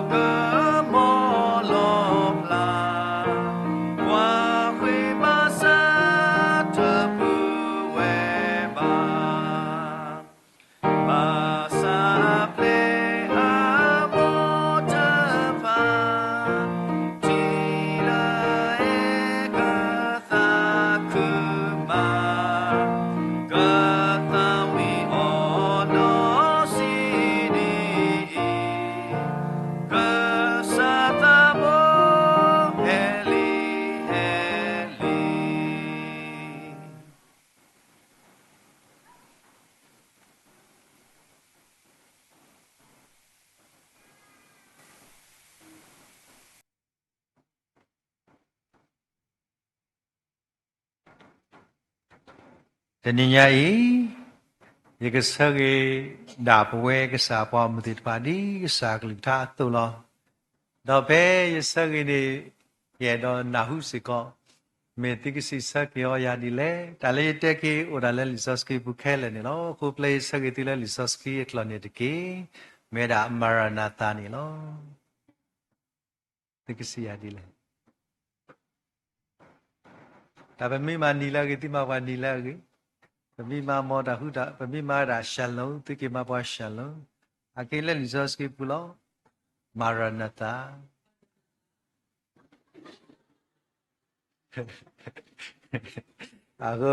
ကမီၤလီၤဖျါ, ပှၤဃ့ဘါစၢ်တပူၤဝဲဘၣ်. ဘၣ်ဆၣ်အပျဲၢ်အမိၢ်တဖၣ်, ထံၣ်လၢအဲၣ်ကသးခုမး, ကသးဝံၣ်အီၤဒီးစံးဒ်အံၤ, ကစၢ်သးဘိဟဲလံ ဟဲလံ. တနံၤညါအံၤ, ယကဆၢဂ့ၤဒၣ်ပဝဲကစၢ်ပှၤမုၢ်သ့ၣ်တဖၣ်ဒ်ကစၢ်ကလုၢ်ကထါအသိးလီၤ. ဒီးဖဲယဆၢဂ့ၤန့ၣ်, ယအဲၣ်ဒိးနၢ်ဟူစ့ၢ်ကီး, မ့ၢ်သုကစံးဆၢက့ၤအီၤယၤဒ်လဲၣ်. တၢ်လၢယတဲက့ၤအိၣ်ဒၣ်လၢလံာ်စီဆှံပူၤခဲလၢာ်န့ၣ်လီၤ. အဃိပျဲယဆၢဂ့ၤသုလၢလံာ်စီဆှံအကျိာ်န့ၣ်တက့ၢ်, မ့ၢ်ဝဲဒၣ်မၤရနၤသၤန့ၣ်လီၤ. သုကစံးယၤဒ်လဲၣ်. တၢ်ပမ့ၢ်မၤနံၤလၢအဂ့ၤ, သုမၤပှၤနံၤလၢအဂ့ၤ, ပမ့ၢ်မၤမီၢ်တၢ်ဟုၣ်တၢ်, ပမ့ၢ်မၤဝဲဒၣ် shalom, သုက့ၤမၤပှၤ shalom, အက့ၤလၢလံာ်စီဆှံပူၤလီၤ. မၤရနၤသၤ အဃိ,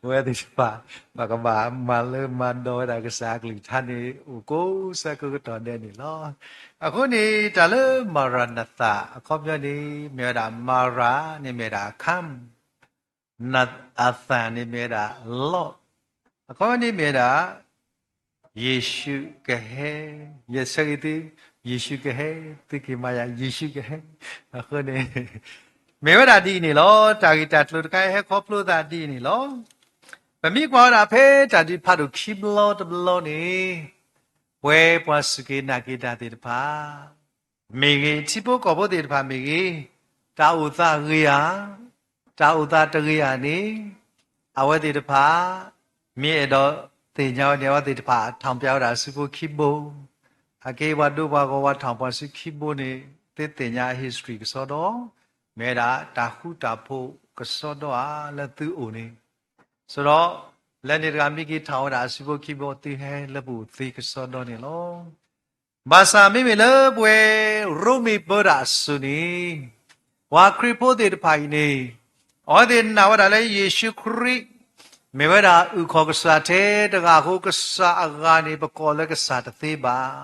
ဝဲသ့ၣ်တဖၣ်, ပကဘၣ်မၤလၢမၤဒီးဝဲဒၣ်ကစၢ်အကလုၢ်ကထါန့ၣ် အိၣ်ကိးဆၢကိးကတီၢ်ဒဲးန့ၣ်လီၤ. အဃိန့ၣ် တၢ်လၢမၤရနၤသၤ အခီပညီန့ၣ် မ့ၢ်ဝဲဒၣ် မၤရၤန့ၣ်မ့ၢ်ဝဲဒၣ် come, Maranatha န့ၣ်မ့ၢ်ဝဲဒၣ် Lord, အခီပညီန့ၣ်မ့ၢ်ဝဲဒၣ် ယ့ၣ်ၡူးကဟဲ, ယဆၢဂ့ၤသု, ယ့ၣ်ၡူးကဟဲ, သုက့ၤမၤယၤ ယ့ၣ်ၡူးကဟဲ, အဃိန့ၣ် မ့ၢ်ဝဲဒၣ်ဒ်အံၤန့ၣ်လီၤ. တၢ်ဂ့ၢ်တၢ်ကျိၤတခါအံၤဟဲခီဖျိသးဒ်အံၤန့ၣ်လီၤ. ပမ့ၢ်ကွၢ်ဝဲဒၣ်ဖဲတၢ်ဒုးဖးဒိၣ်ခံဘျီတဘျီန့ၣ် ပဝဲပှၤစူၢ်က့ၤနာ်က့ၤတၢ်သ့ၣ်တဖၣ် မ့ၢ်ဂ့ၤ ထံဖိကီၢ်ဖိသ့ၣ်တဖၣ်မ့ၢ်ဂ့ၤ, တၢ်အိၣ်သးဂ့ၤဧါ, တၢ်အိၣ်သးတဂ့ၤဧါန့ၣ်, အဝဲသ့ၣ်တဖၣ် မ့ၢ်အဲၣ်ဒိးသ့ၣ်ညါဝဲန့ၣ် အဝဲသ့ၣ်တဖၣ် ထောင်ပြဝဲဒၣ်အစုဖိခံဘိ, အက့ ပှၤဒိပှၤဂီၤ ပှၤထောင် ပှၤစုခံဘိန့ၣ် သုသ့ၣ်ညါ history ကစီဒီ, မ့ၢ်ဝဲဒၣ်တၢ်ဃူတၢ်ဖိးကစီဒီဧါ လၢသုအိၣ်န့ၣ်, ဆိုတော့ လၢန့ၣ်တဂၤ မ့ၢ်က့ၤ ထောင် ဝဲဒၣ်အစုဖိခံဘိ သုဟဲလၢပအိၣ်သ့ကစီဒီန့ၣ်လီၤ. ဘၣ်ဆၣ်မ့မ့ၢ်လၢပဝဲ ရိမ့ၤပၢတၢ်အစိၤန့ၣ်, ပှၤခရံာ်ဖိသ့ၣ်တဖၣ်အံၤန့ၣ်, အဝဲသ့ၣ်နာ်ဝဲဒၣ်လၢယ့ၣ်ၡူးခရံာ် မ့ၢ်ဝဲဒၣ်အုၣ်ခီၣ်ကစၢ်ထဲတဂၤအဃိ ကစၢ်အဂၤန့ၣ် ပကိးလၢကစၢ်တသ့ဘၣ်.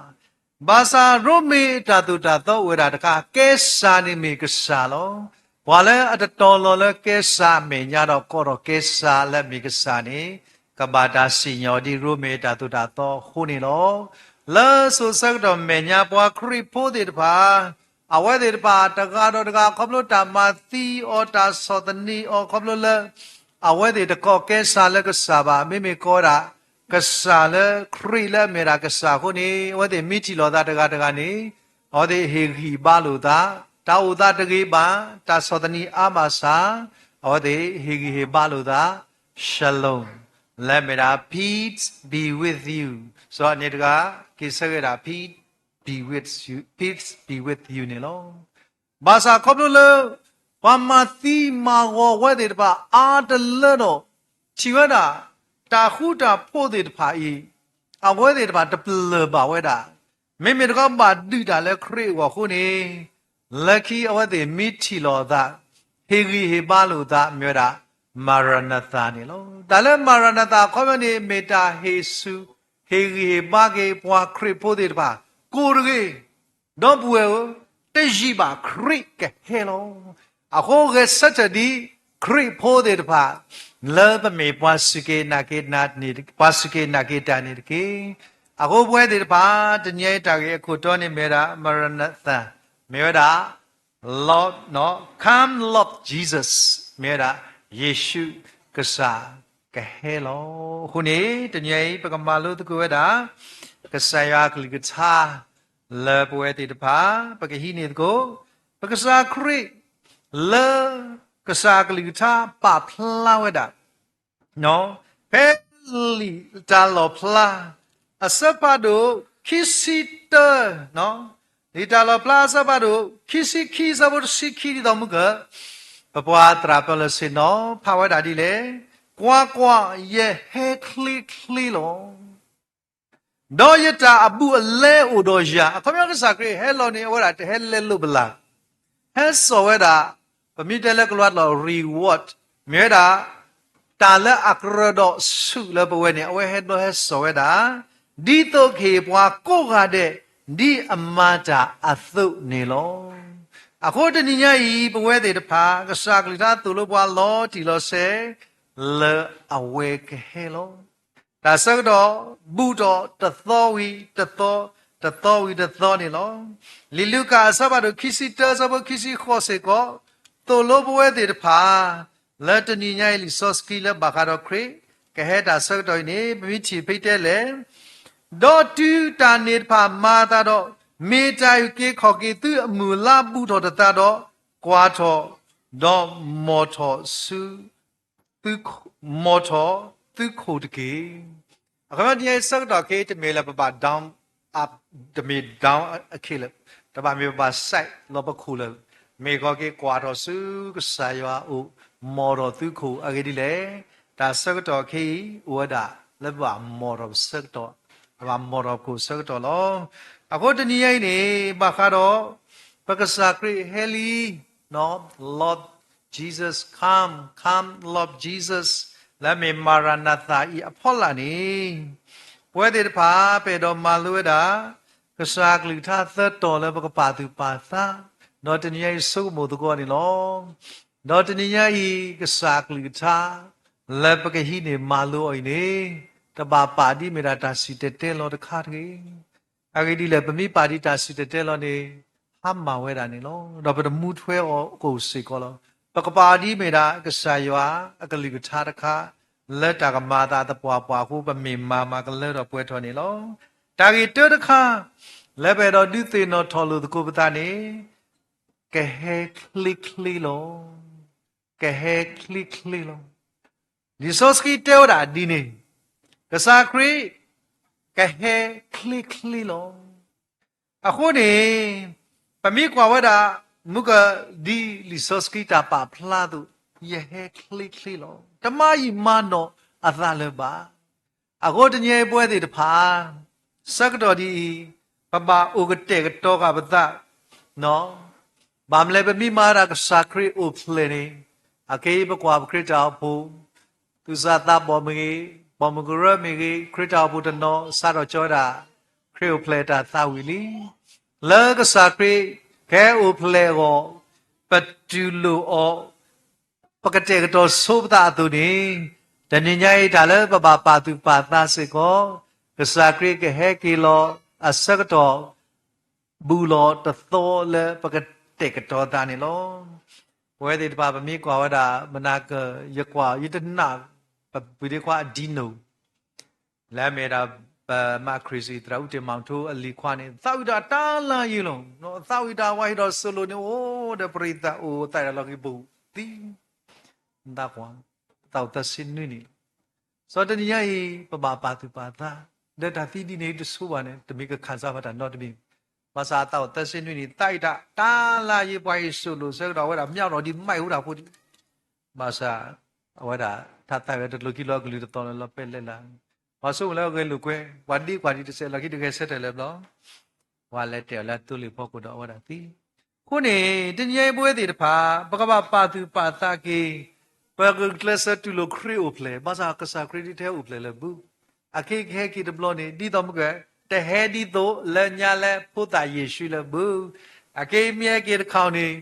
ဘၣ်ဆၣ်ရိမ့ၤအတၢ်သိၣ်တၢ်သီအိၣ်ဝဲဒၣ်တခါ ကဲစၢ်န့ၣ်မ့ၢ်ကစၢ်လီၤ. ပှၤလၢအတတီၤလီၤလၢကဲစၢ်အမဲာ်ညါဒီးကိးထီၣ်ကဲစၢ်လၢအမ့ၢ်ကစၢ်န့ၣ်, ကဘၣ်တၢ်စံၣ်ညီၣ်ဒ်ရိမ့ၤအတၢ်သိၣ်တၢ်သီအဃိန့ၣ်လီၤ. လၢစိၤဆၢကတီၢ်မဲာ်ညါ ပှၤခရံာ်ဖိသ့ၣ်တဖၣ် အဝဲသ့ၣ်တဖၣ်တဂၤဒီးတဂၤ ခီဖျိတၢ်မၤသံအီၤ တၢ်ဆီၣ်သနံးအီၤ ခီဖျိလၢ အဝဲသ့ၣ်တကိးကဲစၢ်လၢကစၢ်ဘၣ်, မ့မ့ၢ်ကိးဝဲဒၣ် ကစၢ်လၢခရံာ်လၢအမ့ၢ်ဒၣ်ကစၢ်အဃိန့ၣ်, အဝဲသ့ၣ်မ့ၢ်ထံၣ်လိာ်သးတဂၤတဂၤန့ၣ်, အဝဲသ့ၣ်ဟ့ၣ်ဂံၢ်ဟ့ၣ်ဘါလိာ်သး, တၢ်အိၣ်သးတဂ့ၤဘၣ်, တၢ်ဆီၣ်သနံးအါမးစၢ်, အဝဲသ့ၣ်ဟ့ၣ်ဂံၢ်ဟ့ၣ်ဘါလိာ်သး, shalom လၢအမ့ၢ်ဒၣ် peace be with you, စီၤန့ၣ်တဂၤ က့ၤဆၢက့ၤဒၣ် peace be with you, peace be with you န့ၣ်လီၤ. ဘၣ်ဆၣ်ခီဖျိလၢ ပှၤမၤသံမၤဂီၤဝဲသ့ၣ်တဖၣ်အါတလၢဒီး ထံၣ်ဝဲဒၣ် တၢ်ဃူတၢ်ဖိးသ့ၣ်တဖၣ်အံၤ, အဝဲသ့ၣ်တဖၣ်တပလၢၢ်ဘၣ်ဝဲဒၣ်, မ့မ့ၢ်တခီဘၣ်ဒုးတၢ်လၢခရံာ်အဂီၢ်အဃိန့ၣ်, လၢခံအဝဲသ့ၣ်မ့ၢ်ထံၣ်လိာ်အသး, ဟ့ၣ်ဂံၢ်ဟ့ၣ်ဘါလိာ်အသး မ့ၢ်ဝဲဒၣ် Maranatha န့ၣ်လီၤ. တၢ်လၢ Maranatha အခီပညီန့ၣ် မ့ၢ်တၢ်ဟ့ၣ်ဆူၣ် ဟ့ၣ်ဂံၢ်ဟ့ၣ်ဘါက့ၤပှၤခရံာ်ဖိသ့ၣ်တဖၣ် ကိးတဂ့ၤ ဒီပုၢ်ဝဲၢ်ဧၢ, တယံာ်ဘၣ်ခရံာ်ကဟဲလီၤ. အဃိဂဲၤဆၢထၢၣ်ဒ် ခရံာ်ဖိသ့ၣ်တဖၣ် လၢပမ့ၢ်ပှၤစူၢ်က့ၤနာ်က့ၤတၢ်န့ၣ်, ပှၤစူၢ်က့ၤနာ်က့ၤတၢ်န့ၣ်တက့ၢ်. အဃိပဝဲသ့ၣ်တဖၣ် တနံၤအံၤတၢ်ဂ့ၢ်အခိၣ်တီန့ၣ်မ့ၢ်ဝဲဒၣ် Maranatha, မ့ၢ်ဝဲဒၣ် Lord, Come Lord Jesus, မ့ၢ်ဝဲဒၣ် ယ့ၣ်ၡူးကစၢ်ကဟဲလီၤ. အဃိန့ၣ် တနံၤအံၤ ပကမၤလိသကိးဝဲဒၣ် ကစၢ်ယွၤအကလုၢ်ကထါ လၢပဝဲသ့ၣ်တဖၣ် ပကဟံးန့ၢ်သကိး ပကစၢ်ခရံာ် လၢကစၢ်အကလုၢ်ကထါပာ်ဖျါဝဲဒၣ် ဖဲလံာ်တၢ်လီၣ်ဖျါ အဆၢဖးဒိၣ်ခံဆံတၢ, လံာ်တၢ်လီၣ်ဖျါအဆၢဖးဒိၣ်ခံဆံခံ အဆၢဖိတဆံခံ ဒ်သိးမုၢ်ကၢၢ် ပပှၤသရၣ်ပၢၢ်လၢဆ့ၣ်နီၤ ဖးဝဲဒၣ်ဒ်လဲၣ်, ကွၢ်ကွၢ်, ယဟဲချ့ချ့လီၤ. ဒီးယတၢ်အဘူးအလဲအိၣ်ဒီးယၤ, အခီပညီကစၢ်ခရံာ်ဟဲလီၤန့ၣ် အဝဲဒၣ်တဟဲလဲလိာ်ဘၣ်, ဟဲစိာ်ဝဲဒၣ်, ပမ့ၢ်တဲလၢကလံးကျိာ် reward, မ့ၢ်ဝဲဒၣ် တၢ်လၢအကြၢးဒီးဆူၣ်လၢပဝဲန့ၣ် အဝဲဟဲဘျီဟဲစိာ်ဝဲဒၣ်, ဒ်သိးကဟ့ၣ်ပှၤကိးဂၤဒဲး ဒ်အမၤတၢ်အသိးန့ၣ်လီၤ. အဃိတနံၤညါအံၤ ပဝဲသ့ၣ်တဖၣ် ကစၢ်အကလုၢ်ကထါသိၣ်လိပှၤလီၤတံၢ်လီၤဆဲး လၢအဝဲကဟဲလီၤ. တၢ်ဆၢကတီၢ် ဘူးထီၣ်တသီဝံၤတသီ, တသီဝံၤတသီန့ၣ်လီၤ. လံာ်လူၤကၣ်အဆၢဖးဒိၣ်ခံဆံတၢ အဆၢဖိခံဆံဃိးစ့ၢ်ကီး သိၣ်လိပဝဲသ့ၣ်တဖၣ် လၢတနံၤညါအံၤ လံာ်စီဆှံလၢဘၣ်ဃးဒီးခရံာ် ကဟဲတၢ်ဆၢကတီၢ်အံၤန့ၣ် ပမ့ၢ်ထံၣ်ဖဲတဲလဲၣ်, ဒီးတုၤတၢ်န့ၣ်တဖၣ်မၤအသးဒီး, မ့ၢ်တၢ်အုၣ်က့ၤခီၣ်က့ၤသုအမုၢ်လါဘူးထီၣ်တသးဒီး, ကွၢ်ထီၣ်, ဒီးမိၣ်ထီၣ်ဆူ သု, မိၣ်ထီၣ်သုခိၣ်တက့ၢ်. အခီပညီတနံၤအံၤဆၢကတီၢ်ခဲအံၤ တမ့ၢ်လၢပဘၣ် down, တမ့ၢ် down အခဲလၢာ်, တဘၣ်မ့ၢ်ပဘၣ် side လီၤပခိၣ်လၢာ်, မ့ၢ်ခီက့ၤကွၢ်ထီၣ်ဆူကစၢ်ယွၤအအိၣ်, မိၣ်ထီၣ်သုခိၣ်အဂ့ၢ်ဒ်လဲၣ်. တၢ်ဆၢကတီၢ်ခဲအံၤ အိၣ်ဝဲဒၣ်လၢပဘၣ်မိၣ်ထီၣ်ပဆၢကတီၢ်, ပဘၣ်မိၣ်ထီၣ်ပခိၣ်ဆၢကတီၢ်လီၤ. အဃိတနံၤညါအံၤန့ၣ် ဘၣ်ဃးဒီး ပကစၢ်ခရံာ်ဟဲလံ, Lord Jesus, come, come, Lord Jesus, လၢမ့ၢ်မၤရနၤသၤအံၤအဖီလာ်န့ၣ်, ပဝဲသ့ၣ်တဖၣ် ပအဲၣ်ဒိးမၤလိဝဲဒၣ် ကစၢ်ကလုၢ်ကထါသၢတီၤလၢပကပာ်သူၣ်ပာ်သး, ဒီးတနံၤညါအံၤဆိကမိၣ်သကိးန့ၣ်လီၤ. ဒီးတနံၤညါအံၤ ကစၢ်အကလုၢ်ကထါ လၢပကဟံးန့ၢ်မၤလိအီၤအံၤန့ၣ် တဘၣ်ပာ်ဒ်မ့ၢ်ဒၣ်တၢ်စံၣ်တဲၤတဲလီၤတခါတဂ့ၤ. အဂ့ၢ်ဒ်လဲၣ်, ပမ့ၢ်ပာ်ဒ်တၢ်စံၣ်တဲၤတဲလီၤန့ၣ် ဟါမၢ်ဝဲဒၣ်န့ၣ်လီၤ. ဒီးပတမူထွဲအီၤကိၣ်စ့ၢ်ကီးလီၤ. ပကပာ်ဒ်မ့ၢ်ဒၣ် ကစၢ်ယွၤအကလုၢ်ကထါတခါ လၢတၢ်ကမၤအသးသပှၢ်ပှၢ်အဃိ ပမ့ၢ်မၤမၤကလၢထီၣ်ပှဲၤထီၣ်န့ၣ်လီၤ. တၢ်ဂ့ၢ်တၢတခါ လၢပအဲၣ်ဒိးဒုးသ့ၣ်နီၣ်ထီၣ်လိာ်သကိးပသးန့ၣ် ကဟဲချ့ချ့လီၤ. ကဟဲချ့ချ့လီၤ. လံာ်စီဆှံတဲဝဲဒၣ်ဒ်န့ၣ်, ကစၢ်ခရံာ် ကဟဲချ့ချ့လီၤ. အဃိန့ၣ် ပမ့ၢ်ကွၢ်ဝဲဒၣ် မုၢ်ကဒ်လံာ်စီဆှံတၢ်ပာ်ဖျါအသိး, ယဟဲချ့ချ့လီၤ. တမၤယံာ်မၤနီၢ်အသးလၢၤဘၣ်. အဃိတနံၤအံၤပဝဲသ့ၣ်တဖၣ် ဆၢကတီၢ်ဒ်အံၤ ပဘၣ်အိၣ်ကတဲာ်ကတီၤဃာ်ပသး, ဘၣ်မနုၤလဲၣ် ပမ့ၢ်မၤဒၣ်ကစၢ်ခရံာ်အိၣ်ဖျဲၣ်န့ၣ်, အခဲအံၤပကွၢ်ပခရံာ်တၢ်အိၣ်ဖှိၣ်, သူၣ်စၢ်သးဘီၣ်မ့ၢ်ဂ့ၤ, ပိာ်မုၣ်ကရၢမ့ၢ်ဂ့ၤ, ခရံာ်တၢ်အိၣ်ဖှိၣ်တနီၤ စးထီၣ်ကၠီဝဲဒၣ် ခရံာ်အိၣ်ဖျဲၣ်တၢ်သးဝံၣ်လံ. လၢကစၢ်ခရံာ်ကဟဲအိၣ်ဖျဲၣ်အဂီၢ်, ပတူၢ်လိာ်အီၤ ပကတဲာ်ကတီၤဆိပသးအသိးန့ၣ်, တနံၤညါအံၤ တၢ်လၢပဘၣ်ပာ်သူၣ်ပာ်သးစ့ၢ်ကီး, ကစၢ်ခရံာ်ကဟဲက့ၤလီၤအဆၢကတီၢ် ဘူးလီၤတသီလၢပကတဲာ်ကတီၤသးန့ၣ်လီၤ. ပဝဲသ့ၣ်တဖၣ် ပမ့ၢ်ကွၢ်ဝဲဒၣ် မနၤကၢၢ် ယကွၢ် ယတနာ် ပပုၢ်ဒ့ခွါအဒံနိၣ် လၢအမ့ၢ်ဒၣ် ပမၤခရံာ်စံၣ် သရၣ်အူတ့ၢ်မီၤထိအလံၤခွါန့ၣ် သးဝံၣ်တၢ်တၢ်လၢယံၤလီၤ. သးဝံၣ်တၢ်ဝဲဟံးဒီးစိၤလိာ်န့ၣ် အိၣ်ဒီးပရံသးအိၣ်သးဒီးလီၢ်ခံပူၤသံ သးကွၢ် သးအိၣ်သၢဆံနွံနံၣ်လီၤ. စီၤတနံၤညါအံၤ ပဘၣ်ပာ်သူၣ်ပာ်သး ဒီးတၢ်သံဒ်န့ၣ်တဆိဘၣ်န့ၣ် တမ့ၢ်ကခၣ်စၢ်ဘၣ်တၢ်နီတမံၤ, ဘၣ်ဆၣ်အသးအိၣ်သၢဆံနွံနံၣ် သးအံၤတၢ်တၢ်လၢယံၤ ပှၤဟံးစိၤလိာ်ဆၢကတီၢ်ဝဲဒၣ် မၠီၣ်ထီၣ်ဒ်မးအိၣ်ဒၣ်ဖိဒံး, ဘၣ်ဆၣ် အဝဲဒၣ် ထးသးဝဲတကျိၤခံလီၤ အကလုၢ်တသီၣ်လၢလီၤပဲလဲၣ်လၢ ပှၤဆိကမိၣ်လၢအဂဲၤလိာ်ကွဲ ပှၤဒ့ကွၢ်ဒံးတစဲးလီၢ်ခံတဂဲၤဆၢထၢၣ်လၢၤဘျီ ပှၤလဲၤတဲာ်အီၤလၢအသိလ့ၣ်ဖီခိၣ်ဒီးအဝဲဒၣ်သံ. အဃိန့ၣ် တနံၤညါအံၤပဝဲသ့ၣ်တဖၣ် ပကဘၣ်ပာ်သူၣ်ပာ်သးက့ၤ ပကကျဲးစၢးတူၢ်လိာ်ခရံာ်အိၣ်ဖျဲၣ်, ဘၣ်ဆၣ်ကစၢ်ခရံာ်ဒ်တဟဲအိၣ်ဖျဲၣ်လၢၤဘၣ်. အခဲအံၤကဟဲက့ၤတဘျီန့ၣ် ဒ်သိးမုၢ်က တဟဲဒ်သိးလၢညါလၢဖိသၣ်ယ့ၣ်ၡူးလၢၤဘၣ်. အခဲအံၤမ့ၢ်ဟဲက့ၤတခီန့ၣ်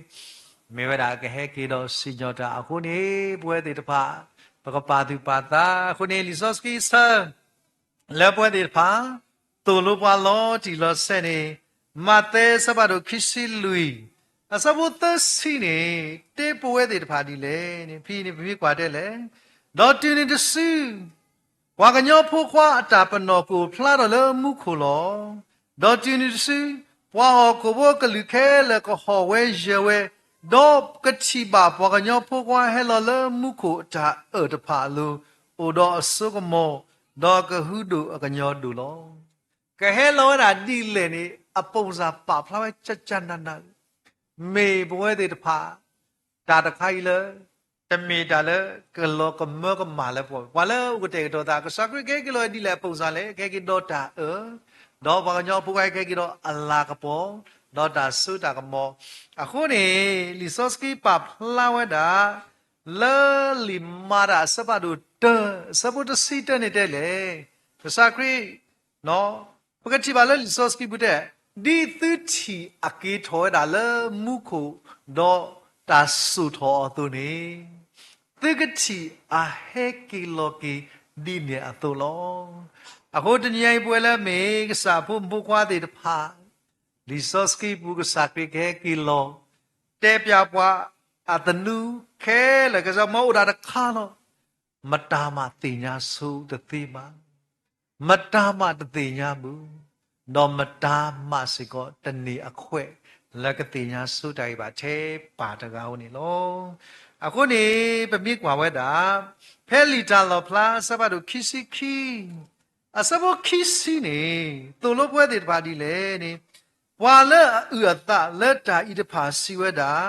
မ့ၢ်ဝဲဒၣ်ကဟဲက့ၤဒီးစံၣ်ညီၣ်တၢ်အဃိန့ၣ် ပဝဲသ့ၣ်တဖၣ် ပကပာ်သူၣ်ပာ်သးအဃိန့ၣ် လံာ်စီဆှံဆၢ လၢပဝဲသ့ၣ်တဖၣ် သိၣ်လိပှၤလီၤတံၢ်လီၤဆဲးန့ၣ် မးသဲအဆၢဖးဒိၣ်ခံဆံလွံၢ် အဆၢဖိသၢဆံန့ၣ် တဲပဝဲသ့ၣ်တဖၣ်ဒ်လဲၣ်န့ၣ် ဖဲန့ၣ်ပမ့ၢ်ကွၢ်တဲလဲၣ်, ဒီးတုၤနုၤတစု ပှၤကညီဖိခွါအတၢ်ပနီၣ်ကအိၣ်ဖျါထီၣ်လၢမူခိၣ်လီၤ. ဒီးတုၤနုၤတစု ပှၤဟီၣ်ခိၣ်ဖိအကလုာ်ခဲလၢာ်ကဟီၣ်ဝဲယၢၤဝဲ, ဒီးကထံၣ်ဘၣ်ပှၤကညီဖိခွါဟဲလီၤလၢမူခိၣ်အတၢ်အၢၣ်တဖၣ်အလိၤ, အိၣ်ဒီးအစိကမီၤ, ဒီးကဟုဒိၣ်အကညီဒိၣ်လီၤ. ကဟဲလီၤဝဲဒၣ်ဒ်လဲၣ်န့ၣ် အပိၢ်စၢ်ပာ်ဖျါဝဲကကနန, မ့ၢ်ပဝဲသ့ၣ်တဖၣ် တၢ်တခါအံၤလၢ တမ့ၢ်တၢ်လၢကလီၤကမၢကမၣ်လၢပဂီၢ်, ပှၤလၢအအိၣ်ကတဲာ်ကတီၤသး ကစၢ်ခရံာ်ကဟဲက့ၤလီၤဒ်လဲၣ်အပိၢ်စၢ်လဲၣ်, ကဟဲက့ၤဒီးတၢ်အၢၣ်, ဒီးပှၤကညီဖိခွါကဟဲက့ၤဒီးအလၤကပီၤ, ဒီးတၢ်စိတၢ်ကမီၤ, အဃိန့ၣ် လံာ်စီဆှံပာ်ဖျါဝဲဒၣ် လၢလံာ်မၤတၢ်အဆၢဖးဒိၣ်တၢ အဆၢဖိတဆံတၢန့ၣ်တဲလဲၣ်, ကစၢ်ခရံာ် ပကထံၣ်ဘၣ်လၢလံာ်စီဆှံပူၤတဲ, ဒ်သုထံၣ်အက့ၤထီၣ်ဝဲဒၣ်လၢမူခိၣ် ဒီးတၢ်စိာ်ထီၣ်အီၤအသိးန့ၣ်, သုကထံၣ်အဟဲက့ၤလီၤက့ၤဒ်န့ၣ်အသိးလီၤ. အဃိတနံၤအံၤပဝဲလၢမ့ၢ်ကစၢ်ဖိမုၣ်ဖိခွါသ့ၣ်တဖၣ်, လံာ်စီဆှံပူၤကစၢ်ခရံာ်ကဟဲက့ၤလီၤ, တဲပၠးပှၤအသနူခဲလၢာ် ကစၢ်မၢအိၣ်ဒၣ်တခါလီၤ. မတၤမးသ့ၣ်ညါဆိတသ့ဘၣ်. မတၤမးတသ့ၣ်ညါဘၣ်, ဒီးမတၤမးစ့ၢ်ကီးတန့ၢ်အခွဲးလၢကသ့ၣ်ညါဆိတၢ်ဂ့ၢ်ဘၣ်ထဲပၢ်တဂၤဧိၤန့ၣ်လီၤ. အဃိန့ၣ် ပမ့ၢ်ကွၢ်ဝဲဒၣ် ဖဲလံာ်တၢ်လီၣ်ဖျါ အဆၢဖးဒိၣ်ခံဆံခံ အဆၢဖိခံဆံန့ၣ် သိၣ်လိပဝဲသ့ၣ်တဖၣ်ဒ်လဲၣ်န့ၣ်, ပှၤလၢအအုၣ်အသးလၢတၢ်အံၤတဖၣ်စံးဝဲဒၣ်,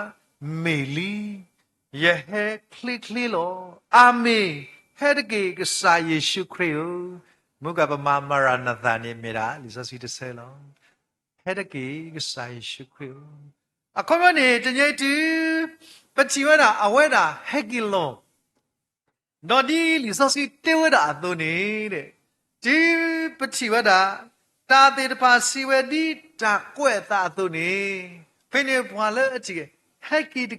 မ့ၢ်လံ, ယဟဲချ့ချ့လီၤ. အၤမ့ၣ်, ဟဲတက့ၢ် ကစၢ်ယ့ၣ်ၡူးခရံာ်ဧၢ. မုၢ်ကပမၤမရၤနသၣ်န့ၣ်မ့ၢ်ဒၣ်လံာ်စီဆှံတဆၢလီၤ. ဟဲတက့ၢ် ကစၢ်ယ့ၣ်ၡူးခရံာ်ဧၢ. အခီပညီန့ၣ် တနံၤအံၤတုၤ ပထံၣ်ဝဲဒၣ်အဝဲဒၣ်ဟဲက့ၤလီၤ ဒီးဒ်လံာ်စီဆှံတဲဝဲဒၣ်အသိးန့ၣ်, တုၤပထံၣ်ဝဲဒၣ် တၢ်သ့ၣ်တဖၣ်စံးဝဲဒ်တၢ်ကွဲးအသးအသိးန့ၣ်, ဖဲန့ၣ်ပှၤလၢအထံၣ်က့ၤ ဟဲက့ၤ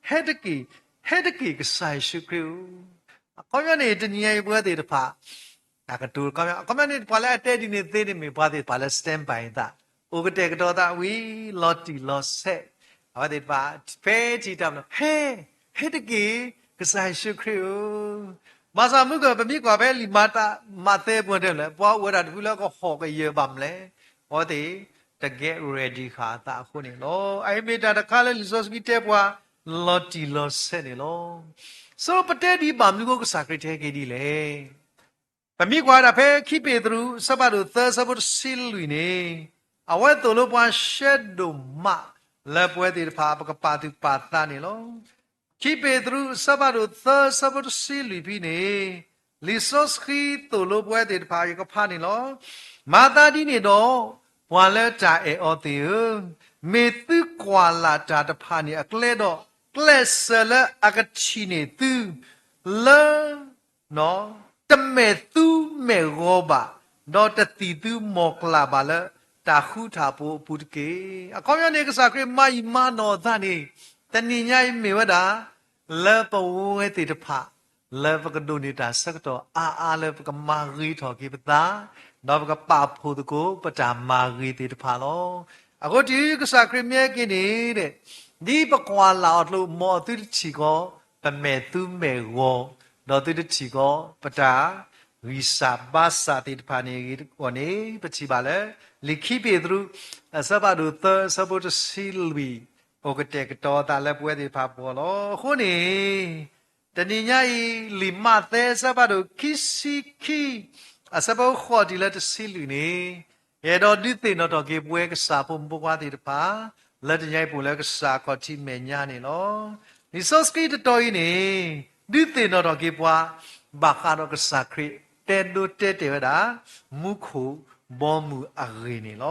ဟဲ ဟဲတက့ၢ်, ဟဲတက့ၢ် ကစၢ်ယ့ၣ်ၡူးခရံာ်ဧၢ. အခီပညီန့ၣ် တနံၤညါအံၤပဝဲသ့ၣ်တဖၣ် တၢ်ကတိၤတခီပညီ အခီပညီန့ၣ် ပှၤလၢအတဲဒ်န့ၣ်သ့န့ၣ်မ့ၢ်ပှၤသ့ၣ်တဖၣ်လၢ standby သး, အိၣ်ကတဲာ်ကတီၤသးဝံၤ လီၤတံၢ်လီၤဆဲး, အဝဲသ့ၣ်တဖၣ် ဖဲထံၣ်တၢ်မနုၤ ဟဲ, ဟဲတက့ၢ် ကစၢ်ယ့ၣ်ၡူးခရံာ်ဧၢ. ဘၣ်ဆၣ်မုၢ်ကၢၢ် ပမ့ၢ်ကွၢ်ဖဲလံာ်မၤတၢ် မးသဲပူၤတဲလဲၣ် ပှၤအိၣ်ဝဲဒၣ်တဖုလၢကဟီၣ်ကယၢၤဘၣ်မလဲၣ်, အဝဲသ့ၣ်တ get ready ဃာ်အသးအဃိန့ၣ်လီၤ. အအံၤမ့ၢ်တၢ်တခါလၢလံာ်စီဆှံတဲပှၤ လီၤတံၢ်လီၤဆဲးန့ၣ်လီၤ. ဆိပတဲဒ်အံၤ ဘၣ်မနုၤအဃိကစၢ်ခရံာ်တဲက့ၤဒ်လဲၣ်. ပမ့ၢ်ကွၢ်ဝဲဒၣ်ဖဲခံပ့းတရူး အဆၢဖးဒိၣ်သၢ အဆၢဖိတဆံလွံၢ်န့ၣ်, အဝဲသိၣ်လိပှၤရှဲဒိၣ်မး လၢပဝဲသ့ၣ်တဖၣ် ပကပာ်သူၣ်ပာ်သးန့ၣ်လီၤ. ခံပ့းတရူး အဆၢဖးဒိၣ်သၢ အဆၢဖိတဆံလွံၢ်ဖဲန့ၣ်, လံာ်စီဆှံသိၣ်လိပဝဲသ့ၣ်တဖၣ် ယကဖးန့ၣ်လီၤ. မၤသးဒ်န့ၣ်ဒီး, ပှၤလၢတၢ်အဲၣ်အီၤသ့ၣ်ဧၢ, မ့ၢ်သုကွၢ်လၢ်တၢ်တဖၣ်န့ၣ်အကျဲဒီး, ကျဲးစၢးလၢအကထံၣ်န့ၢ်သု, လၢ တမဲာ်သူမဲာ်ဂီၤဘၣ်, ဒီးတသံၣ်သုမီၢ်ကျၢ်ဘၣ်လၢတၢ်ဃူတၢ်ဖိးအပူၤတက့ၢ်. အခီပညီန့ၣ် ကစၢ်ခရံာ်မၤယံာ်မၤနီၢ်အသးန့ၣ်, တနံၤညါအံၤမ့ၢ်ဝဲဒၣ် လၢပဝဲသ့ၣ်တဖၣ် လၢပကဒိးန့ၢ်တၢ်ဆၢကတီၢ်အါအါလၢပကမၤဂ့ၤထီၣ်က့ၤပသး, ဒီးပကပာ်ဖှိၣ်သကိးပတၢ်မၤဂ့ၤသ့ၣ်တဖၣ်လီၤ. အဃိတုၤကစၢ်ခရံာ်မ့ၢ်ဟဲက့ၤန့ၣ်, ဒ်ပကွၢ်လၢ်အီၤအသိး မ်သုတထံၣ်ဃီ ပမဲာ်သူမဲာ်ဂီၤ, ဒီးသုတထံၣ်ဃီ ပတၢ်ဂံၢ်စၢ်ဘါစၢ်သ့ၣ်တဖၣ်န့ၣ်အဂ့ၢ်အဂီၢ်န့ၣ် ပထံၣ်ဘၣ်လၢ လံာ်ခံပ့းတရူး အဆၢဖးဒိၣ်သၢ အဆၢဖိတဆံလွံၢ် အိၣ်ကတဲာ်ကတီၤအသးလၢပဝဲသ့ၣ်တဖၣ်အဂီၢ်လီၤ. အဃိန့ၣ် တနံၤညါအံၤ လံာ်မးသဲ အဆၢဖးဒိၣ်ခံဆံခံ အဆၢဖိဃိးတုၤလၢတဆံလွံၢ်န့ၣ်, ယအဲၣ်ဒိးဒုးသ့ၣ်နီၣ်ထီၣ်က့ၤပဝဲကစၢ်ဖိမုၣ်ဖိခွါသ့ၣ်တဖၣ် လၢတနံၤညါအံၤပအိၣ်လၢကစၢ်ခီၣ်ထံးမဲာ်ညါန့ၣ်လီၤ. လံာ်စီဆှံတတီၤအံၤန့ၣ် ဒုးသ့ၣ်နီၣ်ထီၣ်က့ၤပှၤ ဘၣ်ဃးဒီးကစၢ်ခရံာ်တဲဒိတဲတဲာ်ဝဲဒၣ် မူခိၣ်ဘီမုၢ်အဂ့ၢ်န့ၣ်လီၤ.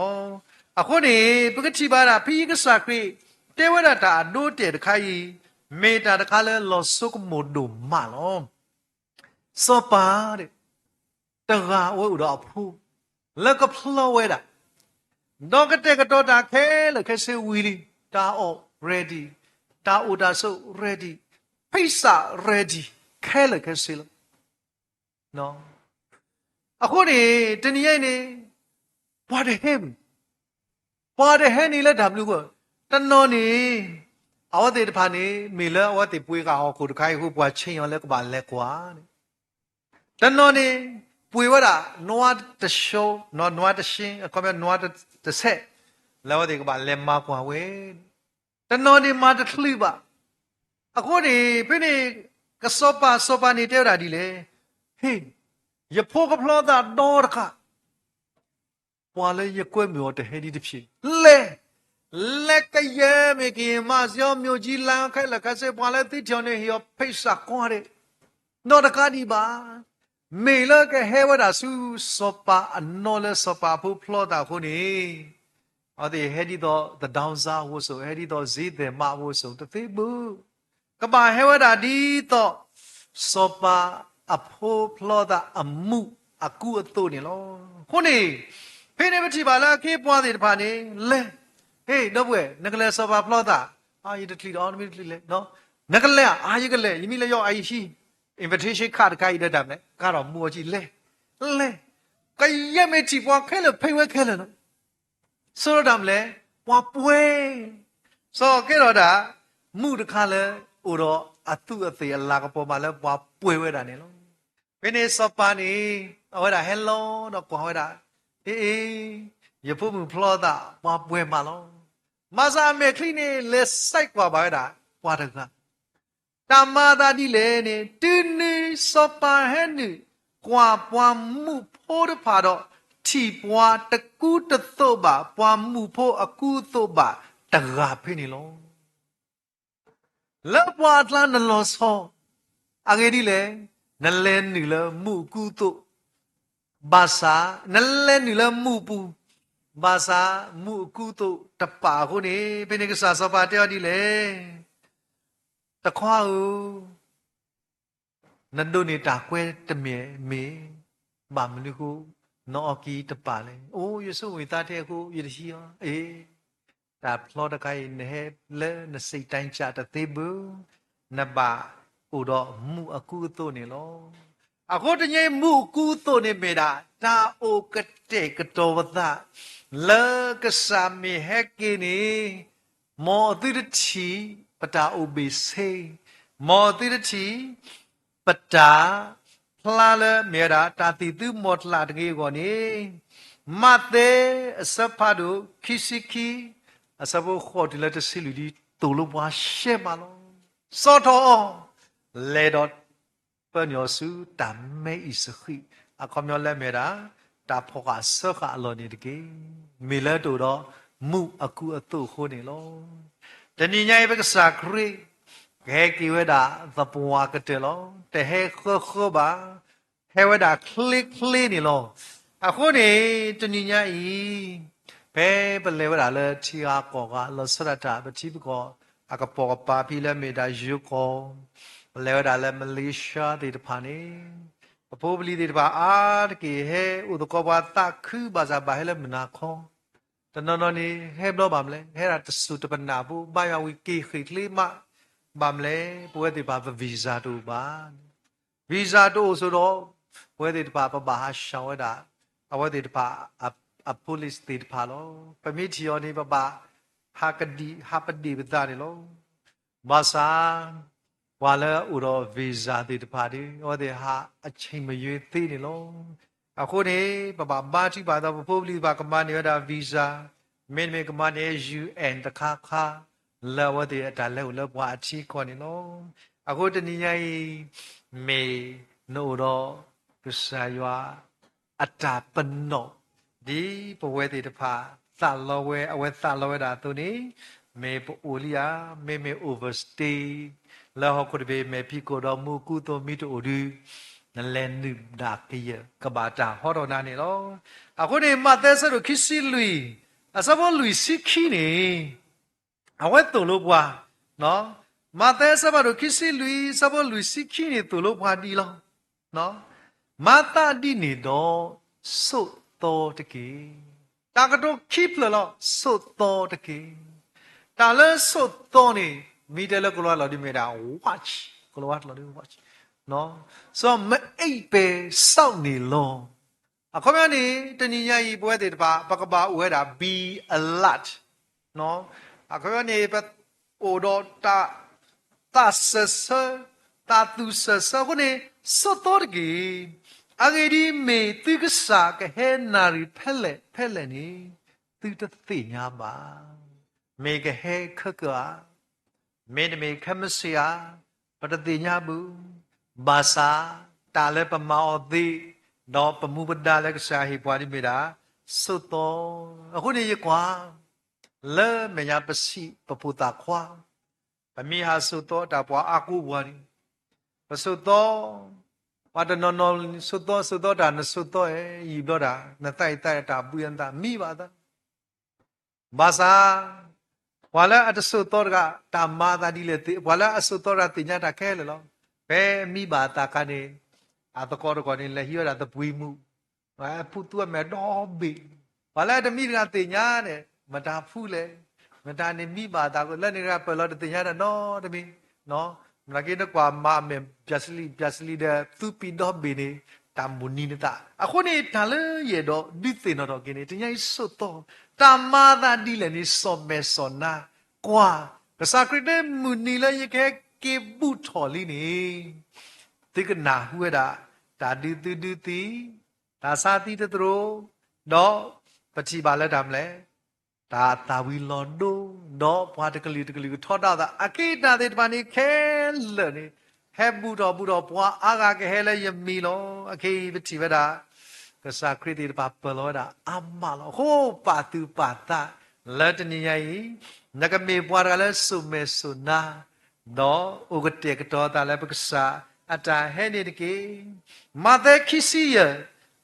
အဃိန့ၣ် ပကထံၣ်ဘၣ်ဒၣ် ဖဲအံၤကစၢ်ခရံာ်တဲဝဲဒၣ်တၢ်အဒိအတဲာ်တခါအံၤ မ့ၢ်တၢ်တခါလၢလီၤဆိကမိၣ်ဒိၣ်မးလီၤ. စီၤပၤ တဂၤအဝဲအိၣ်ဒီးအဖိ လၢကဖျီဝဲဒၣ်, ဒီးကတဲာ်ကတီၤတၢ်ခဲလၢာ်ခဲဆ့ဝံၤလံ, တၢ်အီၣ် ready, တၢ်အိၣ်တၢ်ဆိး ready, ဖိစၣ် ready ခဲလၢာ်ခဲဆ့လီၤ. အဃိန့ၣ် တနံၤညါအံၤန့ၣ် ပှၤတဟဲဝံၤ ပှၤတဟဲန့ၣ်လၢတၢ်ဘျုးအဃိ, တနီၤန့ၣ် အဝဲသ့ၣ်တဖၣ်န့ၣ် မ့ၢ်လၢအဝဲသ့ၣ်ပှ့ၤဃာ်ဟီၣ်ခိၣ်တခါအံၤအဃိ ပှၤဆ့ၣ်ညီၣ်လၢကဘၣ်လဲၤကွၢ်န့ၣ်, တနီၤန့ၣ် ပှ့ၤဝဲဒၣ် နွားတဆှဲ, နွားတဆှဲ, အခီပညီ နွားတဆဲး လၢအဝဲသ့ၣ်ကဘၣ်လဲၤမၤကွၢ်ဝဲ, တနီၤန့ၣ်မၤတချုးဘၣ်. အဃိန့ၣ် ဖဲန့ၣ် ကစီၤပၤ စီၤပၤန့ၣ်တဲဝဲဒၣ်ဒ်လဲၣ်, ဟ့ၣ်, ယဖိကဖျီသးဒီတဂၤ ပှၤလၢယကွဲမုာ်အီၤတဟဲဒ်တဖျၢၣ်, လဲၤ, လဲၤကယဲၢ်မ့ၢ်ကယဲၢ်မး စံမ့ၢ်ကၠံလၢခဲလၢာ်ခဲဆ့ ပှၤလၢသုထံၣ်အီၤန့ၣ် ဟ့ၣ်အီၤဖိစၣ်ကွၢ်ဒဲး, နီတဂၤဒံးဘၣ်. မ့ၢ်လၢကဟဲဝဲဒၣ်ဆူစီၤပၤအနီၢ်လၢစီၤပၤအဖိဖျီသးအဃိန့ၣ် အဝဲသ့ၣ်ဟဲဒ်သိး သဒၢစါအဝိစိ ဟဲဒ်သိး စ့သဲးမးအဝိစိ တသ့ဘၣ်. ကဘၣ်ဟဲဝဲဒၣ်ဒ်သိး စီၤပၤအဖိဖျီသးအမူးအကူအသိးန့ၣ်လီၤ. အဃိန့ၣ် ဖဲန့ၣ်ပထံၣ်ဘၣ်လၢအခ့အပှၤသ့ၣ်တဖၣ်န့ၣ် လဲၤ, ဟ့ၣ် ဒီပုၢ်ဝဲၢ် နကလဲၤစီၤပၤဖျီသး, အါ ယတချုးဒီး နမ့ၢ်တချုးလဲၤ, နကလဲၤဧါ, အါ ယကလဲၤ, ယမ့ၢ်လဲၤယီၤ အအံၤဟံး, invitation card တခါအံၤဒီးတၢ်မနုၤလဲၣ် ကါထီၣ်မူအီၤကံ လဲၤ, လဲၤ, ကယဲၢ်မ့ၢ်ထံၣ်ပှၤခဲလၢာ်ဖံးဝဲခဲလၢာ်လီၤ. ဆိဒီးတၢ်မနုၤလဲၣ် ပှၤပှဲၤ, စီၤကဲထီၣ်ဒၣ် မူးတခါလၢ အိၣ်ဒီးအသူးအသ့ၣ်အလၤကပီၤမးလၢပှၤပှဲၤဝဲဒၣ်န့ၣ်လီၤ. ဖဲန့ၣ်စီၤပၤန့ၣ် အဝဲဒၣ်ဟဲလီၤဒီးကွၢ်ဝဲဒၣ်, အ့ အ့ ယဖိမုၣ်ဖျီသး ပှၤပှဲၤမးလီၤ. မၤစၢၤအမဲာ်ချံန့ၣ် လဲၤစဲးကွၢ်ဘၣ်ဝဲဒၣ် ပှၤတဂၤ တၢ်မၤအသးဒ်လဲၣ်န့ၣ် တုၤနုၤစီၤပၤဟဲနုာ်ကွၢ်ပှၤမူးဖိတဖၣ်ဒီး ထံၣ်ပှၤတကူတသိးဘၣ် ပှၤမူးဖိအကူအသိးဘၣ်တဂၤဖဲန့ၣ်လီၤ. လၢပှၤအကျါနလီၤဆီ, အဂ့ၢ်ဒ်လဲၣ်, နလဲၤနုာ်လၢမူးအကူအသိး, ဘၣ်ဆၣ်, နလဲၤနုာ်လၢမူးပူၤ, ဘၣ်ဆၣ်မူးအကူအသိးတပာ်အဃိန့ၣ် ဖဲန့ၣ်ကစၢ်စီၤပၤတဲအီၤဒ်လဲၣ်, တခွါဧၢ, နဒိးန့ၢ်တၢ်ကွဲတမံၤမ့ၢ်, ဘၣ်မနုၤအဃိ နအီၣ်က့ၤတပာ်လဲၣ်. အိ ယဆိမိၣ်သးထဲအဃိ ယတဟံးအီၤ, အ့ တၢ်ဖျီတခါအံၤ နဟဲလၢနစံးတၢ်ကၢ်တသ့ဘၣ်, နဘၣ်အိၣ်ဒီးမူးအကူအသိးန့ၣ်လီၤ. အဃိတနံၤအံၤမူးအကူအသိးန့ၣ်မ့ၢ်ဒၣ် တၢ်အိၣ်ကတဲာ်ကတီၤပသး လၢကစၢ်မ့ၢ်ဟဲက့ၤန့ၣ် မ်အသုတထံၣ် ပတၢ်အိၣ်ဘ့ၣ်ဆ့, မ်အသုတထံၣ် ပတၢ်ဖျါလၢမ့ၢ်ဝဲဒၣ် တၢ်သံၣ်သုမီၤကျၢ်တဂ့ၤအဂီၢ်န့ၣ်, မးသဲအဆၢဖးဒိၣ်ခံဆံခံ အဆၢဖိဃိးတုၤလၢတဆံလွံၢ်ဒ် သိၣ်လိပှၤရှဲမးလီၤ. စီၤထီၣ်အီၤ လဲၤဒီး ပၢနုာ်အီၤဆူတၢ်မဲအံၤစဃံး, အခီပညီလၢမ့ၢ်ဝဲဒၣ် တၢ်ဖီၣ်ဃာ်စၢဃာ်အလီၢ်န့ၣ်တက့ၢ်. မ့ၢ်လၢတအိၣ်ဒီးမူးအကူအသိးအဃိန့ၣ်လီၤ. တနံၤညါအံၤပကစၢ်ခရံာ် ကဟဲက့ၤဝဲဒၣ်သပှၢ်ကတၢၢ်လီၤ. တဟဲဃၢဃၢဘၣ်, ဟဲဝဲဒၣ်ချ့ချ့န့ၣ်လီၤ. အဃိန့ၣ် တနံၤညါအံၤ ဖဲပလဲၤဝဲဒၣ်လၢထံဂၤကီၢ်ဂၤ လီၤဆီဒၣ်တၢ် ပထံပကီၢ် အကပိာ်ကပၤဖဲလၢမ့ၢ်ဒၣ်ယိၤကီၢ်, ပလဲၤဝဲဒၣ်လၢ Malaysia သ့ၣ်တဖၣ်န့ၣ်, ပဖိပလံၤသ့ၣ်တဖၣ်အါတက့ၢ် ဟဲအိၣ်သကိးပှၤသးခုဘၣ်ဆၣ် ဘၣ်ဟဲလၢမုၢ်နၤခီ, တနီၤနီၤန့ၣ် ဟဲဘျီဘၣ်မလဲၣ်, ဟဲဒၣ်တစိၤတပနၢ်ဖိ ဘါယွၤဝံၤက့ၤဃ့ၢ်ချ့မး, ဘၣ်မလဲၣ်, ပဝဲသ့ၣ်တဖၣ်ပ visa တအိၣ်ဘၣ် visa တအိၣ်ဆိဒီး ပဝဲသ့ၣ်တဖၣ် ပဘၣ်ဟးဆှၢဝဲဒၣ် အဝဲသ့ၣ်တဖၣ် အ police သ့ၣ်တဖၣ်လီၤ. ပမ့ၢ်ထံၣ်အီၤန့ၣ် ပဘၣ်ဟးကဒံး ဟးပဒ့ၣ်ပသးန့ၣ်လီၤ. ဘၣ်ဆၣ် ပှၤလၢအအိၣ်ဒီး visa သ့ၣ်တဖၣ်ဒီး အဝဲသ့ၣ်ဟးအဆ့ၣ်မယွ့သ့န့ၣ်လီၤ. အဃိန့ၣ် ပဘၣ်ဘါထုကဖၣ်ဒီး ပဖိပလံၤတဖၣ်ကမၤန့ၢ်ဝဲဒၣ် visa, မ့တမ့ၢ်ကမၤန့ၢ် UN တခါခါ လၢအဝဲသ့ၣ်အတၢ်လဲၤအိၣ်လၢပှၤအထံအကီၢ်န့ၣ်လီၤ. အဃိတနံၤညါအံၤ မ့ၢ်နအိၣ်ဒီး ကစၢ်ယွၤ အတၢ်ပနီၣ် ဒ်ပဝဲသ့ၣ်တဖၣ် သးလီဝဲ အဝဲသးလီဝဲဒၣ်အသိးန့ၣ်, မ့ၢ်ပအိၣ်လံဧါ, မ့မ့ၢ် overstay လၢဟီၣ်ခိၣ်တဘ့ၣ် မဲာ်ဖံးခိၣ်ဒီးမူးကူသိးမံတအိၣ်ဒီး နလဲၤနုာ်ဒၣ်ကယၢၢ် ကဘၣ်တၢ်ဟီထီၣ်နၤန့ၣ်လီၤ. အဃိန့ၣ် မးသဲအဆၢဒိၣ်ခံဆံလွံၢ် အဆၢဖိလွံၢ်ဆံခံန့ၣ် အဝဲသိၣ်လိပှၤ, မးသဲအဆၢဖးဒိၣ်ခံဆံလွံၢ် အဆၢဖိလွံၢ်ဆံခံန့ၣ် သိၣ်လိပှၤဒ်အံၤလီၤ. မၤသးဒ်န့ၣ်ဒီး ဆိးသီတက့ၢ်. တၢ်ကတိၤခံဖျၢၣ်လီၤ, ဆိးသီတက့ၢ်. တၢ်လၢဆိးသီန့ၣ် မ့ၢ်တဲလၢကလံးဝါလီၤဒ်မ့ၢ်ဒၣ် watch, ကလံးဝါလီၤဒ် watch, စီၤမအ့ၣ်ပဲၤစီၣ်န့ၣ်လီၤ. အခီပညီန့ၣ် တနံၤညါအံၤ ပဝဲသ့ၣ်တဖၣ် ပကဘၣ်အိၣ်ဝဲဒၣ် be alert. အခီပညီန့ၣ် ပအိၣ်ဒီးတၢ် သးစၢၢ်ဆၢ, သးသူၣ်စၢၢ်ဆၢအဃိန့ၣ် ဆိးသီတက့ၢ်. အဂ့ၢ်ဒ်အံၤ, မ့ၢ်သုကစၢ်ကဟဲနၣ်ရံၣ်ဖဲလဲၣ်ဖဲလဲၣ်န့ၣ် သုတသ့ၣ်ညါဘၣ်. မ့ၢ်ကဟဲခဲကၢၣ်ဧါ, မ့တမ့ၢ်ခဲမုၢ်ဆ့ၣ်ဧါ, ပတသ့ၣ်ညါဘၣ်. ဘၣ်ဆၣ် တၢ်လၢပမၤအီၤသ့, ဒီးပမူပဒါလၢကစၢ်ဟ့ၣ်ပှၤဒ်မ့ၢ်ဒၣ် ဆိးသီ. အဃိန့ၣ်ယကွၢ် လၢမဲာ်ညါပဆံးပဖိသၣ်ခွါ, ပမ့ၢ်ဟးဆိးသီတၢ်ပှၤအါကိးပှၤန့ၣ်, ပဆိးသီ, ပှၤတနီၤနီၤဆိးသီဆိးသီတၢ် နဆိးသီအဲ ယံာ်ဘျီတၢ် နသးအံၤသးတၢ်ဘှံးအသးမံဘၣ်သး ဘၣ်ဆၣ် ပှၤလၢအတဆိးသီတဂၤ တၢ်မၤအသးဒ်လဲၣ်သ့, ပှၤလၢအဆိးသီတဂၤသ့ၣ်ညါတၢ်ခဲလၢာ်လီၤ. ဖဲမံဘၣ်အသးအခါန့ၣ် အသကိးတဂၤန့ၣ် လဲၤဟံးဝဲဒၣ်သပှ့ၤမုၣ်, ဖူသူအမဲာ်ဒီဘ့ၣ်, ပှၤလၢအတမံတဂၤသ့ၣ်ညါန့ၣ် မတၤဖူလဲၣ်, မတၤန့ၣ်မံဘၣ်အသးလၢန့ၣ်တဂၤပၢၢ်လီၤတသ့ၣ်ညါတၢ်နီတမံၤ မနုၤက့နကွၢ်မၤအမဲာ် ပၠးစလံ ပၠးစလံဒီး သူပံၤဒီဘ့ၣ်န့ၣ် တၢ်မုၢ်နံၤနသး. အဃိန့ၣ် တၢ်လၢယအဲၣ်ဒိးဒုးသ့ၣ်နီၣ်ထီၣ်က့ၤန့ၣ် တနံၤညါအံၤဆိးသီ, တၢ်မၤအသးဒ်လဲၣ်န့ၣ် စီၣ်မဲာ်စီၣ်နါ, ကွၢ်, ကစၢ်ခရံာ်တဲမုၢ်နံၤလၢယကဟဲက့ၤဘူၣ်ထီၣ်လံန့ၣ် သုကနၢ်ဟူဝဲဒၣ် တၢ်ဒုးသုဒုးသံ, တၢ်ဆါသံတသရိာ်, ဒီးပထံၣ်ဘၣ်လၢတၢ်မနုၤလဲၣ် တၢ်သၣ်ဝံၤလီၤဒိ, ဒီးပှၤတကလုာ်တကလုာ်ကထီဒါသး အက့တၢ်သ့ၣ်တဖၣ်န့ၣ် ခဲလၢာ်န့ၣ် ဟဲဘူၣ်ထီၣ်ဘူၣ်ထီၣ် ပှၤအါဂၤကဟဲလၢယမံၤလီၤ. အခဲအံၤပထံၣ်ဝဲဒၣ် ကစၢ်ခရံာ်သ့ၣ်တဖၣ်ပၢၢ်လီၤဝဲဒၣ်အါမးလီၤ. အဃိပာ်သူၣ်ပာ်သး လၢတနံၤညါအံၤ နကမ့ၢ်ပှၤတဂၤလၢစိာ်မဲာ်စိာ်နါ ဒီးအိၣ်ကတဲာ်ကတီၤသးလၢပကစၢ်အတၢ်ဟဲန့ၣ်တက့ၢ်. မးသဲခံဆံယဲၢ်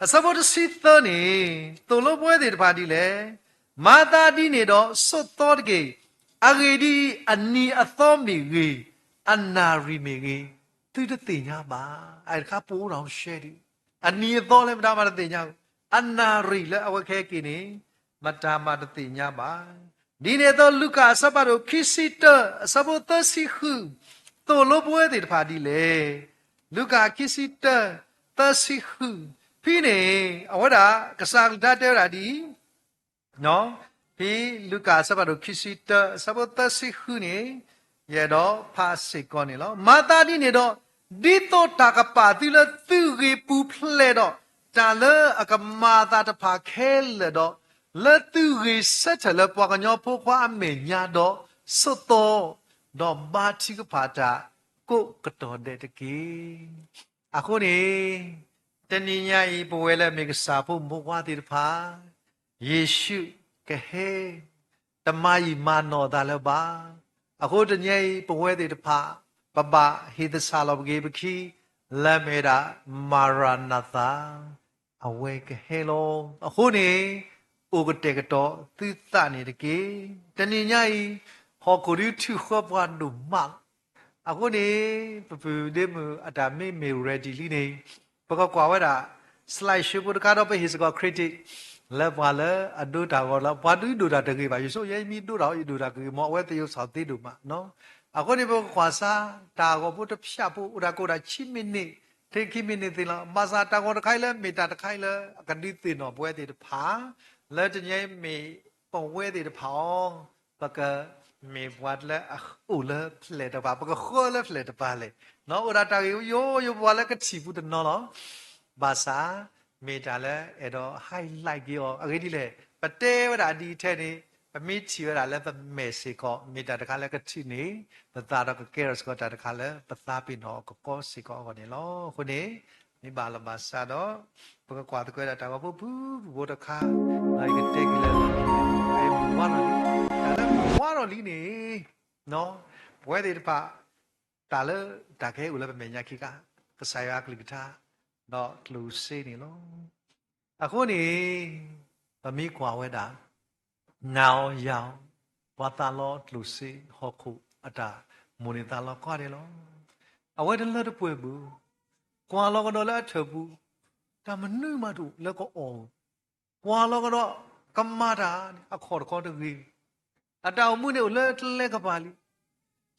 အဆၢဖိတဆံသၢန့ၣ် သိၣ်လိပဝဲသ့ၣ်တဖၣ်ဒ်လဲၣ်. မၤသးဒ်န့ၣ်ဒီးဆိးသီတက့ၢ်. အဂ့ၢ်ဒ်အံၤ, အနံၤအသီမ့ၢ်ဂ့ၤ, အနၣ်ရံၣ်မ့ၢ်ဂ့ၤ, သုတသ့ၣ်ညါဘၣ်. အတခါပအိၣ်ဒီးရှဲဒံး, အနံၤအသီလၢမတၤမးတသ့ၣ်ညါ, အနၣ်ရံၣ်လၢအဝဲကဟဲက့ၤန့ၣ် မတၤမးတသ့ၣ်ညါဘၣ်. ဒ်န့ၣ်အသိး လူၤကၣ်အဆၢဖးဒိၣ်ခံဆံတၢ အဆၢဖိသၢဆံဃု, သိၣ်လိပဝဲသ့ၣ်တဖၣ်ဒ်လဲၣ်. လူၤကၣ်ခံဆံတၢ သၢဆံဃု, ဖဲန့ၣ် အဝဲဒၣ်ကစၢ်အကလုၢ်ကထါတဲဝဲဒၣ်ဒ်အံၤ, ဖဲလူၤကၣ်အဆၢဖးဒိၣ်ခံဆံတၢ အဆၢဖိသၢဆံဃုန့ၣ် ယအဲၣ်ဒိးဖးစ့ၢ်ကီးန့ၣ်လီၤ. မၤသးဒ်န့ၣ်ဒီး, ဒ်သိးတၢ်ကပာ်သုလၢသုဂ့ၤပူၤဖျဲးဒီး တၢ်လၢအကမၤအသးတဖၣ်ခဲလၢာ်ဒီး, လၢသုဂ့ၤဆၢထၢၣ်လၢပှၤကညီဖိခွါအမဲာ်ညါဒီး, ဆိးသီ, ဒီးဘါထုကဖၣ်တၢ်ကိးကတီၢ်ဒဲးတက့ၢ်. အဃိန့ၣ် တနံၤညါအံၤ ပဝဲလၢအမ့ၢ်ကစၢ်ဖိမုၣ်ဖိခွါသ့ၣ်တဖၣ် ယ့ၣ်ၡူးကဟဲ, တမၤယံာ်မၤနီၢ်သးလၢၤဘၣ်. အဃိတနံၤညါအံၤ ပဝဲသ့ၣ်တဖၣ် ပဘၣ်ဟ့ၣ်သဆၣ်လီၤပက့ၤပခံ လၢအမ့ၢ်ဝဲဒၣ် မၤရနၤသၤ, အဝဲကဟဲလီၤ. အဃိန့ၣ် အိၣ်ကတဲာ်ကတီၤသုသးန့ၣ်တက့ၢ်. တနံၤညါအံၤ ဟီၣ်ခိၣ်ဒုးထုးဃၢပှၤဒိၣ်မးလီၤ. အဃိန့ၣ် ပပုၢ်ဒ့မုၣ်အတၢ်မ့မ့ၢ် ready လံန့ၣ် ပကကွၢ်ဝဲဒၣ် slide show ဖိတခါဒီး ပဟ့ၣ်စ့ၢ်ကီး credit လၢပှၤလၢအဒိတၢ်ဂီၤလီၤ. ပှၤဒုးဒိၣ်တၢ်တဂ့ၤဘၣ်. ယဆိ ယဲမ့ၢ်ဒိတၢ်အီၤ ယဒိၣ်တၢ်ကဂ့ၤ မ့ၢ်အဝဲသ့ၣ်ယိၣ်စီၣ်သ့ဒိၣ်မး. အဃိန့ၣ် ပကကွၢ်စါ တၢ်ဂီၤဖိတဖၠၣ်ဖိ အိၣ်တၢ်ကအိၣ်ဒၣ်ဆံမံးနံး ထဲခံမံးနံးသ့လီၤ. ဘၣ်ဆၣ်တၢ်ဂီၤတခါအံၤလၢမ့ၢ်တၢ်တခါအံၤလၢအကဒုးသ့ၣ်နီၣ်ပဝဲသ့ၣ်တဖၣ် လၢတနံၤအံၤမ့ၢ်ပဝဲသ့ၣ်တဖၣ်အီၤ ပကမ့ၢ်ပှၤလၢအအိၣ်လၢဖျဲၣ်တကပၤ, ပကဃၢလၢဖျဲၣ်တကပၤလဲၣ်. အိၣ်ဒၣ်တၢ်ဂ့ၢ်ယိယိပဝဲလၢကထံၣ်ပူၤတနီၤလီၤ. ဘၣ်ဆၣ် မ့ၢ်တၢ်လၢအဲၣ်ဒိး highlight က့ၤအီၤ အဂ့ၢ်ဒ်လဲၣ်, ပတဲဝဲဒၣ်ဒ်ထဲန့ၣ် ပမ့ၢ်ထံၣ်ဝဲဒၣ်လၢပမဲာ်စ့ၢ်ကီး မ့ၢ်တၢ်တခါလၢကထံၣ်န့ၣ် ပသးဒီးကကဲထီၣ်စ့ၢ်ကီးတၢ်တခါလၢပသးပ့ၤနီၣ်အီၤကကီစ့ၢ်ကီးအဂီၢ်န့ၣ်လီၤ. အဃိန့ၣ် မ့ၢ်ဘၣ်လီၤဘၣ်စးဒီး ပကကွၢ်သကိးဝဲဒၣ်တၢ်ဂီၤဖိဖုၣ်ဖုၣ်ဖိတခါ, ဒီးယကတဲက့ၤလၢ မ့ၢ်ဝါထီၣ်လံ, တၢ်လၢမ့ၢ်ဝါထီၣ်လံန့ၣ် ပဝဲသ့ၣ်တဖၣ် တၢ်လၢတၢ်ကဟဲအိၣ်လၢပမဲာ်ညါခံခါ, ကစၢ်ယွၤအကလုၢ်ကထါ ဒီးကျိၣ်စ့န့ၣ်လီၤ. အဃိန့ၣ် ပမ့ၢ်ကွၢ်ဝဲဒၣ် နၤအီၤယၤအီၤ ပှၤသးလီကျိၣ်စ့ဟီၣ်ခိၣ်အတၢ်မိၣ်န့ၢ်သးလီကွၢ်ဒဲးလီၤ. အဝဲတလၢတပှဲၤဘၣ်, ကွၢ်လီၤကဒီးလၢအထၢၣ်ပူၤ တၢ်မနုၤမးတအိၣ်လၢကအီၣ်, ကွၢ်လီၤကဒီး ကမၤတၢ်န့ၣ် အခီၣ်တခီတဂ့ၤ, အတၢ်အိၣ်မူန့ၣ်အိၣ်လၢတလၢကပၤလံ.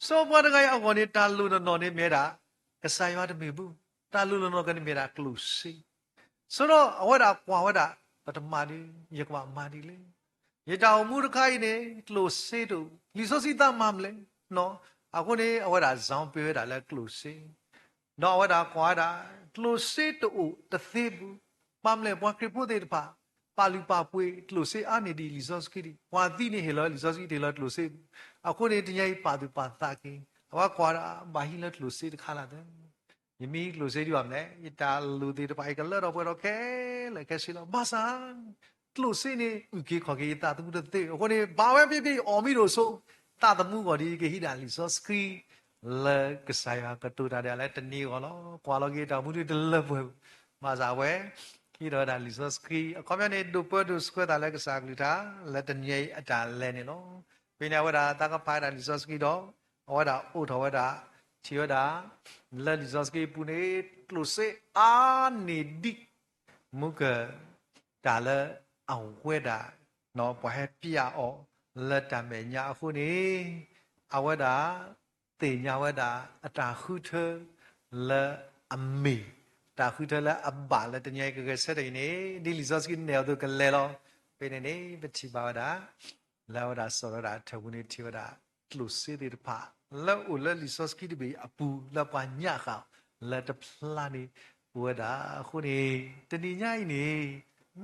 စီၤပၤတဂၤအံၤအဂီၢ်န့ၣ် တၢ်လိၣ်နီၢ်နီၢ်န့ၣ်မ့ၢ်ဝဲဒၣ် ကစၢ်ယွၤတမ့ၢ်ဘၣ်, တၢ်လိၣ်နီၢ်နီၢ်ကန့ၣ်မ့ၢ်ဝဲဒၣ်ကျိၣ်စ့. ဆိဒီးအဝဲဒၣ်ကွၢ်ဝဲဒၣ် ပတမၤဒ် ယကဘၣ်မၤဒ်လဲၣ်. ယတၢ်အိၣ်မူတခါအံၤန့ၣ် ကျိၣ်စ့တအိၣ်, လံာ်စီဆှံသးမၤမနုၤလဲၣ်. အဃိန့ၣ် အဝဲဒၣ်စံးပ့ၤဝဲဒၣ်လၢကျိၣ်စ့ ဒီးအဝဲဒၣ်ကွၢ်ဝဲဒၣ် ကျိၣ်စ့တအိၣ်တသ့ဘၣ်. ဘၣ်မနုၤလဲၣ် ပှၤခရံာ်ဖိသ့ၣ်တဖၣ် ပာ်လုၢ်ပာ်ပှ့ၤကျိၣ်စ့အါန့ၢ်ဒံးလံာ်စီဆှံဒံး, ပှၤသံန့ၣ်ဟ့ၣ်လီၤလံာ်စီဆှံတဟ့ၣ်လီၤကျိၣ်စ့ဘၣ်. အဃိန့ၣ် တနံၤအံၤပာ်သူၣ်ပာ်သးက့ၤ အဝဲကွၢ်ဒၣ်ဘၣ်ဟံးလၢကျိၣ်စ့တခါလၢ်သၢ ယမ့ၢ်ဟံးကျိၣ်စ့ဒံးဘၣ်မနုၤလဲၣ်, ယတၢ်လိၣ်သ့ၣ်တဖၣ်အံၤကလၢထီၣ်ပှဲၤထီၣ်ခဲလၢာ်ခဲဆ့လီၤ. ဘၣ်ဆၣ် ကျိၣ်စ့န့ၣ် အုၣ်က့ၤခီၣ်က့ၤယသးသမူတသ့. အဃိန့ၣ် ဘၣ်ဝဲဖဲဖဲအံၤအီၣ်မ့ၢ်တအိၣ်ဆိး သးသမူအဂီၢ်ဒ်အံၤ ကဟံးဒၣ်လံာ်စီဆှံ လၢကစၢ်ယွၤကတိၤတၢ်ဒီးလၢတနံၤအဂီၢ်လီၤ. ကွၢ်လီၤက့ၤတၢ်အိၣ်မူဒ်တလၢပှဲၤဘၣ်. ဘၣ်ဆၣ်အဝဲ ဟံးထီၣ်ဝဲဒၣ်လံာ်စီဆှံ အခီပညီန့ၣ် ဒိၣ်ပၢဒိၣ်ဆှၢသးလၢကစၢ်အကလုၢ်ကထါ လၢတနံၤအံၤအတၢ်လဲၤန့ၣ်လီၤ. ဖဲန့ၣ်အဝဲဒၣ်သးကဖးဝဲဒၣ်လံာ်စီဆှံဒီး အဝဲဒၣ်အိးထီၣ်ဝဲဒၣ် ထံၣ်ဝဲဒၣ် လၢလံာ်စီဆှံအပူၤန့ၣ် ကျိၣ်စ့အါန့ၢ်ဒံး မုၢ်က တၢ်လၢအဝဲဒၣ် ပှၤဟဲပျးအီၤလၢတၢ်မဲာ်ညါအဃိန့ၣ် အဝဲဒၣ် သ့ၣ်ညါဝဲဒၣ် အတၢ်ဃုထၢလၢအမ့ၢ် တၢ်ဃုထၢလၢအဘၣ်လၢတနံၤအံၤကဂဲၤဆၢထၢၣ်အံၤန့ၣ် ဒ်လံာ်စီဆှံနဲၣ်အသိးကလဲၤလီၤ. ဖဲန့ၣ်န့ၣ် ပထံၣ်ဘၣ်ဝဲဒၣ် လၢအဝဲဒၣ်စီၤဝဲဒၣ်အထၢၣ်ပူၤန့ၣ် ထံၣ်ဝဲဒၣ် ကျိၣ်စ့သ့ၣ်တဖၣ် လၢအိၣ်လၢလံာ်စီဆှံတဘ့ၣ်အပူၤ လၢပှၤညၣ်ဃာ်လၢတဖျါန့ၣ် အိၣ်ဝဲဒၣ်အဃိန့ၣ် တနံၤညါအံၤန့ၣ်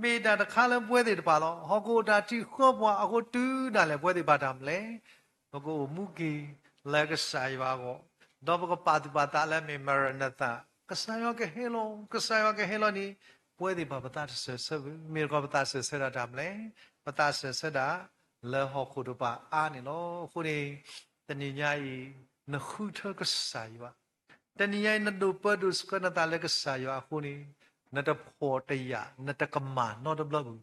မ့ၢ်တၢ်တခါလၢပဝဲသ့ၣ်တဖၣ်လီၤ. ဟီၣ်ခိၣ်တၢ်ထုးဃၢပှၤအဃိတုၤဒၣ်လဲာ် ပဝဲသ့ၣ်တဖၣ်တၢ်မနုၤလဲၣ် ပကအိၣ်မူက့ၤလၢကစၢ်ယွၤအဂီၢ်, ဒီးပကပာ်သူၣ်ပာ်သးလၢမ့ၢ်မၤရနၤသၤ ကစၢ်ယွၤကဟဲလီၤ ကစၢ်ယွၤကဟဲလီၤန့ၣ် ပဝဲသ့ၣ်တဖၣ်ပသးတစၢၢ်ဆၢဘၣ်. မ့ၢ်တခီပသးစၢၢ်ဆၢဒၣ်တၢ်မနုၤလဲၣ်, ပသးစၢၢ်ဆၢဒၣ်လၢဟီၣ်ခိၣ်တဖၣ်အါန့ၣ်လီၤ. အဃိန့ၣ် တနံၤညါအံၤ နဃုထၢကစၢ်ယွၤ တနံၤညါအံၤ နဒိၣ်ပၢဒိၣ်ဆှၢနသးလၢကစၢ်ယွၤအဃိန့ၣ် နတဖှီၣ်တယာ် နတကမၣ်နီတဘျီပူၤ.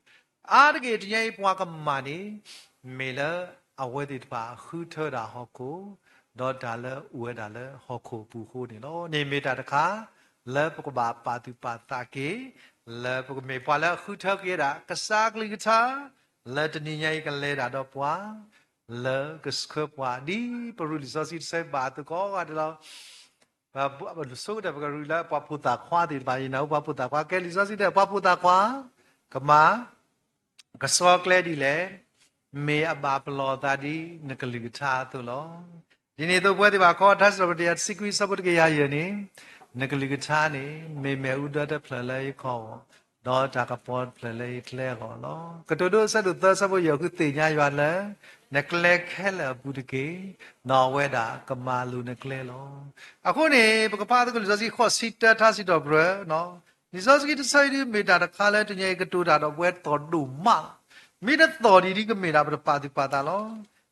အါတက့ၢ်တနံၤညါအံၤ ပှၤကမၣ်န့ၣ် မ့ၢ်လၢအဝဲသ့ၣ်တဖၣ်ဃုထၢဒၣ်ဟီၣ်ခိၣ် ဒီးတၢ်လၢအိၣ်ဝဲဒၣ်လၢဟီၣ်ခိၣ်အပူၤအဃိန့ၣ်လီၤ. န့ၣ်မ့ၢ်တၢ်တခါ လၢပကဘၣ်ပာ်သူၣ်ပာ်သးက့ၤ လၢပကမ့ၢ်ပှၤလၢအဃုထၢက့ၤဝဲဒၣ် ကစၢ်အကလုၢ်ကထါ လၢတနံၤညါအံၤကလဲၤဒၣ်ဒီးပှၤ လၢကဆှၢပှၤ ဒ်ပရူးလံာ်စီဆှံတဆၢဘၣ်အသိးကိးဂၤဒဲးလီၤ. ပဆိကတၢၢ် ပကရူးလၢပှၤဖိသၣ်ခွါသ့ၣ်တဖၣ် ယနၢ်ဟူပှၤဖိသၣ်ခွါ ကဲလံာ်စီဆှံတဲ ပှၤဖိသၣ်ခွါ ကမၤ ကဆှီကျဲဒ်လဲၣ်, မ့ၢ်အဘၣ်ပလီၢ်အသးဒ်နကလုၢ်ကထါအသိးလီၤ. ဒ်န့ၣ်အသိး ပဝဲသ့ၣ်တဖၣ်ခီ ထါစံးထီၣ်ပတြၢၤ တဆံခွံအဆၢဖိတကယၤယဲၢ်န့ၣ်, နကလုၢ်ကထါန့ၣ် မ့ၢ်မ့ၣ်အူဒၢတဖျၢၣ်လၢယခီၣ်အဂီၢ်, ဒီးတၢ်ကပီၤတဖျၢၣ်လၢယကျဲအဂီၢ်လီၤ. ကတိၤဒိအဆၢဒိၣ်သၢအဆၢဖိယဲၢ် ဃုသ့ၣ်ညါယွၤလၢ နကျဲခဲလၢာ်အပူၤတက့ၢ်, ဒီးအဝဲဒၣ်ကမၤလိာ်နကျဲလီၤ. အဃိန့ၣ် ပကဖးသကိးလံာ်စီဆှံဃိးဆံတၢ ထါစံးထီၣ်ပတြၢၤ လံာ်စီဆှံတဆၢအံၤဒ်မ့ၢ်တၢ်တခါလၢတနံၤအံၤကတိၤတၢ်ဒီးပဝဲသီၣ်ဒိၣ်မးလီၤ. မ့ၢ်တသီၣ်ဒံးဒ်ကမ့ၢ်ဒၣ်ပတပာ်သူၣ်ပာ်သးလီၤ.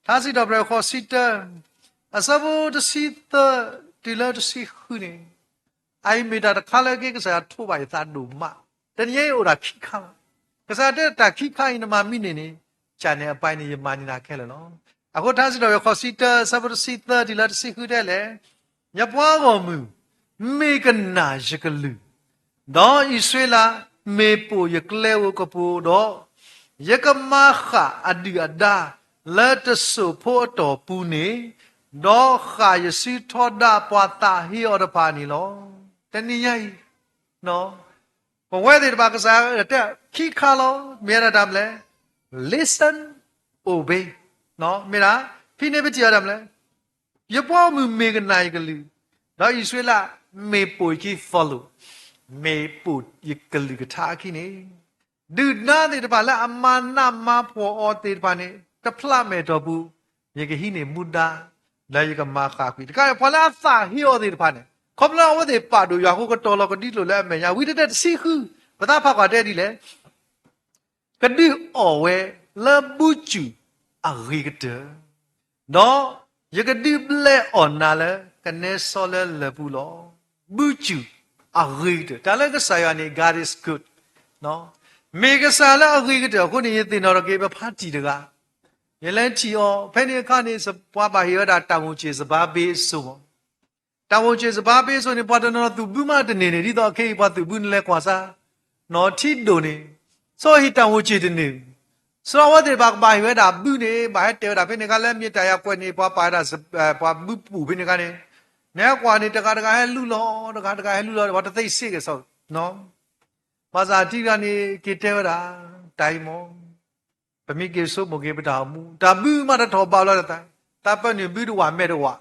ထါစံးထီၣ်ပတြၢၤဃိးဆံတၢ အဆၢဖိတဆံသၢတုၤလၢတဆံဃုန့ၣ်, အအံၤမ့ၢ်တၢ်တခါလၢက့ကစၢ်ယွၤထိးဘၣ်ယသးဒိၣ်မး, တနံၤအံၤအိၣ်ဒၣ်ခံခါလီၤ. ကစၢ်ယွၤတဲတၢ်ခံခါအံၤနမၤမံန့ၣ်န့ၣ်, ကၢ်န့ၣ်အပၢ်န့ၣ် ယမၤန့ၢ်နၤခဲလၢာ်လီၤ. အဃိထါစံးထီၣ်ပတြၢၤဃိးဆံတၢ အဆၢဖိတဆံသၢတုၤလၢတဆံဃုတဲလဲၣ်, ယပှၤဂီၢ်မုၢ် မ့ၢ်ကနၣ်ယကလုၢ်, ဒီးအံၣ်စရ့လးမ့ၢ်ပိာ်ယကျဲဧိၤကပူၤဒီး, ယကမၤဃၣ်အဒုၣ်အဒါလၢတစိၢ်ဖိအတီၢ်ပူၤန့ၣ်, ဒီးဃၣ်ယစုထီဒါပှၤသးဟ့အီၤတဖၣ်န့ၣ်လီၤ. တနံၤညါအံၤ ပဝဲသ့ၣ်တဖၣ်ကစၢ်ယွၤတဲခံခါလီၤ. မ့ၢ်ဝဲဒၣ်တၢ်မနုၤလဲၣ်, listen, obey, မ့ၢ်ဒၣ်, ဖဲန့ၣ်ပထံၣ်အီၤတၢ်မနုၤလဲၣ်, ယပှၤဂီၢ်မုၢ်မ့ၢ်ကနၣ်ယကလုၢ်, ဒီးအံၣ်စရ့လးမ့ၢ်ပိာ်ယခံ follow, မ့ၢ်ပိာ်ယကလုၢ်ကထါအခံန့ၣ်, ဒုၣ်ဒါသ့ၣ်တဖၣ်လၢအမၤနးမၤဖှီၣ်အီၤသ့ၣ်တဖၣ်န့ၣ် တဖျးမဲာ်တီၢ်ပူၤ, ယကဟံးန့ၢ်မူဒါ, ဒီးယကမၤဃၣ်ကွံာ် တကးဒံး ပှၤလၢအသးဟ့အီၤသ့ၣ်တဖၣ်န့ၣ် ခီဖျိလၢအဝဲသ့ၣ်ပာ်ဒိၣ်ယွၤအဃိ ကတီၤလီၤကဒံကျိာ်လၢအမဲာ်ညါ ဝံတတဲတဆံဃု, ပသးဖးကွၢ်တဲဒ်လဲၣ် ကဒုးအီၣ်ဝဲလၢဘုစူၣ်အဂ့ၤကတၢၢ်, ဒီးယကဒုးဘျဲးအီၣ်နၤလၢကနဲစီလၢလၢၢ်ပူၤလီၤ. ဘုစူၣ်အဂ့ၤကတၢၢ်, တၢ်လၢကစၢ်ယွၤန့ၣ် God is good, မ့ၢ်ကစၢ်လၢအဂ့ၤကတၢၢ်အဃိန့ၣ် ယသ့ၣ်နီၣ်ထီၣ်က့ၤ ပဖါတံၢ်တဂၤ, ယလဲၤထံၣ်အီၤ ဖဲန့ၣ်အခါန့ၣ် ပှၤဘၣ်ဟ့ၣ်ဝဲဒၣ်တၢ်ဝိၣ်စ့ၣ်စဘါဘ့အစိၤမး တၢ်ဝိၣ်စ့ၣ်စဘါဘ့အစိၤန့ၣ် ပှၤတနီၤနီၤသူၣ်ဘုမးတန့ၢ်န့ၣ် ဒ်သိးခဲအံၤပှၤသူၣ်ဘုနလဲၤကွၢ်စါ နီၢ်ထံဒိၣ်န့ၣ်, ဆိဟ့ၣ်တၢ်ဝိၣ်စ့ၣ်တန့ၢ်, ဆိအဝဲသ့ၣ်တဖၣ်ကဘၣ်ဟ့ၣ်ဝဲဒၣ်ဘုန့ၣ် ဘၣ်ဟဲတဲာ်ဝဲဒၣ်ဖဲန့ၣ်အခါလၢမ့ၢ်တၢ်ယၤကွဲးန့ၣ် ပှၤပာ်ဝဲဒၣ် ပှၤဘုပူၤဖဲန့ၣ်အခါန့ၣ်, နဟဲကွၢ်န့ၣ် တဂၤတဂၤဟဲလူလီၤ တဂၤတဂၤဟဲလူလီၤ ပှၤတသ့စ့ၢ်ကီး ဘၣ်ဆၣ်ထံဂၤန့ၣ် က့ၤတဲဝဲဒၣ် တၢ်အံၤမ့ၢ် ပမ့ၢ်က့ၤဆိကမိၣ်က့ၤပတၢ်အိၣ်မူ တၢ်ဘုမးတထီၣ်ဘးလီၤတသး, တၢ်ပၢနုာ်ဘုတဝာ်မဲာ်တဝာ်,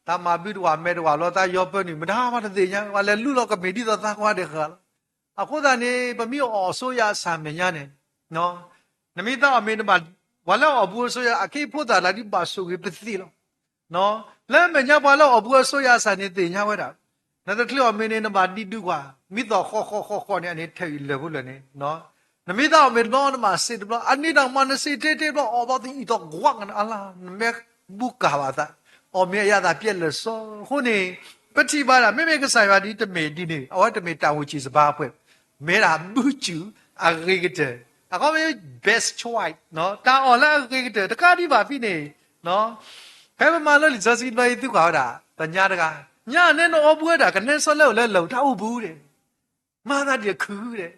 တၢ်မၤဘုတဝာ်မဲာ်တဝာ်လီၤ တၢ်ယီၤပၢနုာ် မတၤမးတသ့ၣ်ညါ ပှၤလဲၤလူလီၤကမ့ၢ်ဒ်သိးသးကွၢ်ဒဲးဃာ်လီၤ. အဃိသတးန့ၣ် ပမ့ၢ်အိၣ်အစိယအဆၣ်မဲာ်ညါန့ၣ်, နမ့ၢ်သးအီၣ်မ့ၤနဘၣ်, ပှၤလၢအီၣ်ဘူအစိယအခံဖိသၣ်တဖၣ်ဒ်ဘၣ်ဆိၣ်ဂ့ၤပသ့ၣ်လီၤ. လၢအမဲာ်ညါပှၤလၢအီၣ်ဘူအစိယအဆၣ်န့ၣ်သ့ၣ်ညါဝဲဒၣ်, နတချုးအီၣ်မ့ၤန့ၣ် နဘၣ်ဒံးဒုးကွၢ်, မ့ၢ်သီၣ်ဃီဃီဃီဃီန့ၣ် အန့ၣ်ထဲးအံၤလၢာ်ဖိလၢာ်န့ၣ်, နမ့ၢ်သးအီၣ်မ့ၤတဘျီ နဘၣ်စံးတဘျီ အန့ၣ်တၢ်မၤနစံးတ့တ့တဘျီ အီၣ်ဘၣ်သအံၣ်သီၣ်ကွၢ်ကနၣ်အလါ နမ့ၢ်ဘူကၢ်ဘၣ်သး, အီၣ်မ့ၤအယၤသးပျဲလၢာ်စီၤအဃိန့ၣ်, ပထံၣ်ဘၣ်ဒၣ် မ့မ့ၢ်ကစၢ်ယွၤဒ်တမ့ၢ်ဒ်န့ၣ် အဝဲတမ့ၢ်တၢ်ဝိၣ်စ့ၣ်စဘါအပှဲၤ, မ့ၢ်ဒၣ်ဘုစူၣ်အဂ့ၤကတၢၢ်, အခီပညီ best choice တၢ်အီၣ်လၢအဂ့ၤကတၢၢ် တကးဒံးဘၣ်ဖဲန့ၣ် ဖဲပမၤလိလံာ်စီဆှံတဘျီအံၤ သုကွၢ်ဝဲဒၣ် ပညါတဂၤ, ညါန့ၣ်နအိၣ်ဘှံးဝဲဒၣ် ကနဲစီလၢအိၣ်လၢလၢၢ်တၢ်အိၣ်ဘူးဒဲး, မၤသးဒ်အခုဒဲး,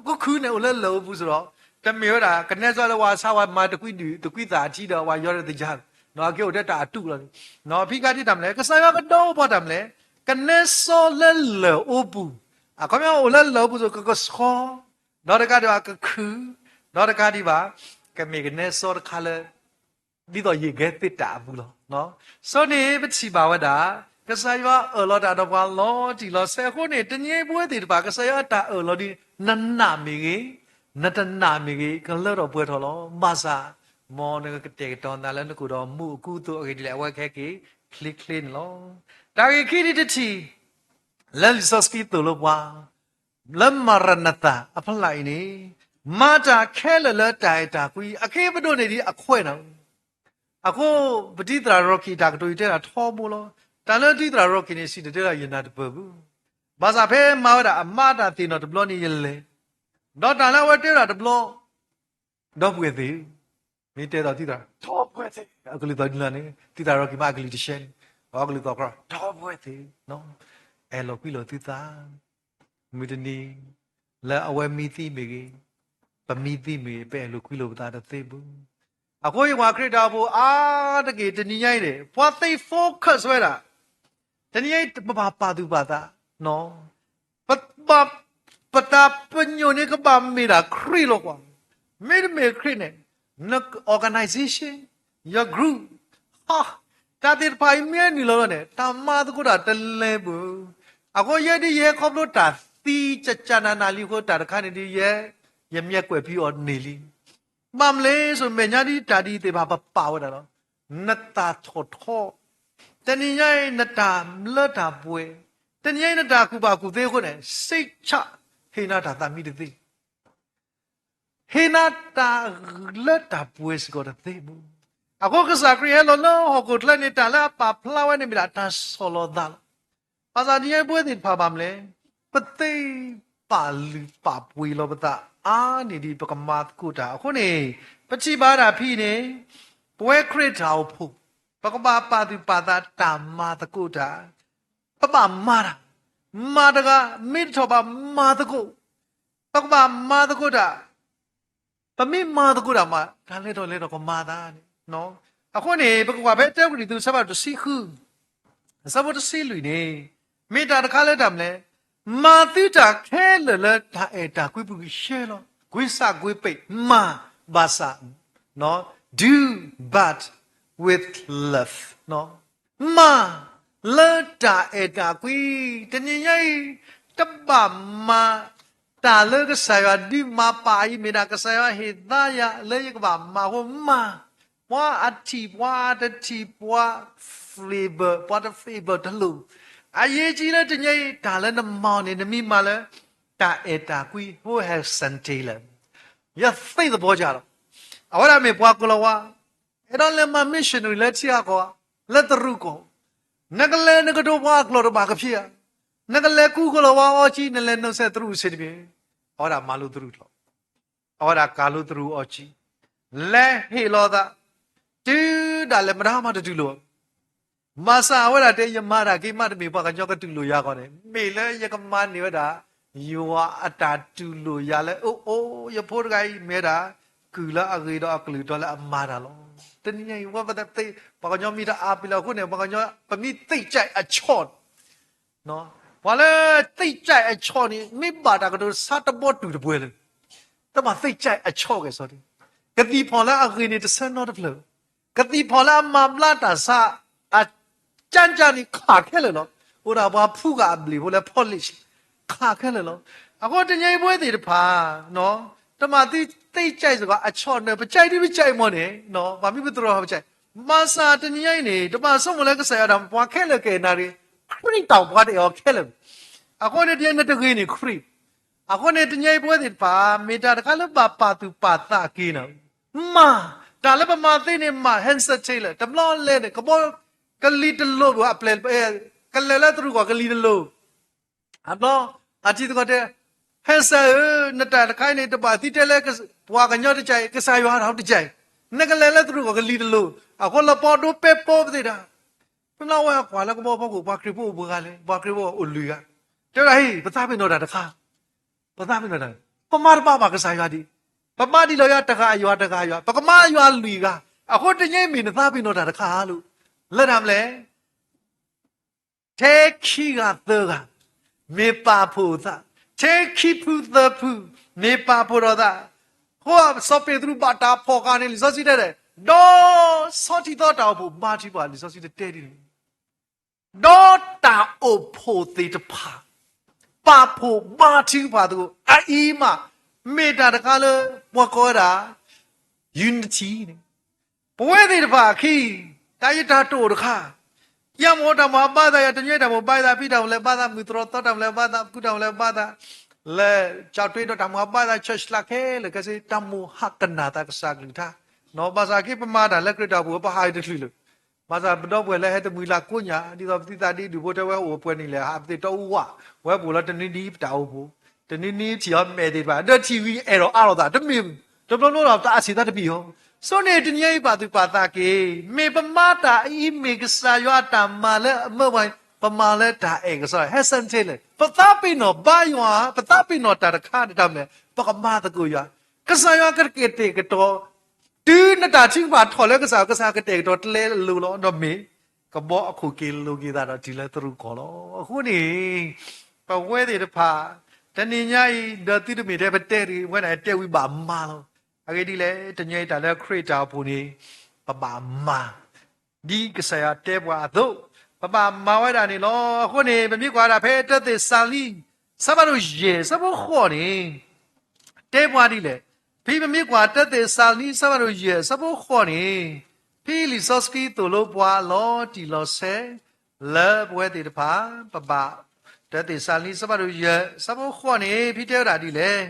ကခုန့ၣ်အိၣ်လၢလၢၢ်အိၣ်ဘူးစ့ၢ်ဒီး, တမ့ၢ်ဝဲဒၣ် ကနဲစီလၢပှၤဆါဝဲမၤတကွံဒုၣ် တကွံသးအထံဒီး ပှၤယီၤဒီးသယါ, အခ့အိၣ်ထဲတၢ်အတူၢ်လီၤန့ၣ်, ဖံကါထံတၢ်မနုၤလဲၣ် ကစၢ်ယွၤကဒီးပှၤတၢ်မနုၤလဲၣ်, ကနဲစီလၢလၢၢ်အိၣ်ဘူး, အခီပညီအိၣ်လၢလၢၢ်အိၣ်ဘူးစ့ၢ် ကကဆှီ, ဒီးတကးဒံးဘၣ်ကခု, ဒီးတကးဒံးဘၣ် ကမ့ၢ်ကနဲစီတခါလၢ ဒ်သိးယံာ်ဂဲၤသ့တၢ်အပူၤလီၤ. ဆိန့ၣ်ပထံၣ်ဘၣ်ဝဲဒၣ်, ကစၢ်ယွၤအၢၣ်လီၤတၢ်ဒီးပှၤလီၤတံၢ်လီၤဆဲးအဃိန့ၣ် တနံၤအံၤပဝဲသ့ၣ်တဖၣ် ကစၢ်ယွၤအတၢ်အၢၣ်လီၤဒ် နနာ်မ့ၢ်ဂ့ၤ, နတနာ်မ့ၢ်ဂ့ၤ ကလၢထီၣ်ပှဲၤထီၣ်လီၤ. ဘၣ်ဆၣ် မ်နကကတဲာ်ကတီၤနၤလၢနကအိၣ်ဒီးမူးအကူအသိးအဂ့ၢ်ဒ်လဲၣ် အဝဲကဟဲက့ၤချ့ချ့န့ၣ်လီၤ. တၢ်ဂ့ၢ်ခံဒ်တထံၣ် လၢလံာ်စီဆှံသိၣ်လိပှၤ လၢမၤရနသၣ်အဖီလာ်အံၤန့ၣ်, မၤတၢ်ခဲလၢာ်လၢတၢ်အဲၣ်တၢ်ကွံ အခ့ပဒိၣ်န့ၢ်ဒံးအခွဲးနီၣ်. အဃိ ပတံၤသရၣ်ရီကံၣ်တၢ်ကတိၤယတဲဒၣ်ထီဘိလီၤ. တၢ်လၢတံၤသရၣ်ရီကံၣ်န့ၣ် စံၣ်တဲၤတဲလီၤယနၢ်တပၢၢ်ဘၣ်. ဘၣ်ဆၣ်ဖဲမၤဝဲဒၣ်အမါတၢ်သ့ၣ်နီၣ်တဘျီန့ၣ်ယလဲၤ, ဒီးတၢ်လၢအဝဲတဲဝဲဒၣ်တဘျီ ဒီပုၢ်ဝဲၢ်သ့ၣ်ဧၢ, မ့ၢ်တဲသိးတံၤသရၣ် ဒီပုၢ်ဝဲၢ်သ့ၣ်ဧၢ, အကလုၢ်သီၣ်ဒ်လဲၣ်န့ၣ် တံၤသရၣ်ရီကံၣ်မးအကလုၢ်တဆှဲန့ၣ်, အကလုၢ်သီၣ်ကြီ ဒီပုၢ်ဝဲၢ်သ့ၣ်ဧၢ, အဲၣ်လိာ်ကွံလိာ်သုသး, မုၢ်တနံၤ လၢအဝဲမံသံမ့ၢ်ဂ့ၤ, ပမံသံမ့ၢ်ဂ့ၤ ပအဲၣ်လိာ်ကွံလိာ်ပသးတသ့ဘၣ်. အဃိယဝၤခရံာ်တၢ်အိၣ်ဖှိၣ်အါတက့ၢ်တနံၤညါအံၤန့ၣ် ပှၤသ့ၣ် focus ဝဲဒၣ် တနံၤညါအံၤ ပဘၣ်ပာ်သူၣ်ပာ်သး ပဘၣ် ပတၢ်ပညိၣ်န့ၣ်ကဘၣ်မ့ၢ်ဒၣ်ခရံာ်လီၤကွၢ်. မ့တမ့ၢ်ခရံာ်န့ၣ် န organization, your group, ဟါ, တၢ်သ့ၣ်တဖၣ်အံၤမ့ၢ်နုာ်လီၤလီၤန့ၣ် တၢ်မၤသကိးတၢ်တလဲၤဘၣ်. အဃိယဲဒ်ယဟဲခီဖျိတၢ်သံကကနးနးလံအဃိ တၢ်တခါန့ၣ်ဒ်ယဲ ယမ့ၢ်ကွဲးဖံးအီၤန့ၢ်လံ. ဘၣ်မနုၤလဲၣ် စိၤမဲာ်ညါဒ်တၢ်ဒ်အံၤသ့ၣ်တဖၣ်ပပာ်ဝဲဒၣ်လီၤ. နတၢ်ထီၣ်ထီ, တနံၤညါအံၤ နတၢ်လၢတၢ်ပှဲၤ, တနံၤညါအံၤ နတၢ်ကူၣ်ဘၣ်ကူၣ်သ့အဃိန့ၣ် စိတ်ချ ဟ့ၣ်နၤတၢ်သးမံတသ့, ဟ့ၣ်နၤတၢ်လၢတၢ်ပှဲၤစ့ၢ်ကီးတသ့ဘၣ်. အဃိကစၢ်ခရံာ်ဟဲလီၤလၢဟီၣ်ခိၣ်ချၢန့ၣ် တၢ်လၢအပာ်ဖျါဝဲန့ၣ်မ့ၢ်ဒၣ်တၢ်ဆီၣ်လီၤသးလီၤ. ဘၣ်ဆၣ်တနံၤညါအံၤပဝဲသ့ၣ်တဖၣ်ဘၣ်မနုၤလဲၣ်, ပသ့ပာ်လုၢ်ပာ်ပှ့ၤလီၤပသးအါန့ၢ်ဒ်ပကမၤသကိးတၢ်အဃိန့ၣ်, ပထံၣ်ဘၣ်ဒၣ်ဖဲအံၤန့ၣ်, ပဝဲခရံာ်တၢ်အိၣ်ဖှိၣ်, ပကဘၣ်ပာ်သူၣ်ပာ်သးတၢ်မၤသကိးတၢ်, ပဘၣ်မၤတၢ်, မၤတဂၤ, မ့ၢ်တထီၣ်ဘၣ်မၤသကိး, ပကဘၣ်မၤသကိးတၢ် ပမ့ၢ်မၤသကိးတၢ်မး တၢ်လဲၤထီၣ်လဲၤထီၣ်ကမၤသးန့ၣ်. အဃိန့ၣ် ပကကွၢ်ဖဲတၢကရံၣ်သူး အဆၢဖးဒိၣ်တဆံဃု, အဆၢဖိတဆံလွံၢ်န့ၣ်, မ့ၢ်တၢ်တခါလၢတၢ်မနုၤလဲၣ်, မၤသုတၢ်ခဲလၢာ်လၢတၢ်အဲၣ်တၢ်ကွံပူၤကယဲၢ်လီၤ. ကွံစၢ်ကွံပ့း မၤဘၣ်ဆၣ်, do but with love. မၤလၢတၢ်အဲၣ်တၢ်ကွံ, တနံၤညါအံၤ တဘၣ်မၤတၢ်လၢကစၢ်ယွၤဒုးမၤပာ်အံၤ မ့ၢ်ဒၣ်ကစၢ်ယွၤဟ့ၣ်သါယၤလၢယကဘၣ်မၤအဃိမၤ, ပှၤအထံၣ်ပှၤတထံၣ်ပှၤ favor ပှၤတ favor တလိၣ်. အရေးကြီးလၢတနံၤညါအံၤ တၢ်လၢနမၤအီၤန့ၣ် နမ့ၢ်မၤလၢ တၢ်အဲၣ်တၢ်ကွံ ဟိဟဲစၣ်တ့လၢ ယသ့သဘီကၢ်လီၤ. အဝဲဒၣ်မ့ၢ်ပှၤကိးလီၤဝါ, အဲၣ်ဒိးလဲၤမၤ missionary လၢထံဂၤကီၢ်ဂၤ, လၢတရူးကီၢ်, နကလဲၤနကဒိးပှၤအကျိာ်တဘၣ်ကဖံးဧါ, နကလဲၤကူကလီၤဝါအီကံ နလဲၤနီၢ်ဆဲးတရူးအဆ့ၣ်တဘ့ၣ်, အဝဲဒၣ်မၤလိတရူးလီၤ. အဝဲဒၣ်ကၤလိတရူးအီကံ, လဲၤဟ့ၣ်လီၤသး, တုၤဒၣ်လဲာ်မတၤမးတတူၢ်လိာ် ဘၣ်ဆၣ်အဝဲဒၣ်တဲ ယမၤတၢ်က့မးတမ့ၢ်ပှၤကညီကတူၢ်လိာ်ယၤဂီၢ်န့ၣ်, မ့ၢ်လၢယကမၤန့ၢ်ဝဲဒၣ် ယွၤအတၢ်တူၢ်လိာ်ယၤလၢ အိၣ်အိၣ် ယဖိတဂၤအံၤမ့ၢ်ဝဲဒၣ် ကုၢ်လၢအဂ့ၤဒီးအကလုၢ်တီလၢအမၤတၢ်လီၤ. တနံၤညါအံၤ ပှၤကညီမ့ၢ်တအါပ့ၤလီၤအဃိန့ၣ် ပှၤကညီ ပမ့ၢ်သ့ၣ်ကၠဲးအဆီၣ် ပှၤလၢသ့ၣ်ကၠဲးအဆီၣ်န့ၣ် မ့ၢ်ဘၣ်တၢ်ကတိၤဆါတဘီတူၢ်တပှဲၤလၢၤ, တဘၣ်သ့ၣ်ကၠဲးအဆီၣ်ကဲၣ်ဆိး, ကသံၣ်ဖီၣ်လၢအဂ့ၤန့ၣ်တဆၢနီတဖျၢၣ်, ကသံၣ်ဖီၣ်လၢအမၤဘျါတၢ်ဆါ အကၠၢကၠၢန့ၣ်ခးခဲလၢာ်လီၤ. အိၣ်ဒၣ်ပှၤဖှူဂၤအဘျ့ၣ်ဖိလၢ polish ခးခဲလၢာ်လီၤ. အဃိတနံၤညါအံၤပဝဲသ့ၣ်တဖၣ် တမၤသုသ့ၣ်ကၠဲးစ့ၢ်ကီးအဆီၣ်နၢၤ ပကၠဲးဒ်ပကၠဲးမီၢ်န့ၣ် ပှၤမ့ၢ်ပသရိာ်ပကၠဲး, ဘၣ်ဆၣ်တနံၤညါအံၤန့ၣ် တဘၣ်ဆိကမိၣ်လၢကစၢ်ယွၤဒၣ်ပှၤခဲလၢာ်ကအဲၣ်နၤရ့ၣ်, ခရံာ်တၢ်ပှၤတအဲၣ်အီၤခဲလၢာ်, အဃိန့ၣ်တနံၤညါနတဂ့ၤန့ၢ်ခရံာ်, အဃိန့ၣ်တနံၤညါအံၤပဝဲသ့ၣ်တဖၣ် မ့ၢ်တၢ်တခါလၢဘၣ်ပာ်သူၣ်ပာ်သးက့ၤနၤ, မၤ, တၢ်လၢပမၤသ့န့ၣ်မၤ ဟဲစၢၣ်ထ့လၢာ် တဘျီလဲၣ်န့ၣ် ကဘီ ကလံၤတလိၤဘၣ်အပျဲၢ်, ကလဲၤလၢတရူးကီၢ်ကလံၤတလိၤ အဘျီ အတံၤသကိးတဲ, ဟဲစၢၣ်ဧၢ, နတၢ်တခါအံၤန့ၣ် တဘၣ်သံတဲလၢ ပှၤကညီတကဲး ကစၢ်ယွၤတကဲး, နကလဲၤလၢတရူးကီၢ်ကလံၤတလိၤ, အဃိလၢပီဒိပဲပိပသ့ၣ်တၢ်, ဖဲလၢဝဲကွၢ်လၢကဘီဖီခိၣ် ပှၤခရံာ်ဖိအိၣ်ပှဲၤဂၤလဲၣ်, ပှၤခရံာ်ဖိအိၣ်လွံၢ်ဂၤ, တဲဝဲဒၣ်ဟ့ၣ် ပသးပ့ၤနီၣ်တၢ်တခါ, ပသးပ့ၤနီၣ်တၢ်, ပမၤတဘၣ်ဘၣ်ကစၢ်ယွၤဒံး, ပမၤဒ်လီၤယွၤတဂၤယွၤတဂၤယွၤ ပကမၤယွၤလွံၢ်ဂၤ, အဃိတနံၤညါအံၤမ့ၢ်နသးပ့ၤနီၣ်တၢ်တခါဧါလိၤ, လၢတၢ်မနုၤလဲၣ် ထဲခံဂၤသၢဂၤ မ့ၢ်ပာ်ဖှိၣ်သး, ထဲခံဖုသၢဖု မ့ၢ်ပာ်ဖှိၣ်ထီၣ်သး, အဃိစီၤပ့းတရူးဘၣ်တၢ်ဖီၣ်ဃာ်န့ၣ် လံာ်စီဆှံတဲဒၣ်, ဒီးဆီထံသီတၢ်အိၣ်ဖှိၣ်ဘါထုကဖၣ် လံာ်စီဆှံတတဲဒ်န့ၣ်, ဒီးတၢ်အိၣ်ဖှိၣ်သ့ၣ်တဖၣ် ပာ်ဖှိၣ်ဘါထုကဖၣ်သကိး အအံၤမး မ့ၢ်တၢ်တခါလၢ ပှၤကိးဝဲဒၣ် unity န့ၣ် ပဝဲသ့ၣ်တဖၣ်အခံ တၢ်ယတၢ်တအိၣ်တခါ, ယမိၢ်တၢ်မိၢ်အဘါသး ယတနွံတၢ်မိၢ်ဘါသး ဖံတၢ်မိၢ်လဲၤဘါသး မုၢ်တြီၢ်သီတၢ်မိၢ်လဲၤဘါသး ဖုတၢ်မိၢ်လဲၤဘါသး လၢကၠီၣ်တွ့ဒီးတၢ်မိၢ်အဘါသး church လၢခဲလၢာ်ခဲဆ့ တၢ်မိၢ်ဟးကနၣ်သးကစၢ်ကလုၢ်ကထါ, ဘၣ်ဆၣ်က့ ပမၤတၢ်လၢခရံာ်တၢ်အိၣ်ဖှိၣ် ပဟးအံၤတချုးလၢၤ ဘၣ်ဆၣ်ပဒီပုၢ်ဝဲၢ်လၢဟဲတမှံၤလၢကိးညါ ဒ်သိးပသုသးဒ့ဒုၣ်ဖိတဲဝဲအိၣ်ပှဲၤနံၣ်လဲၣ် ဟးပသ့ၣ်တီအူဝး, ဝဲပအိၣ်လၢတနွံနံၤပတၢ်အိၣ်ဖှိၣ်, တနွံနံၤထံၣ်အီၤမဲာ်သ့ၣ်တဖၣ် ဒီးထံၣ်ဝံၤအဲၣ်ဒိးအါထီၣ်သး တမ့ၢ်, တဘျီဘျီဒီးတၢ်အဆံးသးတမံၤအီၤ, ဆိန့ၣ်တနံၤအံၤပာ်သူၣ်ပာ်သးက့ၤ, မ့ၢ်ပမၤတၢ်အံၤမ့ၢ်ကစၢ်ယွၤအတၢ်မၤလၢအမၢဝဲ, ပမၤလၢတၢ်အဲၣ်ကစၢ် ဟဲစၢၣ်ထ့လၢာ်, ပသးပ့ၤနီၣ်ဘါယွၤ, ပသးပ့ၤနီၣ်တၢ်တခါတၢ်မနုၤလဲၣ် ပကမၤသကိးယွၤ, ကစၢ်ယွၤကကတဲာ်ကတီၤ တုၤနတၢ်ထုကဖၣ်ထီၣ်လၢကစၢ် ကစၢ်ကတဲာ်ကတီၤကျဲအလိၤလီၤ. ဒီးမ့ၢ်ကဘီအခိၣ်က့ၤလိၤက့ၤသးဒီးတုၤလၢသရူးကီၢ်လီၤ. အဃိန့ၣ် ပဝဲသ့ၣ်တဖၣ် တနံၤညါအံၤ ဒီးသုတမ့ၢ်ထဲပတဲတဂ့ၤ, ဝဲဒၣ်တဲဝံၤဘၣ်မၤလီၤ. အဂ့ၢ်ဒ်လဲၣ်, တနံၤညါအံၤတၢ်လၢခရံာ်တၢ်အိၣ်ဖှိၣ်န့ၣ် ပဘၣ်မၤ ဒ်ကစၢ်ယွၤတဲပှၤအသိး, ပဘၣ်မၤဝဲဒၣ်န့ၣ်လီၤ. အဃိန့ၣ် ပမ့ၢ်ကွၢ်ဒၣ်ဖဲတၢသ့းစၤလနံ ဆၢဖးဒိၣ်ယဲၢ် ဆၢဖိဃိးန့ၣ် တဲပှၤဒ်လဲၣ်. ဖဲပမ့ၢ်ကွၢ်တၢသ့းစၤလနံ ဆၢဖးဒိၣ်ယဲၢ် ဆၢဖိဃိးန့ၣ်, ဖဲလံာ်စီဆှံသိၣ်လိပှၤလီၤတံၢ်လီၤဆဲး လၢပဝဲသ့ၣ်တဖၣ် ပဘၣ်, တၢသ့းစၤလနံ ဆၢဖးဒိၣ်ယဲၢ် ဆၢဖိဃိးန့ၣ် ဖဲတဲဝဲဒၣ်ဒ်လဲၣ်.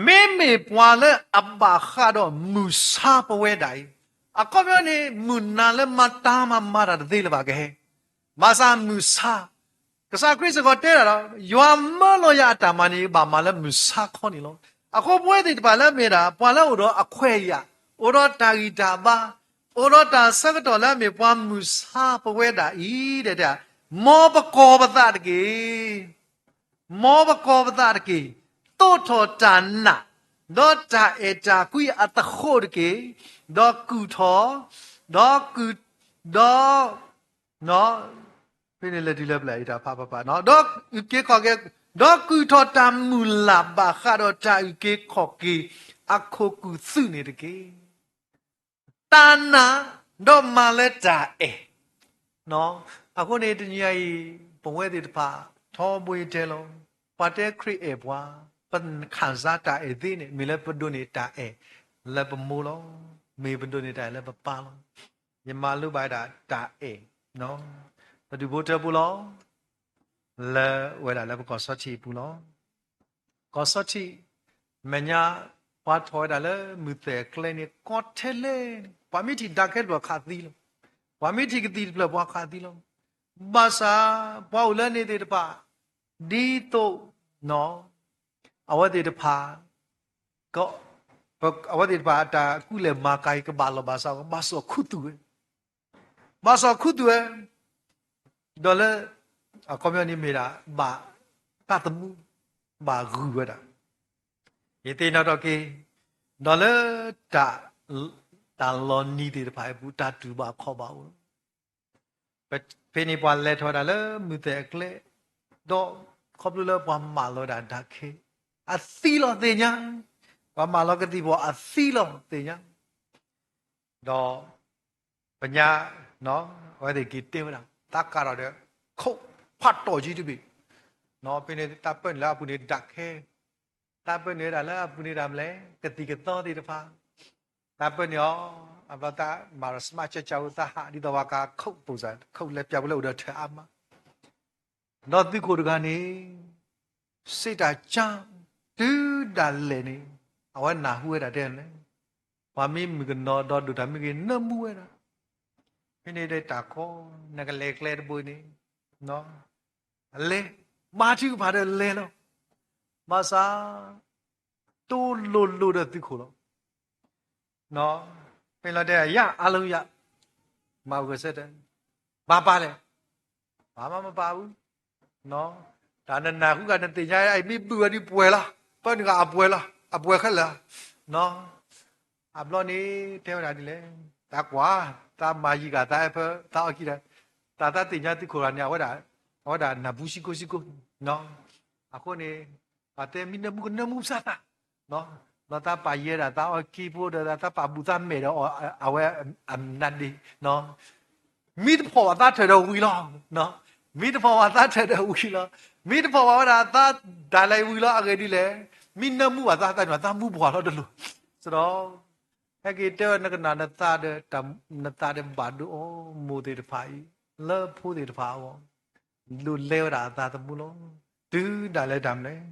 မ့မ့ၢ်ပှၤလၢအဘၣ်ဃးဒီးမုၢ်ဆါပဝဲဒၣ်အံၤ, အခီပညီန့ၣ် မုၢ်နၤလၢမၤတၢ်မၤမၤတၢ်တသ့လၢၤဘၣ်ကဟဲ, ဘၣ်ဆၣ်မုၢ်ဆါ, ကစၢ်ခရံာ်စ့ၢ်ကီးတဲဒၣ်ဒီး ယွၤမၢလီၤယၤအတၢ်မၤန့ၣ် ဘၣ်မၤလၢမုၢ်ဆါခီန့ၣ်လီၤ. အဃိပဝဲသ့ၣ်တဖၣ်လၢမ့ၢ်ဒၣ် ပှၤလၢအိၣ်ဒီးအခွဲးယာ်, အိၣ်ဒီးတၢ်ဂံၢ်တၢ်ဘါ, အိၣ်ဒီးတၢ်ဆၢကတီၢ်လၢအမ့ၢ်ပှၤမုၢ်ဆါပဝဲဒၣ်အံၤ, ဒီး မ်ပကီၢ်ပသးတက့ၢ်. မ်ပကီၢ်ပသးတက့ၢ်, သိးထီၣ်တၢ်နာ်, ဒီးတၢ်အဲၣ်တၢ်ကွံအသဃိးတက့ၢ်, ဒီးကုၢ်ထီၣ်, ဒီးကုၢ်, ဒီး, ဖဲန့ၣ်လဲၤတုၤလၢပျၢ်အံၤတၢ်ဖးဖးဖး, ဒီးအုၣ်က့ၤခီၣ်က့ၤ, ဒီးကုၢ်ထီၣ်တၢ်မုၢ်လၢ်ဘၣ်ဃးဒီးတၢ်အုၣ်က့ၤခီၣ်က့ၤအခိၣ်ကုၢ်သုးန့ၣ်တက့ၢ်. တၢ်နာ်, ဒီးမၤလၢတၢ်အဲၣ်. အဃိန့ၣ်တနံၤအံၤ ပဝဲသ့ၣ်တဖၣ် ထီဘိယတဲလီၤ, ပှၤတဲခရံာ်အဲၣ်ပှၤ, ပခံစားတၢ်အဲၣ်သ့န့ၣ် မ့ၢ်လၢပဒိးန့ၢ်တၢ်အဲၣ်လၢပမိၢ်လီၤ. မ့ၢ်ပဒိးန့ၢ်တၢ်အဲၣ်လၢပပၢ်လီၤ. ယမၤလိဘၣ်ဝဲဒၣ်တၢ်အဲၣ်, တဒူၣ်ဖိထၢဖိလီၤ. လၢဝဲဒၣ်လၢပကီၢ်စီထံးအပူၤလီၤ. ကီၢ်စီထံး, မဲာ်ညါ ပှၤထီၣ်ဝဲဒၣ်လၢမုၢ်သဲၣ်ကျဲန့ၣ် ကီထဲလဲၣ်, ပှၤမ့ၢ်ထံၣ်ဒၣ်ခဲတဖျၢၣ်ခးသံလီၤ. ပှၤမ့ၢ်ထံၣ်ကသံၣ်တဖျၢၣ်ပှၤခးသံလီၤ. ဘၣ်ဆၣ် ပှၤအိၣ်လၢန့ၣ်သ့ၣ်တဖၣ် ဒ်သိး အဝဲသ့ၣ်တဖၣ် အဝဲသ့ၣ်တဖၣ်အတၢ်ကူၣ်လဲၤမၤကၤအံၤ ကဘၣ်လီၢ်ဘၣ်စး ဘၣ်စီၣ်ခူသူၣ်ဝဲ, ဘၣ်စီၣ်ခူသူၣ်ဝဲ, ဒီးလၢ အခီပညီန့ၣ်မ့ၢ်ဒၣ် ဘၣ်သးသမူ ဘၣ်ဂုာ်ဝဲဒၣ်, ယသ့ၣ်နီၣ်ထီၣ်က့ၤ, ဒီးလၢ တၢ်လီၤနံၤသ့ၣ်တဖၣ်အပူၤ တၢ်တူၢ်ဘၣ်ခီၣ်ဘၣ်အိၣ်လီၤ. ဖဲန့ၣ်ပှၤလဲၤထီၣ်ဝဲဒၣ်လၢမုၢ်သဲၣ်အကျဲ, ဒီးခီဖျိလၢပှၤမၢလီၤဝဲဒၣ်ဒၣ်ခဲ အသံလီၤသ့ၣ်ညါ, ပှၤမၢလီၤကသံၣ်ဖီၣ်အသံလီၤသ့ၣ်ညါ, ဒီး ပညါ အဝဲသ့ၣ်က့ၤတဲဝဲဒၣ် သးကးထီၣ်ဒီး ခိၣ်ဖးတီၢ်ကံတဘ့ၣ်, ဖဲန့ၣ်တၢ်ပၢနုာ်လၢအပူၤန့ၣ်ဒၣ်ခဲ, တၢ်ပၢနုာ်ဝဲဒၣ်လၢအပူၤန့ၣ်ဒၣ်မလဲၣ် ကသံၣ်ကသီသ့ၣ်တဖၣ်, တၢ်ပၢနုာ်အီၤ, အဘျီတၢ်မၤဒီး စမးကၢကၢဝဲ သးဟးဒ်သိးပှၤကးခိၣ်ပိၢ်စၢ် ခိၣ်လၢပျၢ်ပူၤလၢအိၣ်ဒီးထၢၣ်အါမး, ဒီးသုးခိၣ်တဂၤန့ၣ် စံးတၢ်ကၢ တုၤဒၣ်လဲာ်န့ၣ် အဝဲနၢ်ဟူဝဲဒၣ်တဲလဲၣ်, ပှၤမ့ၢ်မုၣ်ကနီၤဒီးဒိၣ်တၢ်မ့ၢ်ဂ့ၤ နၢမူဝဲဒၣ်, ဖဲန့ၣ်ဒီးတၢ်ကီ နကလဲၤကျဲတဘိန့ၣ် အလဲၤ ဘါထုကဖၣ်ဒီးလဲၤလီၤ, ဘၣ်ဆၣ် တိလိၤလိၤဒီးသုးခိၣ်လီၤ. ဖဲလီၤတဲ ယၤအါလီၤယၤ, မၤဂဲၤဆၢထၢၣ်, ဘၣ်ပာ်လဲၣ်, ဘၣ်မၤမပာ်ဘူး, တၢ်နနၢ်ဟူဂၤနသ့ၣ်ညါအံၤ မ့ၢ်ဘုၣ်ဝဲဒ်ပှဲၤလီၤ, ပၢနုာ်ဂၤအပှဲၤလီၤ, အပှဲၤခဲလၢာ်, အဘျီန့ၣ် တဲဝဲဒၣ်ဒ်လဲၣ်, တၢ်ကွၢ်, သးမၤယံာ်ဂၤသးအဲၣ်ဖၢ သးအီၣ်ကံၢ်ဒီး, တၢ်သးသ့ၣ်ညါသုးခိၣ်ဂၤန့ၣ် အဝဲဒၣ် အဝဲဒၣ်နၢ်ပူၤစံကိစံကိ, အဃိန့ၣ် ပှၤတဲမ့ၢ်နၢမူကနၢမူပစၢ်သး, ဒီးသးပာ်ယဲဒၣ်သးအီၣ်ကံၢ်ဖိဒီးသးပာ်ဘူၣ်သးမဲာ်ဒီး အဝဲအနါဒ့, မ့ၢ်တဖီၣ်ဘၣ်သးထၢၣ်ဒီးဝံၤလီၤ, မ့ၢ်တဖီၣ်ဘၣ်သးထၢၣ်ဒီးဝံၤလီၤ, မ့ၢ်တဖီၣ်ဘၣ်ဝဲဒၣ်သးဒၣ်လဲာ်ဝံၤလီၤ အဂ့ၢ်ဒ်လဲၣ်, မ့ၢ်နၢမူဘၣ်သးသးန့ၣ် သးမူပှၤလီၤတလိၤ, စဒီး ဟဲက့ၤတဲဝဲနကနၣ်နသးဒီး နသးဒီးဘၣ်ဒိအီၤ မိၢ်သ့ၣ်တဖၣ်အံၤ လၢဖိသ့ၣ်တဖၣ်အဂီၢ် ဒိးလဲဝဲဒၣ်အသးသမူလီၤ. တုၤဒၣ်လဲာ်တၢ်မနုၤလဲၣ်,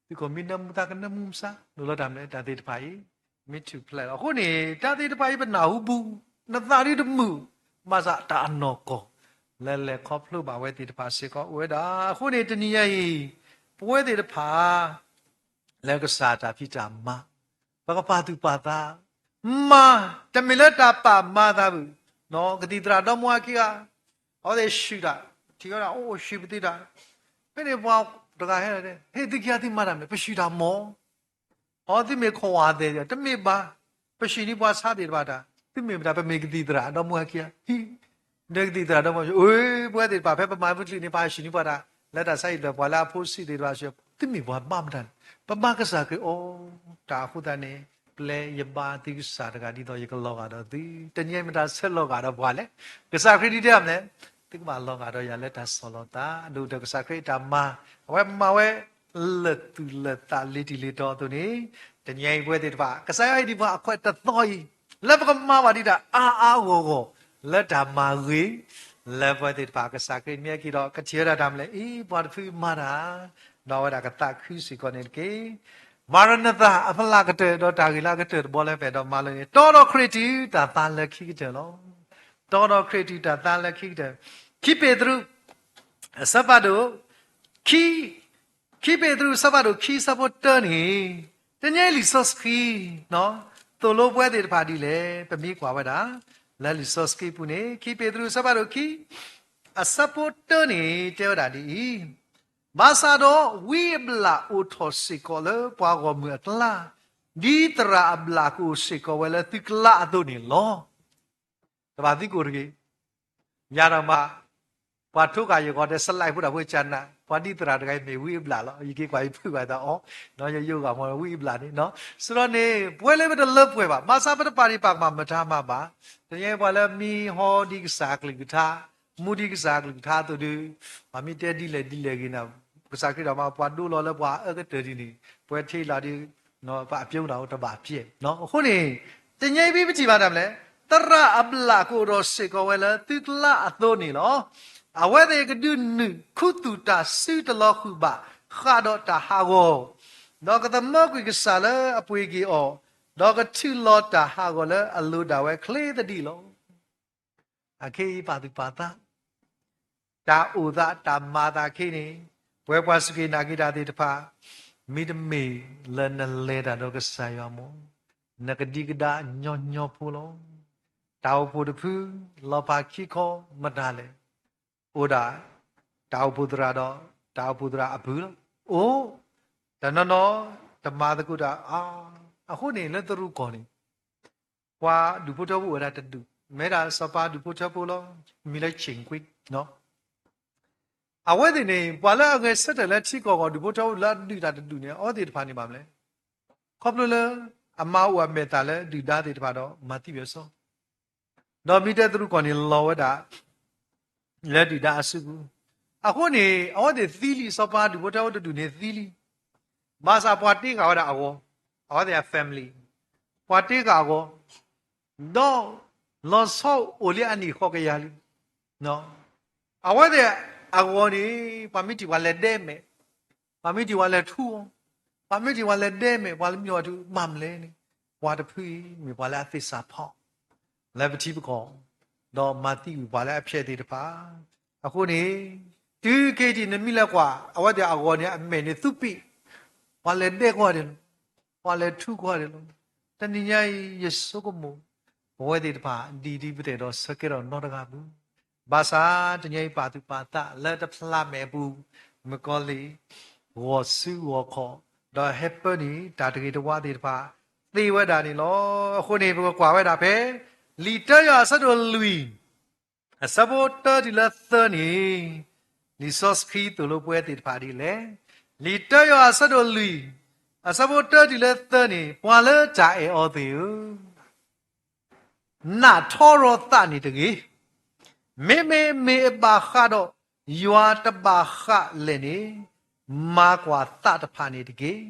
သုးခိၣ်မ့ၢ်နၢမူသးကနၢမူမဆါ လိၣ်လီၤတၢ်မနုၤလဲၣ် တၢ်သ့ၣ်တဖၣ်အံၤ မ့ၢ်ထူၣ်ဖျဲးလီၤ. အဃိန့ၣ် တၢ်သ့ၣ်တဖၣ်အံၤပနၢ်ဟူဘူး, နသးဒ်တမုာ်, ဘၣ်ဆၣ်တၢ်အနီၢ်ကီၢ် လၢလဲၤခီဖျိဘၣ်ဝဲသ့ၣ်တဖၣ်စ့ၢ်ကီးအိၣ်ဝဲဒၣ်. အဃိန့ၣ် တနံၤညါအံၤ ပဝဲသ့ၣ်တဖၣ် လၢကစၢ်တၢ်ဖံးတၢ်မၤ ပကပာ်သူၣ်ပာ်သး မၤ, တမ့ၢ်လၢတၢ်ပာ်မၤသးဘၣ်, ကသံၣ်သရၣ်ဒီမါဝၤခံဂၤ အဝဲသ့ၣ်ဆှုၣ်တၢ်, ထံၣ်ဝဲဒၣ်အိၣ်ဆှုၣ်ပသ့တၢ်, ဖဲန့ၣ်ပှၤတဂၤဟဲလီၤတဲ ဟ့ၣ်သုခံဂၤသုမၤတၢ်မနုၤလဲၣ် ပဆှုၣ်တၢ်မီၢ်, အီသုမ့ၢ်ခိၣ်ဝါသဲး တမ့ၢ်ဘၣ်, ပဟံးန့ၢ်ပှၤဆါသ့ၣ်တဖၣ်တၢ်, သုမ့ၢ်မတၤ ပမ့ၢ်ကသံၣ်သရၣ်ဒီမါဝၤခံဂၤ, ဟံး, ဒီးကသံၣ်သရၣ်ဒီမါဝၤ, အၢ ပဝဲသ့ၣ်တဖၣ် ဖဲပမၤပချံးန့ၣ် ပဟံးန့ၢ်ပှၤတၢ် လၢတၢ်ဆါဟံၣ်တဖျၢၣ် ပှၤလၢအဖိဆံးသ့ၣ်တဖၣ်စံး, သုမ့ၢ်ပှၤဘၣ်မတၤလဲၣ်, ပဘၣ်ကစၢ်ခရံာ်အီၤ, တၢ်အဃိသတးန့ၣ် ပျဲယဘါသုကစၢ်တဂၤ ဒ်သိးယကလီၤဂာ်ဒီးသု, တနံၤအံၤမတၤဆဲးလီၤဂာ်ဒီးပှၤလဲၣ်, ကစၢ်ခရံာ်ဒ်တဲမနုၤလဲၣ်, သုကဘၣ်လီၤဂာ်ဒီးယၤလၢတၢ်ဆီၣ်လီၤသး, အဒိ ဒီးကစၢ်ခရံာ်အတၢ်မၤ, အဝဲမၤဝဲ လၢာ်သူၣ်လၢာ်သးလ့ၤတံၢ်လ့ၤတီၤအသိးန့ၣ်, တနံၤအံၤပဝဲသ့ၣ်တဖၣ် ကစၢ်ယွၤဟ့ၣ်ဒံးပှၤအခွဲးတသီအံၤ, လၢပကမၤဘၣ်ဒံးတၢ်အါအါဂီၢ်ဂီၢ်, လၢတၢ်မၤဂ့ၤ, လၢပဝဲသ့ၣ်တဖၣ် ကစၢ်ခရံာ်မ့ၢ်ဟဲက့ၤဒီး ကထံၣ်ဝဲဒၣ်တၢ်မနုၤလဲၣ်, အံၤ ပှၤတဖုမၤတၢ်, ဒီးအဝဲဒၣ်ကသးခုစ့ၢ်ကီးန့ၣ်တက့ၢ်. မၤရနသၣ်အဖီလာ်ကတၢၢ် ဒီးတၢ်ဂ့ၢ်လၢအကတၢၢ်တဘီလၢပအဲၣ်ဒိးမၤလိန့ၣ်, တီဒီးခရံာ်တုၤတၢ်သါလၢခံကတၢၢ်လီၤ. တီဒီးခရံာ်တုၤတၢ်သါလၢခံကတၢၢ်, ခံပ့းတရူး အဆၢဖးဒိၣ်, ခံ, ခံပ့းတရူး အဆၢဖးဒိၣ်ခံ အဆၢဖိတၢန့ၣ်, တနံၤအံၤလံာ်စီဆှံ သိၣ်လိပဝဲသ့ၣ်တဖၣ်ဒ်လဲၣ်, ပမ့ၢ်ကွၢ်ဝဲဒၣ် လၢလံာ်စီဆှံပူၤန့ၣ် ခံပ့းတရူး အဆၢဖးဒိၣ်ခံ အဆၢဖိတၢန့ၣ် တဲဝဲဒၣ်ဒ်အံၤ, ဘၣ်ဆၣ်ဒီးဝံအဘျၣ်အိၣ်ထီၣ်စ့ၢ်ကီးလၢပှၤဂီၢ်မုၢ်အကျါ, ဒ်သရၣ်အဘျၣ်ကအိၣ်စ့ၢ်ကီးဝဲလၢသုကျါအသိးန့ၣ်လီၤ. တဘၣ်သံကိၣ်တဂ့ၤ, ယၤဒီးမး, ပှၤထိဃာ်ယဂီၤဒီး စလဲးဖိတၢ်ဖိကနၣ်, ပှၤဒ်သရၣ်တဂၤအံၤမ့ၢ်ဝံအဘျၣ်လီၤ. ယက့ၤကွၢ်ယဖုၣ်ဘၣ်သးအီၤ, ယယိဂာ်မီဝံအဘျၣ်န့ၣ်, စံးထီၣ်န့ၣ် ပဝဲလၢပတလၢပှဲၤဘၣ်, ဘၣ်ဆၣ်ပတပာ်ဒံးပာ်ကမၣ်မတၤမးဘၣ်. တနံၤအံၤပှၤလၢမ့ၢ်ဟီဒံးကစၢ်အကလုၢ်ကထါ, မူဒံးကစၢ်အကလုၢ်ကထါအသိးဒီး, ပှၤမ့ၢ်တဲဒ်လဲၣ်ဒ်လဲၣ်ဂ့ၤန့ၣ်, ကစၢ်ခရံာ်ဒီးမး ပှၤဒိလီၤလၢပှၤအအၢကတၢၢ်ဒ်န့ၣ်, ပဝဲထံလီၤဒီး ပှၤအပျိကဒီးတဘၣ်ပျဲၢ်. အဃိန့ၣ်, တနံၤအံၤပထံၣ်ဘၣ်တၢ်မနုၤလဲၣ်, သရၣ်အဘျၣ်ကအိၣ်ထီၣ်စ့ၢ်ကီးဝဲလၢသုကျါအသိးန့ၣ်လီၤ. အဝဲသ့ၣ်ကဒုးနုာ်ခူသူၣ်တၢ်စုတလီၤဃုာ်ဘၣ်, ဃၣ်ဒီးတၢ်ဟးဂီၤ, ဒီးကသမၢကွံာ်ကစၢ်လၢအပှ့ၤက့ၤအီၤ, ဒီးကထုးလီၤတၢ်ဟးဂီၤလၢအလိၤဒၣ်ဝဲချ့သဒံးလီၤ. အခဲအံၤပာ်သူၣ်ပာ်သး တၢ်အိၣ်သးတၢ်မၤသးခဲအံၤန့ၣ်, ပဝဲပှၤစူၢ်က့ၤနာ်က့ၤတၢ်သ့ၣ်တဖၣ်, မ့တမ့ၢ်လၢနလဲၤတၢ်ဒီးကစၢ်ယွၤမး, နကဒံကဒါညီညီဖိလီၤ. တၢ်အိၣ်ဖှိၣ်တဖု, လီၤဖးခံခီမတၤလဲၣ်, အိၣ်ဒၣ် တၢ်အိၣ်ဖှိၣ်သရၣ်ဒီး တၢ်အိၣ်ဖှိၣ်သရၣ်အပုၢ်လီၤ. အိၣ်, တနီၤနီၤ, တမၤသကိးတၢ်အါ, အဃိန့ၣ် လၢတရူးကီၢ်န့ၣ် ပှၤဒူၣ်ဖိထၢဖိအိၣ်ဝဲဒၣ်တဒူၣ်, မ့ၢ်ဒၣ်စီၤပၤဒူၣ်ဖိထၢဖိလီၤ, မံၤလၢ Cinque. အဝဲသ့ၣ်န့ၣ် ပှၤလၢအဂဲၤဆၢထၢၣ်လၢထံကီၢ်ဂီၢ်ဒူၣ်ဖိထၢဖိလၢအဒုးတၢ်တဒူၣ်န့ၣ် အဝဲသ့ၣ်တဖၣ်န့ၣ်ဘၣ်မနုၤလဲၣ်, ခီဖျိလၢ အမၤအိၣ်အမဲာ်သၣ်လၢဒုၣ်ဒါသ့ၣ်တဖၣ်ဒီးမၤသံဝဲအစီ, ဒီးမ့ၢ်တဲတရူးကီၢ်န့ၣ်လီၤဝဲဒၣ် လၢဒုၣ်ဒါအစုပူၤ, အဃိန့ၣ် အဝဲသ့ၣ်သံလံ, စီၤပၤဒူၣ်ဖိထၢဖိတဒူၣ်န့ၣ်သံလံ, ဘၣ်ဆၣ်ပှၤတ့ဃာ်ဝဲဒၣ်အဂီၤ, အဝဲသ့ၣ်အ family, ပှၤတ့ဃာ်အဂီၤ, ဒီး လီၤဆီအိၣ်လံအနံၣ်ဃိးကယၤလံ. အဝဲသ့ၣ်အဂီၤန့ၣ် ပှၤမ့ၢ်ထံၣ်ပှၤလဲၤဒဲးမဲာ်, ပှၤမ့ၢ်ထံၣ်ပှၤလဲၤထူအီၤ, ပှၤမ့ၢ်ထံၣ်ပှၤလဲၤဒဲးမဲာ်, ပှၤလၢမ့ၢ်အီၤတုၤမၤမလဲၣ်န့ၣ်, ပှၤတဖုအံၤ မ့ၢ်ပှၤလၢအသ့ၣ်စၢ်ဖီ လၢပထံပကီၢ်, ဒီးမၤသံဝံၤပှၤလၢအဖျဲးသ့ၣ်တဖၣ်. အဃိန့ၣ် တုၤခဲအံၤနမ့ၢ်လဲၤကွၢ် အဝဲသ့ၣ်အဂီၤန့ၣ် အမဲာ်န့ၣ်သူးပ့ၣ်, ပှၤလဲၤဒဲးကွၢ်ဒဲးလီၤ, ပှၤလဲၤထူကွၢ်ဒဲးလီၤ. တနံၤညါအံၤ ယဆိကမိၣ် ပဝဲသ့ၣ်တဖၣ် ဒ်ဒ်ပတအဲၣ်ဒိးဆၢကဲထီၣ်နီတဂၤပူၤ, ဘၣ်ဆၣ်တနံၤအံၤပာ်သူၣ်ပာ်သးလၢတဖျးမဲာ်အပူၤ, မုၣ်ကီၤလံၢ် ဂီၤစုဂီၤခီၣ်, ဒီးဟဲပၢနုာ်တၢ်တဂ့ၤတဝါသ့ၣ်တဖၣ် သ့ဝဲဒၣ်န့ၣ်လီၤ. အဃိန့ၣ် ပကကွၢ်ဝဲဒၣ်ဖဲ လံာ်တၢယိၤဟၣ်အဆၢဒိၣ်လွံၢ် အဆၢဖိတၢတုၤလၢသၢန့ၣ်, လံာ်စီဆှံသိၣ်လိပဝဲသ့ၣ်တဖၣ်ဒ်လဲၣ်. လံာ်တၢယိၤဟၣ်အဆၢဒိၣ်လွံၢ် အဆၢဖိတၢတုၤလၢသၢန့ၣ်, ပှၤလၢတၢ်အဲၣ်အီၤသ့ၣ်ဧၢ, နးထီရီၤသးန့ၣ်တဂ့ၤ. မ့မ့ၢ်မ့ၢ်အဘၣ်ဃးဒီးယွၤတဘၣ်ဃးလဲၣ်န့ၣ်, မၤကွၢ်သးတဖၣ်န့ၣ်တက့ၢ်.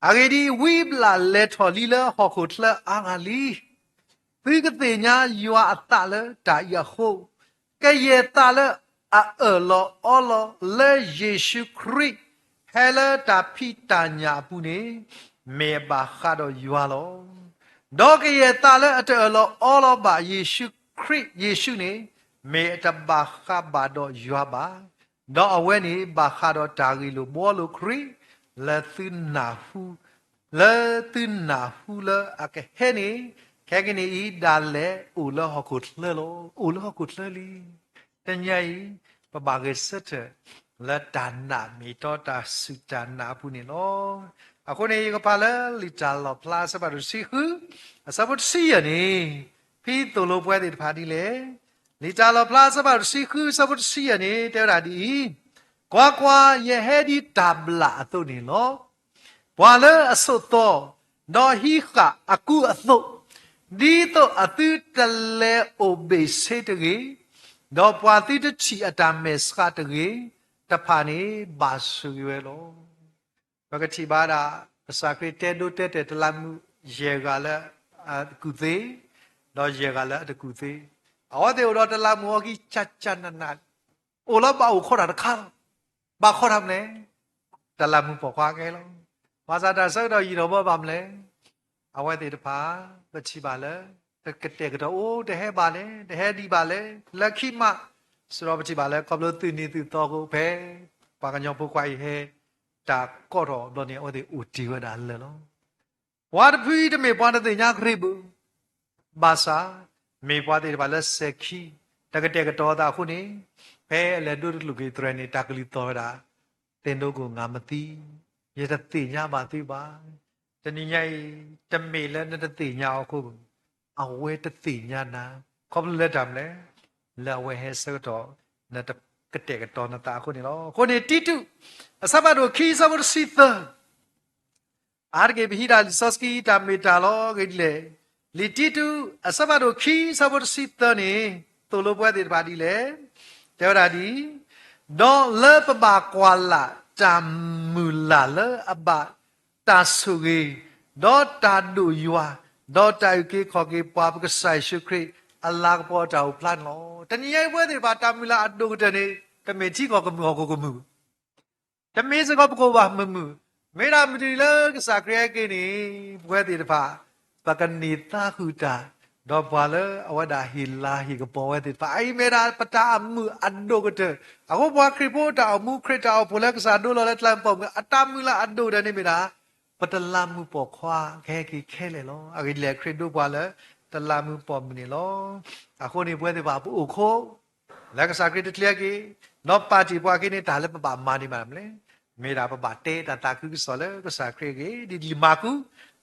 အဂ့ၢ်ဒ်အံၤ, ဝံအဘျၣ်လဲၤထီၣ်လံလၢဟီၣ်ခိၣ်ချၢအါဂၤလံ. သုကသ့ၣ်ညါယွၤအသးလၢတၢ်အံၤအဃိ, ကယဲၢ်သးလၢအအၢၣ်လီၤအီလီၤလၢယ့ၣ်ၡူးခရံာ် ဟဲလၢတၢ်ဖံးတၢ်ညၣ်အပူၤန့ၣ်, မ့ၢ်အဘၣ်ဃးဒီးယွၤလီၤ. ဒီးကယဲၢ်သးလၢအတအၢၣ်လီၤအီလီၤဘၣ်ယ့ၣ်ၡူးခရံာ် ယ့ၣ်ၡူးန့ၣ်, မ့ၢ်အတဘၣ်ဃးဘၣ်ဒီးယွၤဘၣ်. ဒီးအဝဲန့ၣ် ဘၣ်ဃးဒီးတၢ်ဂ့ၢ်လိာ်ဘှီလိာ်ခရံာ် လၢသုနၢ်ဟူ လၢသုနၢ်ဟူလၢအကဟဲန့ၣ်, ခဲကနံၣ်အံၤဒၣ်လဲာ်အိၣ်လၢဟီၣ်ခိၣ်ချၢလီၤ. အိၣ်လၢဟီၣ်ခိၣ်ချၢလံ. တနံၤအံၤ ပဘၣ်ဂဲၤဆၢထၢၣ် လၢတၢ်နာ်မ့ၢ်တီတၢ်စူၢ်တၢ်နာ်အပူၤန့ၣ်လီၤ. အဃိန့ၣ် ယကဖးလၢလံာ်တၢ်လီၣ်ဖျါအဆၢဖးဒိၣ်တဆံဃု အဆၢဖိတဆံယဲၢ်န့ၣ်, ဖဲသိၣ်လိပဝဲသ့ၣ်တဖၣ်ဒ်လဲၣ်. လံာ်တၢ်လီၣ်ဖျါအဆၢဖးဒိၣ်တဆံဃုအဆၢဖိတဆံယဲၢ်န့ၣ် တဲဝဲဒၣ်ဒ်အံၤ, ကွၢ်ကွၢ်, ယဟဲဒ်တၢ်ဘျၣ်အသိးန့ၣ်လီၤ. ပှၤလၢအဆိးသီ, ဒီးဟံးဃာ်အကူအသိး, ဒ်သိးအသုတလဲၤအိၣ်ဘ့ၣ်ဆ့တဂ့ၤ, ဒီးပှၤသုတထံၣ်အတၢ်မဲာ်ဆှးတဂ့ၤ, တဖၣ်န့ၣ်ဘၣ်ဆိၣ်ဂ့ၤဝဲလီၤ. ပကထံၣ်ဘၣ်ဒၣ် ကစၢ်ခရံာ်တဲဒိတဲတဲာ်တလးမူယဲၢ်ဂၤလၢအကူၣ်သ့, ဒီးယဲၢ်ဂၤလၢအတကူၣ်သ့, အဝဲသ့ၣ်အိၣ်ဒီးတလးမူအီခံကၢ်ကၢ်နးနး, အိၣ်လၢဘၣ်အိၣ်ခိးတၢ်တခါလီၤ. ဘၣ်ခိးတၢ်မနုၤလဲၣ်, တလးမူပိာ်ခွါခဲလီၤ. ဘၣ်ဆၣ်တၢ်ဆၢကတီၢ်ယံာ်ထီၣ်ဘီဘၣ်မနုၤလဲၣ်, အဝဲသ့ၣ်တဖၣ် ပထံၣ်ဘၣ်လၢ တကတဲာ်ကတီၤအိၣ်တဟဲဘၣ်လဲၣ်, တဟဲဒံးဘၣ်လဲၣ်, လၢခံမး, စရီပထံၣ်ဘၣ်လၢ ခီဖျိသုးနံၤသုးသီအဃိ ဖဲပှၤကညီဖိခွါအံၤဟဲ တၢ်ကိးထီၣ်ဘျီန့ၣ် အဝဲသ့ၣ်အိၣ်တ့ၢ်ဝဲဒၣ်လၢာ်လီၤ. ပှၤတဖုအံၤတမ့ၢ်ပှၤတသ့ၣ်ညါခရံာ်ဘၣ်, ဘၣ်ဆၣ် မ့ၢ်ပှၤသ့ၣ်တဖၣ်လၢစဲၤခံ, တကတဲာ်ကတီၤအသးအဃိန့ၣ်, ဖဲအလဲၤဒိတကလုာ်က့ၤသရဲန့ၣ် တၢ်ကလုၢ်သီၣ်ဝဲဒၣ်, သ့ၣ်ဒိကအိၣ် ငါမသံ, ယတသ့ၣ်ညါဘၣ်သုဘၣ်. တနံၤညါအံၤ, တမ့ၢ်လၢနတသ့ၣ်ညါအီၤအဃိဘၣ်, အဝဲတသ့ၣ်ညါနၤ, ခီဖျိလၢတၢ်မနုၤလဲၣ်, လၢအဝဲဟဲဆၢကတီၢ် နတကတဲာ်ကတီၤနသးအဃိန့ၣ်လီၤ. အဃိန့ၣ် တံတူး အဆၢဖးဒိၣ်ခံ အဆၢဖိတဆံသၢ အါတက့ၢ်ပဟံးဒၣ်လံာ်စီဆှံတၢ်မ့ၢ်တၢ်လီၤဂ့ၤဒ်လဲၣ်. လံာ်တံတူး အဆၢဖးဒိၣ်ခံ အဆၢဖိတဆံသၢန့ၣ် သိၣ်လိပဝဲသ့ၣ်တဖၣ်ဒ်လဲၣ်. တဲဝဲဒၣ်ဒ်အံၤ, ဒီးလၢပဘၣ်ကွၢ်လၢ်တၢ်မုၢ်လၢ်လၢအဘၣ်တၢ်ဆိၣ်ဂ့ၤ, ဒီးတၢ်ဒိၣ်ယွၤ, ဒီးတၢ်အုၣ်က့ၤခီၣ်က့ၤပှၤပကစၢ်ယ့ၣ်ၡူးခရံာ်အလၤကပီၤတၢ်အိၣ်ဖျါန့ၣ်လီၤ. တနံၤညါအံၤပဝဲသ့ၣ်တဖၣ်တၢ်မုၢ်လၢ်အဒိၣ်ကတၢၢ်န့ၣ် တမ့ၢ်ထံကီၢ်ကမုာ်ဟီၣ်ခိၣ်ကမုာ် တမ့ၢ်စ့ၢ်ကီးပကအိၣ်ဘၣ်မုာ်မုာ်, မ့ၢ်ဒၣ်မနုၤလၢကစၢ်ခရံာ်ဟဲက့ၤန့ၣ် ပဝဲသ့ၣ်တဖၣ် ပကန့ၢ်သါဃုာ်တၢ်, ဒီးပှၤလၢအဝဲဒၣ်ဟ့ၣ်လၤဟ့ၣ်ကပီၤဝဲသ့ၣ်တဖၣ် အအံၤမ့ၢ်ဒၣ်ပတၢ်အမုာ်အဒိၣ်ကတၢၢ်. အဃိပှၤခရံာ်ဖိတၢ်အိၣ်မူ ခရံာ်တၢ်အိၣ်ဖှိၣ်လၢကစၢ်ဒိလီၤလၢတလးမူပိာ်မုၣ် အတၢ်မုၢ်လၢ်အဒိၣ်ကတၢၢ်န့ၣ်မ့ၢ်ဒၣ် ပတလးမူပိာ်ခွါကဟဲက့ၤခဲလၢာ်လီၤ. အဂ့ၢ်ဒ်လဲၣ် ခရံာ်ဒိပှၤလၢတလးမူပိာ်မုၣ်န့ၣ်လီၤ. အဃိန့ၣ် ပဝဲသ့ၣ်တဖၣ်ပအိၣ်ခိး လၢကစၢ်ခရံာ်တချ့က့ၤ, ဒီးပာ်တ့ၢ်ပှၤက့ၤန့ၣ် တၢ်လၢပဘၣ်မၤန့ၢ်ဘၣ်မနုၤလဲၣ်, မ့ၢ်ဒၣ်ပဘၣ်တဲတၢ်သးခုကစီၣ်လၢကစၢ်ခရံာ်အဂ့ၢ်, ဒ်လံာ်မၢ်ကူး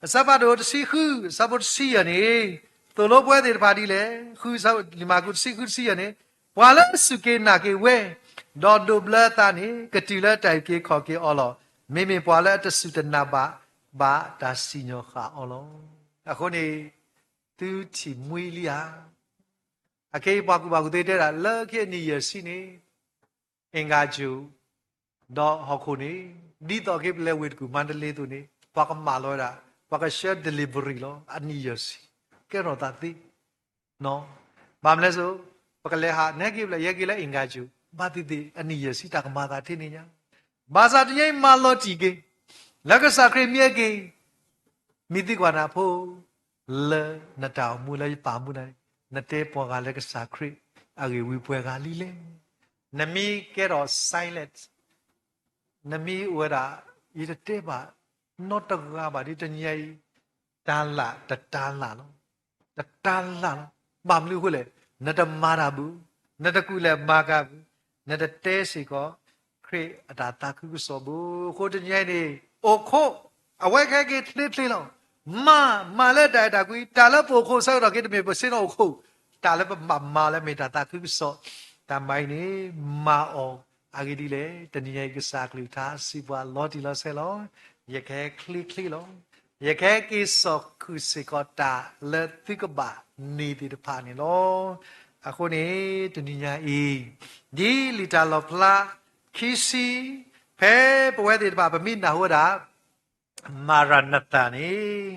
အဆၢဖးဒိၣ်တဆံဃု အဆၢဖိတဆံယဲၢ်န့ၣ် သိၣ်လိပဝဲသ့ၣ်တဖၣ်ဒ်လဲၣ်, ဃု လံာ်မၢ်ကူးတဆံဃုတဆံယဲၢ်န့ၣ်, ပှၤလၢအစူၢ်က့ၤနာ်က့ၤဝဲ, ဒီးဒိးဘျၢအသးန့ၣ် ကတုၤလၢတၢ်အုၣ်က့ၤခီၣ်က့ၤအီၤလီၤ. မ့မ့ၢ်ပှၤလၢအတစူၢ်တနာ်ဘၣ် ဘၣ်တၢ်စံၣ်ညီၣ်ဃာ်အီၤလီၤ. အဃိန့ၣ် သုထံၣ်မှံလံဧါ. အခဲအံၤပှၤကူၣ်ဘၣ်ကူၣ်သ့တဲဒၣ် လၢခံအနံၣ်ယဲၢ်ဆံန့ၣ် အ့ၣ်ကၠူၣ် ဒီးဟီၣ်ခိၣ်န့ၣ် ဒ်သိးက့ၤပလဲၤဝ့ၢ်တကူၣ်မၤတလ့သိးန့ၣ် ပှၤကမၣ်လီၤဝဲဒၣ် ပှၤကဆှၢ delivery လီၤ အနံၣ်ယဲၢ်ဆံ ကဲထီၣ်သးသ့ ဘၣ်မနုၤလဲၣ်စိ ပကလဲၤဟး နဟဲက့ၤဖဲလဲၣ် ယဟဲက့ၤလၢအ့ၣ်ကၠူၣ် ဘၣ်သ့ၣ်သ့ၣ် အနံၣ်ယဲၢ်ဆံတၢ်ကမၤသးထဲန့ၣ်ညါ ဘၣ်ဆၣ်တနံၤအံၤမၤလီၤတံၢ်က့ၤ လၢကစၢ်ခရံာ်မ့ၢ်ဟဲက့ၤ မ့ၢ်သံကွၢ်နၤဖိ လၢနတၢ်အိၣ်မူလၢယပာ်မူနၤန့ၣ် နတဲပှၤဂၤလၢကစၢ်ခရံာ်အဂ့ၢ်ဝံပှဲၤဂၤလံလဲၣ်. နမ့ၢ်ကဲထီၣ် silent နမ့ၢ်အိၣ်ဝဲဒၣ် ယတတဲဘၣ် နီတဂၤဘၣ်ဒီးတနံၤအံၤ တၢ်လၢ်တတၢ်လၢ်လီၤ. တတၢ်လၢ်လီၤ. ဘၣ်မနုၤအဃိလဲၣ်, နတမၤတၢ်ဘၣ်, နတကူၣ်လဲၤမၤကၤဘၣ်, နတတဲစ့ၢ်ကီး ခရံာ်အတၢ်သးခုကစီၣ်ဘၣ်. အဃိတနံၤအံၤန့ၣ် အိၣ်ခိး အဝဲကဟဲက့ၤချ့ချ့လီၤ. မၤ မၤလၢတၢ်အဲၣ်တၢ်ကွံ တၢ်လၢပအိၣ်ခိးဆၢကတီၢ်က့ၤ တမ့ၢ်ပဆ့ၣ်နီၤအိၣ်ခိး, တၢ်လၢပဘၣ်မၤလၢမ့ၢ်တၢ်သးခုကစီၣ်, တၢ်မၤအံၤန့ၣ် မၤအီၤ အဂ့ၢ်ဒ်လဲၣ်, တနံၤညါအံၤကစၢ်အကလုၢ်ကထါစံးပှၤလီၤတံၢ်လီၤဆဲးလီၤ. ယကဟဲချ့ချ့လီၤ. ယကဟဲက့ၤစိာ်ဃုာ်စ့ၢ်ကီးတၢ်လၢသုကဘၣ်န့ၢ်သ့ၣ်တဖၣ်န့ၣ်လီၤ. အဃိန့ၣ် တနံၤညါအံၤ ဒ်လံာ်တၢ်လီၣ်ဖျါ ခံဆံ ဖဲပဝဲသ့ၣ်တဖၣ် ပမ့ၢ်နၢ်ဟူဝဲဒၣ် မၤရနၤသၤန့ၣ်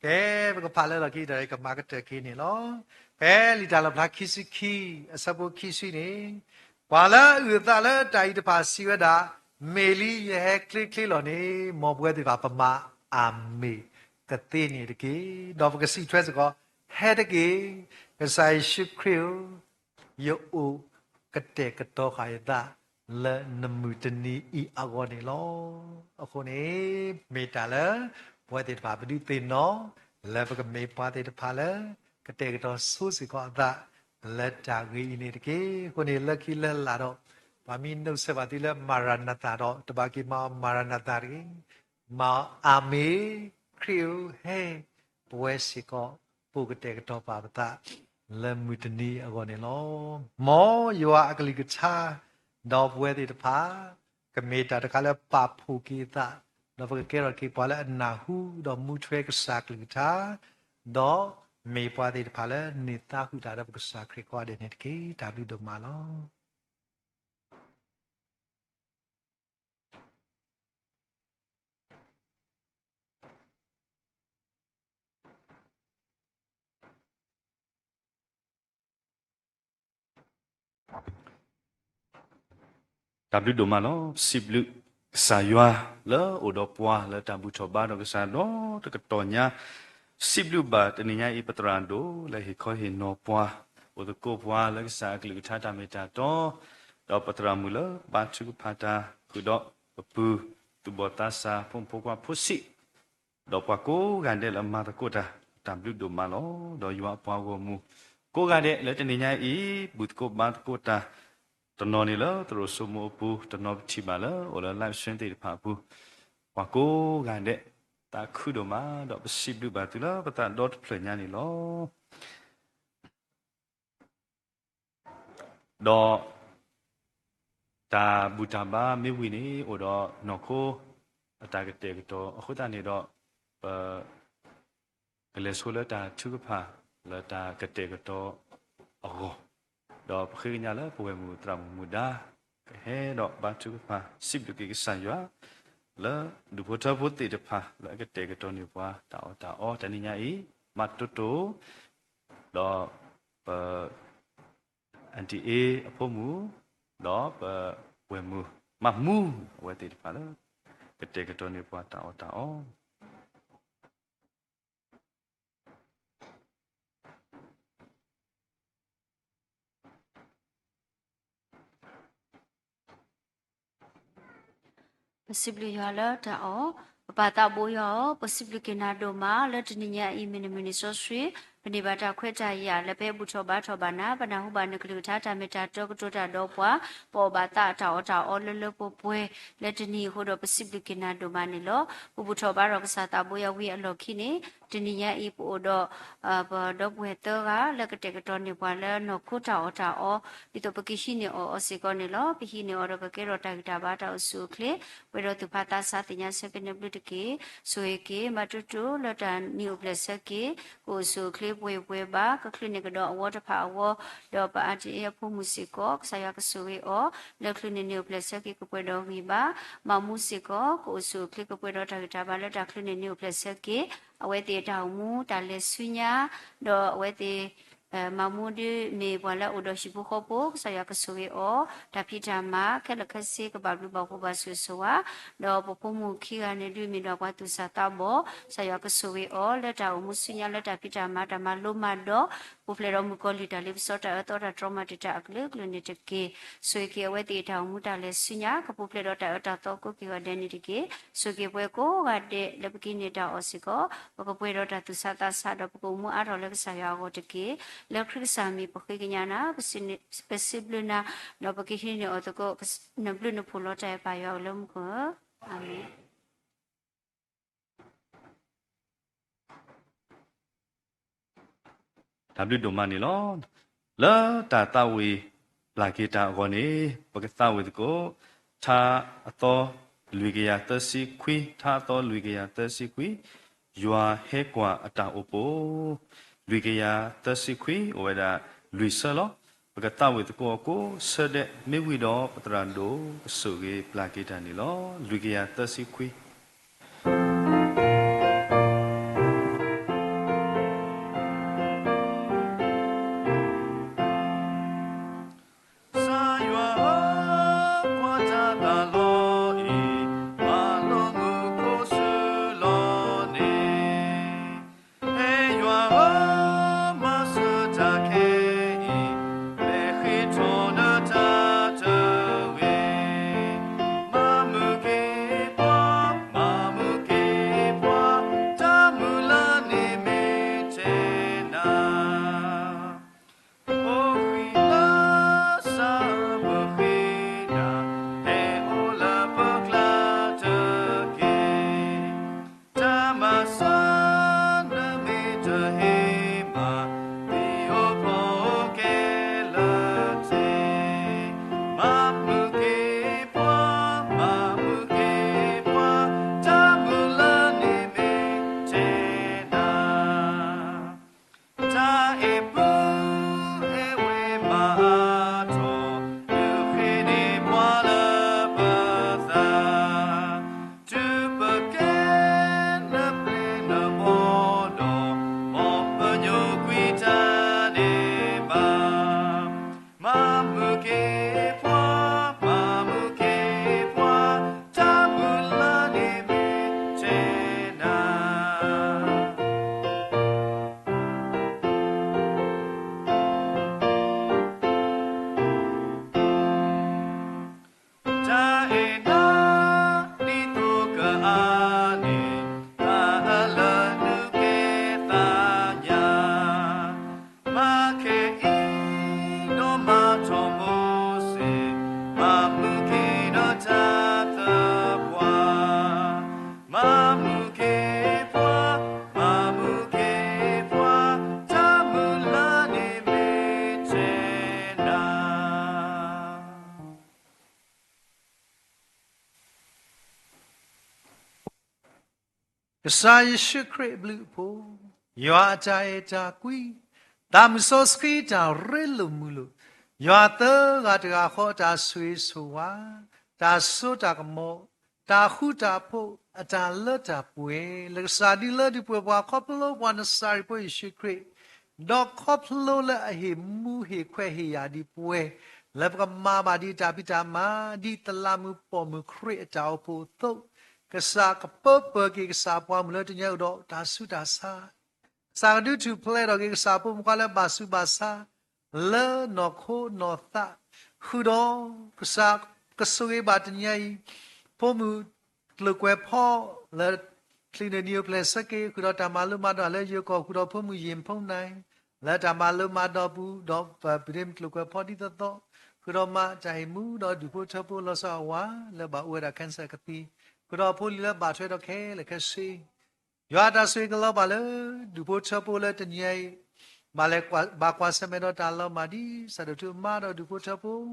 ကဲပကဖးလၢလီၢ်ခံတၢ်ကမၤကတၢၢ်က့ၤန့ၣ်လီၤ. ဖဲလံာ်တၢ်လီၣ်ဖျါခံဆံခံ အဆၢဖိခံဆံန့ၣ် ပှၤလၢအအုၣ်အသးလၢတၢ်အံၤတဖၣ်စံးဝဲဒၣ်, မ့ၢ်လံယဟဲချ့ချ့လီၤန့ၣ် မ်ပဝဲသ့ၣ်တဖၣ်ပမၤအၤမ့ၣ်ကသ့န့ၣ်တက့ၢ်. ဒီးပကစံးထွဲစ့ၢ်ကီး, ဟဲတက့ၢ်, ကစၢ်ယ့ၣ်ၡူးခရံာ်ဧၢ, ယအိၣ်ကတဲာ်ကတီၤဃာ်ယသး လၢနမုၢ်တနံၤအံၤအဂီၢ်န့ၣ်လီၤ. အဃိန့ၣ် မ့ၢ်တၢ်လၢ ပဝဲသ့ၣ်တဖၣ်ပဒုးသ့ၣ်နီၣ် လၢပကမ့ၢ်ပှၤသ့ၣ်တဖၣ်လၢ ကတဲာ်ကတီၤဆိစ့ၢ်ကီးအသး လၢတၢ်ဂ့ၤအံၤန့ၣ်တက့ၢ်. အဃိန့ၣ် လၢခံလၢလာ်ဒီး ပှၤမ့ၢ်နုတ်ဆဲးဘၣ်သုလၢမၤရနၤသၤဒီး တဘၣ်က့ၤမၤအီၤမၤရနၤသၤတဂ့ၤ. မၤအၤမ့ၣ်, ခရံာ်ဧၢ, ဟဲ, ပဝဲစ့ၢ်ကီး ပအိၣ်ကတဲာ်ကတီၤပာ်ပသး လၢမုၢ်တနံၤအဂီၢ်န့ၣ်လီၤ. မ်ယွၤအကလုၢ်ကထါ ဒီးပဝဲသ့ၣ်တဖၣ် ကမ့ၢ်တၢ်တခါလၢပာ်ဖှိၣ်က့ၤအသး, ဒီးပကကဲထီၣ်က့ၤပှၤလၢအနၢ်ဟူ ဒီးမူထွဲကစၢ်အကလုၢ်ကထါ, ဒီးမ့ၢ်ပှၤသ့ၣ်တဖၣ်လၢန့ၢ်သါဃုာ်တၢ်ဒီးပကစၢ်ခရံာ်ကိးဂၤဒဲးန့ၣ်တက့ၢ်. တၢ်ဘျုးဒိၣ်မးလီၤ. တၢ်ဘျုးဒိၣ်မးလီၤ. ပစံးဘျုးကစၢ်ယွၤလၢအိၣ်ဒီးပှၤလၢတၢ်ဘူၣ်ထီၣ်ဘါထီၣ်ကစၢ်ဒီတကတီၢ်ညါ, ပစံးဘျုးဘၣ်တနံၤညါအံၤ ပသရၣ်ဒိၣ်လၢဟ့ၣ်ခီဟ့ၣ်နီၤပှၤ, အိၣ်သကိးပှၤလၢကစၢ်အကလုၢ်ကထါတၢ်မ့ၢ်တၢ်တီ, ဒီးပသရၣ်မုၣ်လၢဘါထုကဖၣ်တၢ်ဃုာ်ဒီးပပုၢ်သူၣ်ဘီၣ်သးစၢ် ဖိမုၣ်ဖိခွါဖိဆံး ဒီးပှၤကိးဂၤဒဲးလၢမၤသကိးတၢ်, တၢ်ဘျုးဒိၣ်မးလီၤ. ဒီးယွၤအပှၤဂီၢ်မုၢ်ကိးဂၤဒဲးလၢတနံၤညါအံၤ ဘူၣ်သကိးဘါသကိးတၢ် တနီၤန့ၣ်လၢသရိာ်စိမိၤအပူၤ, တနီၤပထံၣ်ဘၣ်လၢအိၣ်လၢ live stream သ့ၣ်တဖၣ်အပူၤ, ပှၤကိးဂၤဒဲး သးခုဒိၣ်မး ဒီးပစံးဘျုးဘၣ်သုလၢပသးဒီတဖျၢၣ်ညါန့ၣ်လီၤ. ဒီးတၢ်ဘူၣ်တၢ်ဘါမ့ၢ်ဝံၤန့ၣ် အိၣ်ဒီးနီၢ်ခိအတၢ်ကတဲာ်ကတီၤအဃိသတးန့ၣ်ဒီး ပ ကလဲၤဆိလၢတၢ်ထုကဖၣ်လၢတၢ်ကတဲာ်ကတီၤအဂီၢ်, ဒီးပဃ့ကညးလၢပဝဲၢ်မုၣ်သရၣ်မုၣ်မူဒါ ကဟဲဒီးဘါထုကဖၣ် စံးဘျုးက့ၤကစၢ်ယွၤ လၢဒူၣ်ဖိထၢဖိသ့ၣ်တဖၣ်လၢအကတဲာ်ကတီၤန့ၢ်ပှၤတၢ်အီၣ်တၢ်အီ တနံၤညါအံၤ မးတိၢ်တိၢ် ဒီးပ Auntie A အဖိမုၣ်, ဒီးပဝဲၢ်မုၣ်မးမူ အဝဲသ့ၣ်တဖၣ်လၢ ကတဲာ်ကတီၤန့ၢ်ပှၤတၢ်အီၣ်တၢ်အီ ပစံးဘျုးယွၤလၢတၢ်အီၣ်, ပပၢ်သးဘိယွၤဧၢ, ပစံးဘျုးက့ၤနၤဒိၣ်မး လၢတနံၤညါအံၤ မုၢ်နံၤမုၢ်နံၤစီဆှံ, ပန့ၢ်ဘၣ်တၢ်ခွဲးတၢ်ယာ်လၢပဟဲဘူၣ်ထီၣ်ဘါထီၣ်ဘၣ်နၤ, ပနၢ်ဟူဘၣ်နကလုၢ်ကထါတၢ်မ့ၢ်တၢ်တီကတိၤတၢ်ဒီးပှၤ, ပအီၣ်ဘၣ်သးအတၢ်အီၣ်တၢ်အီလၢလၢပှဲၤပှဲၤ လၢတနံၤအံၤအဃိဒီး ပစံးဘျုးက့ၤနၤဒိၣ်မးန့ၣ်လီၤ. ပဘူၣ်ထီၣ်ဘါထီၣ်ကစၢ်သးဘိယွၤဝံၤအလီၢ်ခံန့ၣ် တနံၤညါအံၤပအိၣ်ဒီး ပဒီပုၢ်ဝဲၢ်သၢဂၤ လၢကတဲာ်ကတီၤန့ၢ်ပှၤလၢနီၢ်ခိတၢ်အီၣ်တၢ်အီ, ဒ်သိးပကဟံးန့ၢ်အီၤအီၤစ့ၢ်ကီးန့ၣ်လီၤ. ပဟံးန့ၢ်အီၤဒီးကကဲထီၣ်တၢ်ဂံၢ်တၢ်ဘါတၢ်အိၣ်ဆူၣ်အိၣ်ချ့, ပှဲၤဒီးသူၣ်ဖးသးဆးသ့ၣ်ညါဆၢက့ၤနဘျုးတက့ၢ်. ဆိၣ်ဂ့ၤက့ၤ မၤတိၢ်တိၢ်လၢတၢ်နံၤအိၣ်ဖျဲၣ်ဆၢက့ၤ, ကအိၣ်ဆူၣ်အိၣ်ချ့ပှဲၤပှဲၤဘၣ်, ကချုးန့ၢ်ကဒီးအဝီတဖၣ်အဝီ, ဒီးပ Auntie A အဖိမုၣ်စ့ၢ်ကီး ကစၢ်ယွၤကဆိၣ်ဂ့ၤအီၤ, လၢချုးန့ၢ်နံၤအိၣ်ဖျဲၣ်ဆၢက့ၤကပှဲၤဒီးဂံၢ်ဘါ, မၤမူစ့ၢ်ကီး ကအိၣ်ဆူၣ်အိၣ်ချ့ကပှဲၤဒီးတၢ်ဂံၢ်တၢ်ဘါလၢတၢ်ချုးန့ၢ်နံၤအိၣ်ဖျဲၣ်ဆၢက့ၤ, အဝဲသ့ၣ်အတၢ်အိၣ်မူတၢ်လဲၤဆူညါ, ဒီးအဝဲသ့ၣ် မၤမူဒ်မ့ၢ်ပှၤလၢအအိၣ်ဒီးဟံၣ်ဖိဃီဖိ ကစၢ်ယွၤကဆိၣ်ဂ့ၤအီၤ, တၢ်ဖံးတၢ်မၤခဲလၢာ်ခဲဆ့ကဘၣ်ဘျုးဘၣ်ဖှိၣ်ဘၣ်ဆိၣ်ဂ့ၤဆိၣ်ဝါ, ဒီးပဖိမုၣ်ခံဂၤန့ၣ်ဒုးမ့ၢ်ဒီးပှၤသူၣ်စၢ်သးဘီၣ်, ကစၢ်ယွၤကဆိၣ်ဂ့ၤအီၤ လၢတၢ်အိၣ်မူဆူညါလၢတၢ်ဖံးတၢ်မၤတၢ်မၤလိမၤဒိး, ပူၤဖျဲးဒီးမုၣ်ကီၤလံၢ်တၢ်လ့ပစီတၢ်အၢသီတၢ်တြီမၤတံာ်တာ်အကလုာ်ကလုာ်န့ၣ်တက့ၢ်. ဆိၣ်ဂ့ၤက့ၤအဝဲသ့ၣ်တၢ်အိၣ်မူတၢ်လဲၤဆူညါ ကပူၤဖျဲးဒီးတၢ်အၢတၢ်သီကိးက့ၤဂီၤဒဲးန့ၣ်တက့ၢ်. ဆိၣ်ဂ့ၤက့ၤပဝဲကိးဂၤဒဲးလၢပကဟံးန့ၢ်တၢ်အီၣ်စ့ၢ်ကီး, ပကပှဲၤဒီးတၢ်သူၣ်ဆးသးဆးဒီးပကအိၣ်မူအါထီၣ်လၢကစၢ်ယွၤအဂီၢ်တက့ၢ်. လၢခရံာ်ကစၢ်မံၤပဃ့ကညးနၤ, ပစံးဘျုးနၤ, ဒီးပကဟံးန့ၢ်အီၤသကိး နဘျုးနဖှိၣ်လီၤတၢ်အဲၣ်ပၢ်ယွၤဧၢလၢမူခိၣ်ဧၢ, အၤမ့ၣ်. တၢ်ဘျုးဒိၣ်မးန့ၣ်လီၤ. လၢတၢ်သးဝံၣ်ပျၢ်က့ၤတၢ်အဂီၢ်န့ၣ် ပကသးဝံၣ်သကိး ထါအသီလွံၢ်ကယၤသၢဆံခွံ, ထါအသီလွံၢ်ကယၤသၢဆံခွံ, ယွၤဟဲကွၢ်အတၢ်အိၣ်ဖှိၣ်, လွံၢ်ကယၤသၢဆံခွံ အိၣ်ဝဲဒၣ်လွံၢ်ဆၢလီၤ. ပကသးဝံၣ်သကိးအီၤကိးဆၢဒဲး, မ့ၢ်ဝံၤဒီးပသရၣ်ဒိၣ်ကဆိၣ်ဂ့ၤပျၢ်က့ၤတၢ်န့ၣ်လီၤ. လွံၢ်ကယၤသၢဆံခွံ. ကစၢ်ယ့ၣ်ၡူးခရံာ်အဘျုးအဖှိၣ်, ယွၤအတၢ်အဲၣ်တၢ်ကွံ, သးမုၢ်စီဆှံတၢ်ရ့လိာ်မုာ်လိာ်, ယွၤသၢဂၤတဂၤဃီအတၢ်ဆိၣ်ဂ့ၤဆိၣ်ဝါ, တၢ်စိတၢ်ကမီၤ, တၢ်ဃူတၢ်ဖိး, အတၢ်လၢတၢ်ပှဲၤ, လၢကစၢ်ဒုးလၢဒုးပှဲၤပှၤခီဖျိပှၤနစၤရ့းဖိယ့ၣ်ၡူးခရံာ်, ဒီးခီဖျိလၢအဟ့ၣ်မူဟ့ၣ်ခွဲးဟ့ၣ်ယာ်ဒံးပှၤ, လၢပကမၤဘၣ်ဒံးတၢ်ဖံးတၢ်မၤ ဒ်သလးမူပိာ်မုၣ်ခရံာ်အတၢ်အိၣ်ဖှိၣ်အသိး, ကစၢ်ကပၢပၢက့ၤကစၢ်အပှၤမုၣ်လၢတနံၤအံၤအိၣ်ဒီးတၢ်ဆူးတၢ်ဆါ ကစၢ်ကဒုးထူၣ်ဖျဲးထီၣ်က့ၤကစၢ်ဖိမုၣ်ဖိခွါလၢဘၣ်ဆူးဘၣ်ဆါ, လၢနီၢ်ခိနီၢ်သး, ဃုာ်ဒီးကစၢ် ကဆိၣ်ဂ့ၤဘၣ်တနံၤအံၤ, ဖိမုၣ်ကျိာ်ကွဲးဖီလၢ ချံးန့ၢ်နံၤအိၣ်ဖျဲၣ်ဆၢက့ၤ ဃုာ်ဒီးတၢ်မၤလိမၤဒိးလၢယိၤကီၢ် ဃုာ်ဒီးဖိမုၣ်ယ့ၣ်ဖိနၢ် လၢတၢ်မၤလိမၤဒိးပူၤ ဒီးပဒ့မုၣ်ကျိာ်ကွဲးဖီဒ်သိးသိး, ဃုာ်ဒီးမၤတၢ်ဟ့ၣ်မူဒီးဒူၣ်ဖိထၢဖိလီၤဆီအဝၤ လၢဘၣ်အိၣ်ဝဲဒၣ် cancer ကသံ, ဃုာ်ဒီးအဖိလံၤလၢဘၣ်ထွဲဒီးခဲလၢာ်ခဲဆ့ ယွၤအတၢ်ဆိၣ်ဂ့ၤကလီၤဘၣ်လၢ ဒူၣ်ဖိထၢဖိလၢတနံၤအံၤ, ဘၣ်လဲၤဘၣ်ကွၢ်ဆၢၣ်မဲာ်ဒီးတၢ်လီၤမၢ်ဒ် ကစၢ်ဒိၣ်ထူအမါဒီးဒူၣ်ဖိထၢဖိ, ဒ်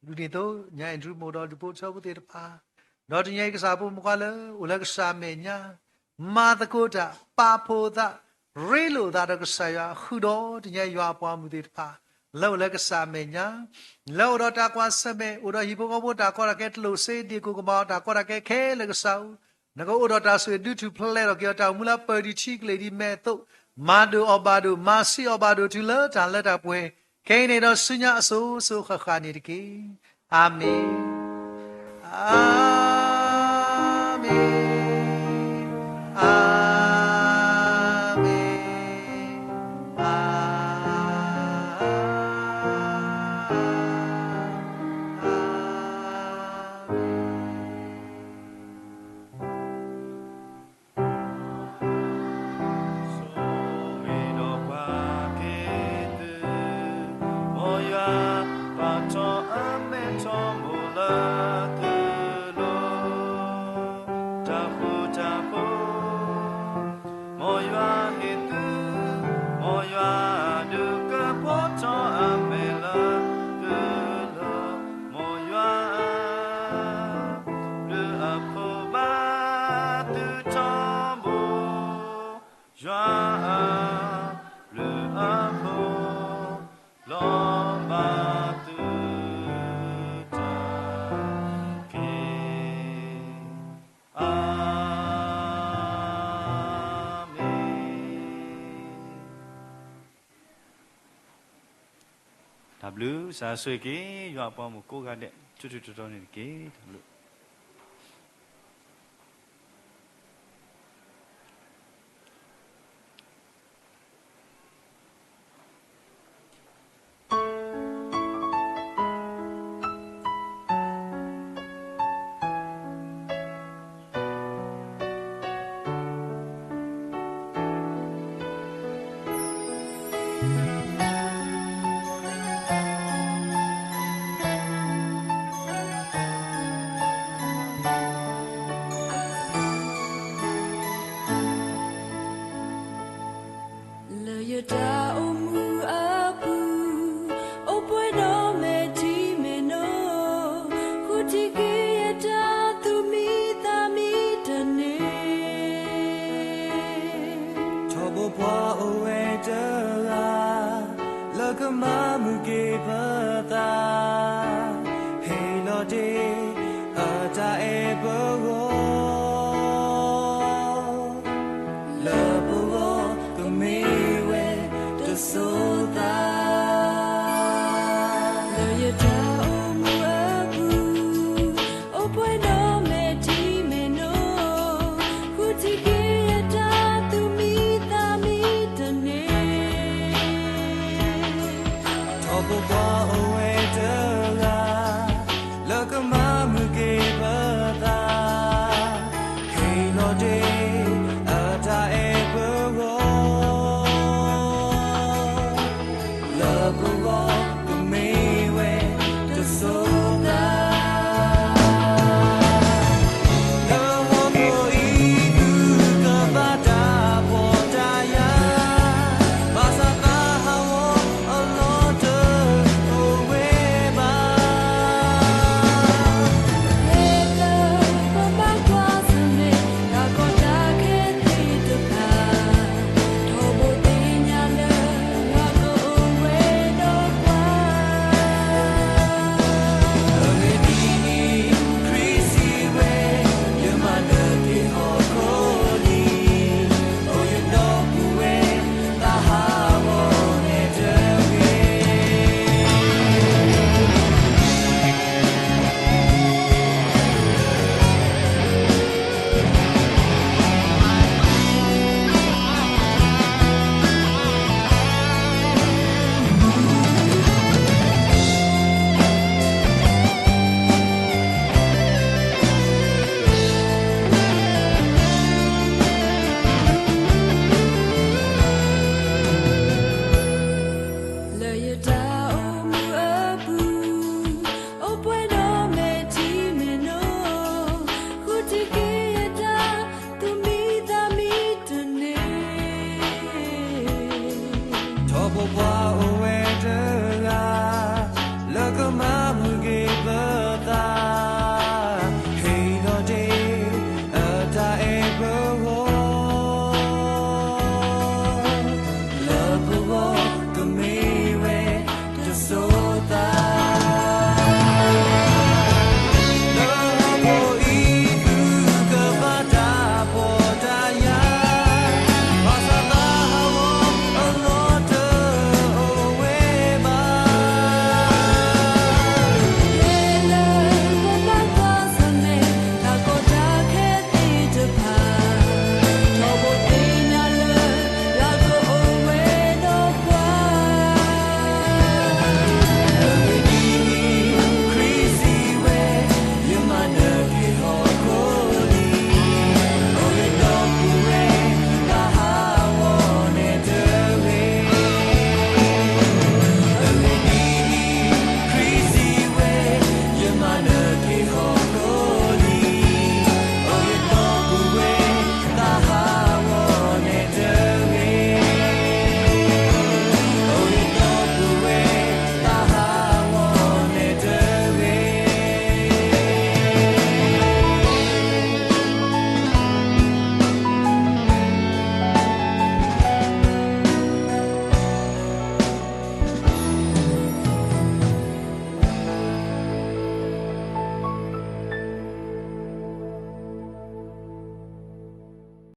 န့ၣ်အသိး ညါအ့ၣ်ဒြူးမိၢ်ဒီးဒူၣ်ဖိထၢဖိသ့ၣ်တဖၣ်, ဒီးတနံၤအံၤကစၢ်ဖိမုၣ်ဖိခွါလၢ အိၣ်လၢကစၢ်မဲာ်ညါ, မၤသကိးတၢ်, ပာ်ဖှိၣ်သး, ရ့လိာ်သးဒီးကစၢ်ယွၤဃုာ်ဒီးတနံၤအံၤယွၤအပှၤမုၣ်သ့ၣ်တဖၣ်, လၢအိၣ်လၢကစၢ်မဲာ်ညါ လၢအိၣ်ဒီးတၢ်ကွၢ်ဆၢၣ်မဲာ် အိၣ်ဒီးဟံၣ်ဖိဃီဖိတၢ်ကီတၢ်ခဲ တလိၣ်စ့ဒ့ၣ်ကိၣ်ကမီၤတၢ်ကီတၢ်ခဲခဲလၢာ်ကစၢ်ဧၢ, နကအိၣ်ဒီးတၢ်ဆိၣ်ဂ့ၤဒုးထူၣ်ဖျဲးထီၣ်က့ၤအီၤ တၢ်အိၣ်မူလၢပၢၢ်ဒံးထံကလ့ၢ်ဒံးမဲာ်အသိး, မၤဒိၣ်အီၤဘၣ်ဒိၣ် မၤဆံးအီၤဘၣ်ဒိၣ်တုၤလၢတၢ်လၢတၢ်ပှဲၤ, ခဲအံၤန့ၣ်ဒီးဆူညါအစိၤစိၤဃၣ်ဃၣ်န့ၣ်တက့ၢ်. အၤမ့ၣ်, အၤမ့ၣ်, အၤမ့ၣ်, အၤမ့ၣ်. ဆိၣ်ဂ့ၤဒီးပှၤက့ၤသု, မ်ယွၤပာ်ထီၣ်အမဲထီၣ် မိၢ်လၢသုလိၤ, တၢ်ဃူတၢ်ဖိး, မ်ယွၤဟ့ၣ်သု, မ်ယွၤဒုးကဲဘျုးထီၣ်အမဲာ်လၢသုလိၤ, မ်ယွၤ ဘျုးအဖှိၣ်ဘၣ်သုထီဘိ, ယွၤအဘျုးအဖှိၣ် လီၤဘၣ်သုတက့ၢ်. အၤမ့ၣ်. တၢ်ဘျုးစၢ်ဆိၣ်ဂ့ၤက့ၤ ယွၤအပှၤမုၣ်ကိးဂၤဒဲး ထူထူတီတီန့ၣ်တက့ၢ်. တၢ်ဘျုး.